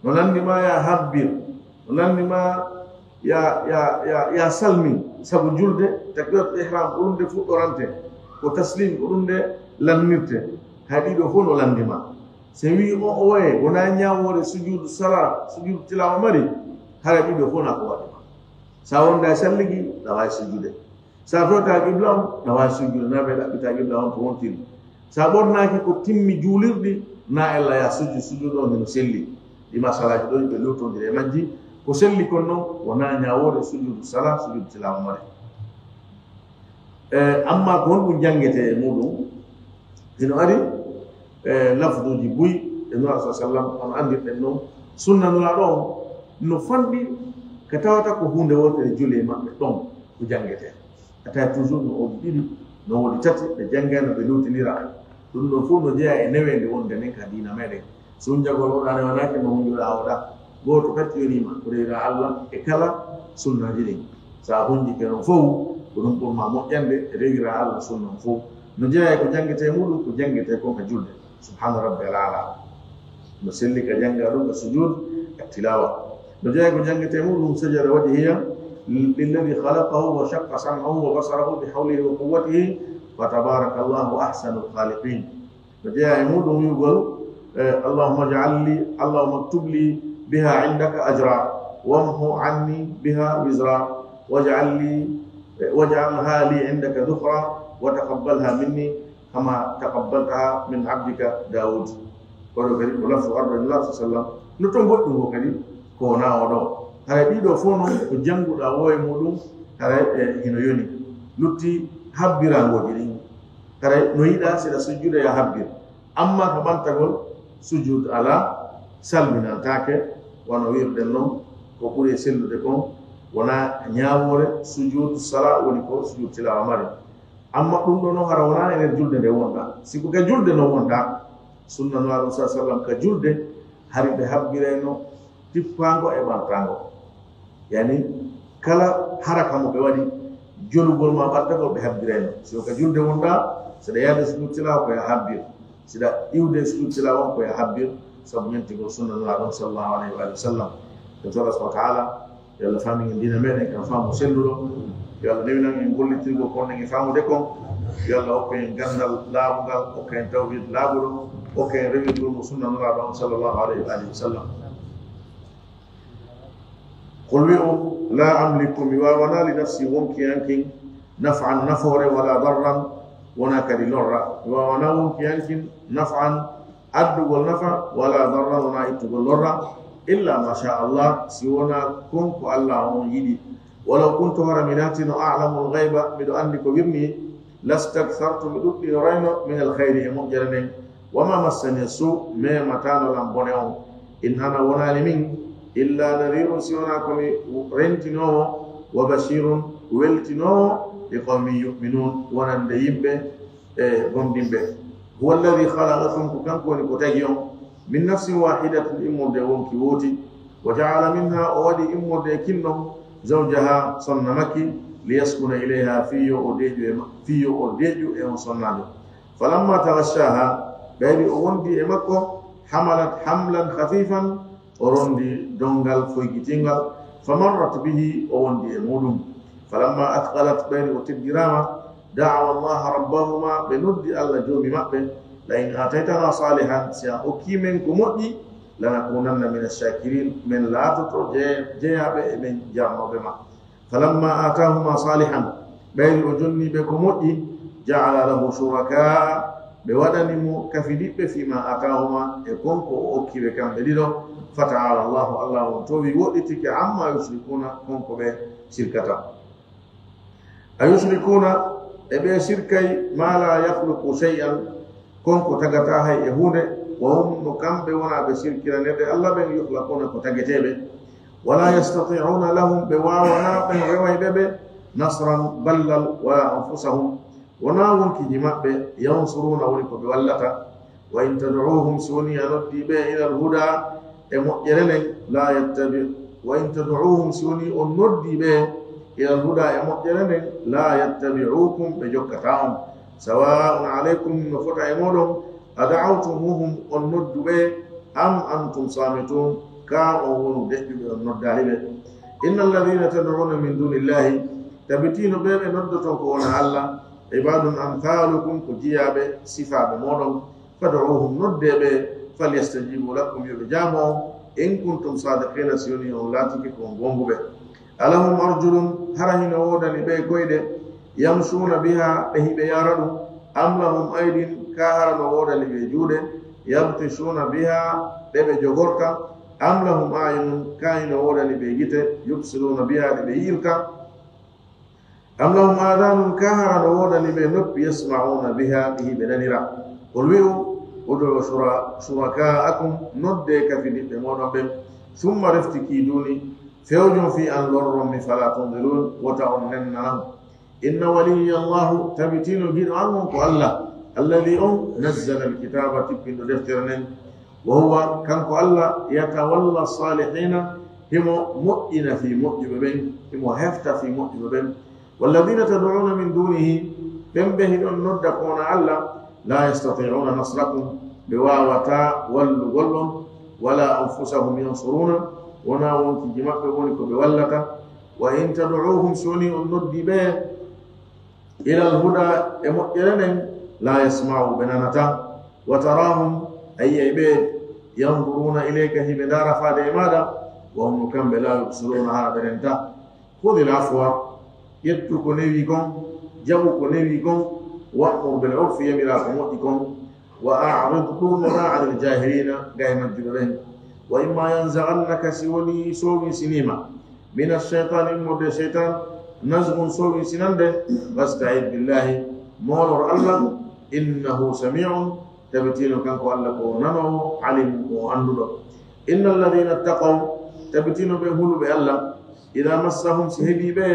No lanndi ma ya habbir. No lanndi ma ya, ya, ya, ya salmin. Sabu julde, takbiratul ihram ko ɗum nde fuɗɗorante. Ko taslim ko ɗum nde lannirte. Hay ɗiɗo fof no lanndi ma. So wii o, o waye, wonaa ñaawoore sujuudu sala, sujuudu tilaawa mari, hara ɗiɗo fof na ko waɗi ma. Sa wonda e salligi, na waawi sujuude. Sa fewta qibla on, na waawi sujuude. Na ɓe ɗaɓɓita qibla on ko wontiri. Sa ɓornaaki ko timmi juulirɗi, na ella ya suju, sujuudu on hino selli. Ɗi masalaaji ɗo ɓe lewtondiri e majji. Ko selli kon non, wonaa ñaawoore sujuudu sala, sujuudu tilaawa mari. E, amma ko honɗum janngetee e muɗum? Hino ari, e, lafduuji buy e Nulaaɗo sa sallam, kono anndirɗen non, sunna Nulaaɗo on no fanɗi ka tawata ko huunde wootere juule e maɓɓe ɗon ko janngetee. A tawi toujours no woodi ɗiɗi, no woodi tati, ɓe janngayno, ɓe luutindira. Ɗum ɗon fof no jeyaa e neweende wonde nden ka diina meɗen. Sunnjagol oɗa newanaaki no hunjuɗa oɗa. Gooto kadi yoniima ko rewira Allah e kala sunnaaji ɗin. Sa hunjike non fof, ko ɗum ɓurma moƴƴande, rewira Allah sunna on fof. No jeyaa e ko janngetee muɗum, ko janngetee kon ka julde. Subhaana rabbiyal aala. No selli ka jannga ɗum ka sujuud e tilaawa. No jeyaa e ko janngetee muɗum, sajada wajhiya lilladi khalaqahu wa shaqqa sam'ahu wa basarahu bi hawlihi wa quwwatihi, fa tabarakallahu ahsanul khaliqin. No jeyaa e muɗum wi'ugol, eh, Allahumma ij'al li, Allahumma aktub li biha indaka ajra, wamhu anni biha wizra, waj'al li, eh, waj'alha li indaka dhukra, wa taqabbalha minni kama taqabbaltaha min abdika Dawud. Kono kadi ko lafzu arɗo e Nulaaɗo sallam. No ton goɗɗum ko kadi ko wona o ɗo. Haray ɗiɗo fof noon ko jannguɗa o e muɗum, haray, eh, hino yoni. Lutti habbirangooji ɗin. Haray no yiɗa si ɗa sujjuda ya habbir. Amma ka ɓantagol sujud alaa, salminantaake, wano wi'irɗen non, ko ɓuri e sellude kon, wona ñaawoore sujud sala woni ko sujud tilawa mari. Amma ɗum ɗo non hara wona e nder julde nde wonɗa. Si ko ka julde non wonɗa, sunna Nulaaɗo sa sallam ka julde, hari ɓe habbirayno tippaango e ɓantaango. Yani, kala haraka mo ɓe waɗi, jolugol ma ɓantagol ɓe habbirayno. Si ko ka julde wonɗa, saɗa yaade sujud tilawa ko ya habbir. Siɗa iwde sujud tilawa on ko ya habbir, sabu ñentigol sunna Nulaaɗo on sallallahu alayhi wa sallam. En toro subhanahu wa ta'ala, yo Allah famin en diina meɗen kan faamu selluɗo. Yo Allah newinan en gollitirgol kon en e faamude kon. Yo Allah hokku en ganndal laaɓungal, hokku en tawhid laaɓuɗo, hokku en rewirgol mo sunna Nulaaɗo on sallallahu alayhi wa sallam. Qul wi'u, la amliku, mi waawanaa, li nafsi, wonki an kin, naf'an, nafoore, wala darran, wonaa kadi lorra. Mi waawanaa wonki an kin, naf'an, addugol nafa, wala darran, wonaa ittugol lorra, illa ma sha Allah, si wonaa kon ko Allah on yiɗi. Walaw kuntu, hara mi laatino, a'lamul ghayba, miɗo anndi ko wirnii, lastakthartu, mi ɗuɗɗinorayno, min al khayri, e moƴƴere nden. Wa ma massani su, memataano lan bone on. In ana, wonaali min, illa nadhirun, si wonaa ko mi rentinoowo, wa bashirun, weltinoowo, li qawmin yu'minun, wonande yimɓe e gomɗinɓe. Huwa alladhi khalaqakum, ko kanko woni ko tagi on, min nafsin wahidatin, immorde e wonki wooti, wa ja'ala minha, o waɗi immorde e kin ɗon, zawjaha, sonna makki, liyaskuna ilayha, fii yo o deeƴu e ma-, fii yo o deeƴu e on sonnaajo. Falamma taghashaha, ɓayri o wondi e makko, hamalat hamlan khafifan, o rondi donngal foygitingal, famarrat bihi, o wondi e muɗum. Falamma athqalat, ɓayri o teddiraama, da'awa Allaha rabbahuma, ɓe noddi Allah Joomi maɓɓe, la in aataytana salihan, si a okkii men ko moƴƴi, lanakunanna mina shakirin, men laatoto je-, jeyaaɓe e men jarnooɓe ma. Falamma aatahuma salihan, ɓayri o jonni ɓe ko moƴƴi, ja'ala lahu shuraka, ɓe waɗani mo kafidiɓɓe fima aatahuma, e kon ko o okki ɓe kamɓe ɗiɗo. Fata'ala Allahu, Allah on toowi woɗɗitike, amma yushrikuna, kon ko ɓe sirkata. A yushrikuna, e ɓe sirkay, ma la yakhluqu shay'an, kon ko tagata hay e huunde, wa hum, no kamɓe wona ɓe sirkiranirɓe Allah ɓen, yukhlaquna, ko tageteeɓe. Wala yastati'una lahum, ɓe waawanaa ɓen rewayɓe ɓe, nasran, ballal, wala anfusahum, wonaa wonkiiji maɓɓe, yansuruna, woni ko ɓe wallata. Wa in tad'uuhum, si wonii a noddii ɓe, ilal hudaa, e moƴƴere nden, laa yattabi-, wa in tad'uuhum, si wonii on noddii ɓe, إلى الهدى e moƴƴere nden, لا يتبعوكم ɓe jokkataa on. سواء عليكم no fota e mooɗon, أدعوتموهم on noddu ɓe, أم أنتم صامتون kaa on wonu deƴƴuɓe on noddaali ɓe. إن الذين تدعون من دون الله tabitino ɓe ɓe noddoton ko wonaa Alla, عباد أمثالكم ko jiyaaɓe sifaaɓe mooɗon. فادعوهم noddee ɓe, فليستجيبوا لكم yo ɓe jaabo on, إن كنتم صادقين si wonii on laatike ko on goonguɓe. ألهم أرجل hara hino woodani ɓe koyɗe, يمشون بها ɗe hiɓe yaara ɗum, أم لهم أيد kaa hara no woodani ɓe juuɗe, يبطشون بها ɗe ɓe jogorta, أم لهم أعين kaa hino woodani ɓe gite, يبصرون بها ɗe ɓe yi'irta, أم لهم آذان kaa hara no woodani ɓe noppi, يسمعون بها ɗi hiɓe nanira. قل wi'u, ادعوا شرا- شركاءكم noddee kafidiɓɓe mooɗon ɓen, ثم refti kiiduuni, fewjon fii an lorron mi, فلا تنظرون wota on nenna an. إن وليي الله tabitino giɗo an on ko Alla, الذي on نزل الكتاب tippinɗo deftere nden, وهو kanko Alla, يتولى الصالحين himo moƴƴina fii moƴƴuɓe ɓen, himo hefta fii moƴƴuɓe ɓen. والذين تدعون من دونه ɓen ɓe hiɗon nodda ko wonaa Alla, لا يستطيعون نصركم ɓe waawataa wallugol on, ولا أنفسهم ينصرون wonaa wonkiiji maɓɓe woni ko ɓe wallata. وإن تدعوهم si wonii on noddii ɓe, إلى الهدى e moƴƴere nden, لا يسمعوا ɓe nanataa. وتراهم a yi'ay ɓe, ينظرون إليك hiɓe ndaara faade e maaɗa, وهم kamɓe لا يبصرون hara ɓe rentataa. خذ العفو ƴettu ko newii kon, jaɓu ko newii kon, وأمر بالعرف yamiraa ko moƴƴi kon, وأعرض ɗuunoɗaa عن الجاهلين gay majjuɓe ɓen. وإما ينزغنك si wonii soowinsiniima من الشيطان immorde e seytaan, نزغ soowinsinande, فاستعذ بالله moolor Alla, إنه سميع tabitino kanko Alla ko nanoowo, عليم ko o annduɗo. إن الذين اتقوا tabitino ɓen huluɓe Alla, إذا مسهم si heɓii ɓe,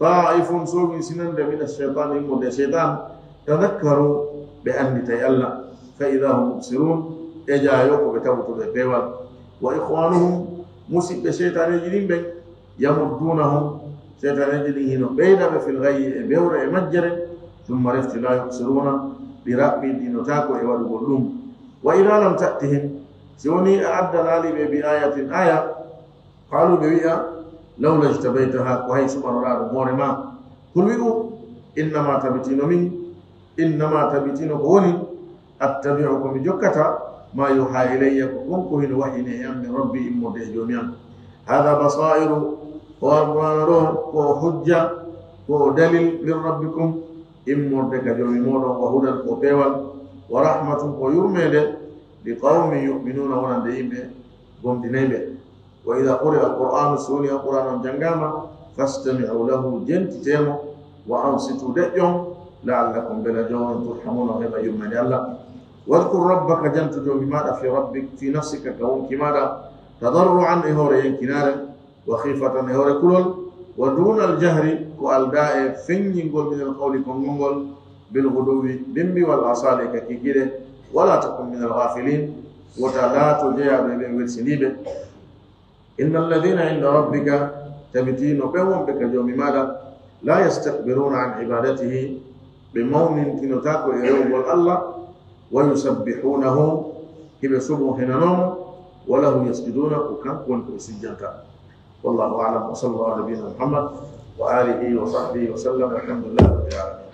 طائف soowinsinande من الشيطان immorde e seytaan, تذكروا ɓe annditay Alla, فإذا هم مبصرون ɓe jaayoo ko ɓe tawtuɓe peewal. وإخوانهم musiɓɓe seytaaneeji ɗin ɓen, يمدونهم seytaaneeji ɗin hino ɓeyda ɓe في الغي e bewre e majjere, ثم refti لا يقصرون ɗi raɓɓinɗinotaako e waɗugol ɗum. وإذا لم تأتهم si wonii a addanaali ɓe بآية aaya, قالوا ɓe wi'a, لولا اجتبيتها ko hay suɓanoɗaa ɗum hoore maa. قل wi'u, إنما tabitino min, إنما tabitino ko woni, أتبع ko mi jokkata, ما يوحى إلي ko kon ko hino wahyinee e an, من ربي immorde e Joomi an. هذا بصائر o Alqur'aana ɗoo ko o hujja, ko o dalil, من ربكم immorde ka Joomi mooɗon, وهدى ko peewal, ورحمة ko yurmeende, لقوم يؤمنون wonande yimɓe gomɗinayɓe. وإذا قرئ القرآن so wonii Alqur'aana on janngaama, فاستمعوا له jentitee mo, وأنصتوا deƴƴon, لعلكم mbela joomon ترحمون on heɓa yurmeende Alla. واذكر ربك jantu Joomi maaɗa في ربك في نفسك ka wonki maaɗa, تضرعا e hoore yankinaare, وخيفة e hoore kulol, ودون الجهر ko aldaa e feññingol من القول konngol ngol, بالغدو bimbi والآصال e ka kikiiɗe, ولا تكن من الغافلين wota laato jeyaaɗo e ɓen welsindiiɓe. إن الذين عند ربك tabitino ɓen wonɓe ka Joomi maaɗa, لا يستكبرون عن عبادته ɓe mawnintinotaako e rewugol Alla, ويسبحونه hiɓe suɓo henanoo mo, وله يسجدون ko kanko woni ko ɓe sujjanta. والله أعلم وصلى الله على نبينا محمد وآله وصحبه وسلم والحمد لله رب العالمين.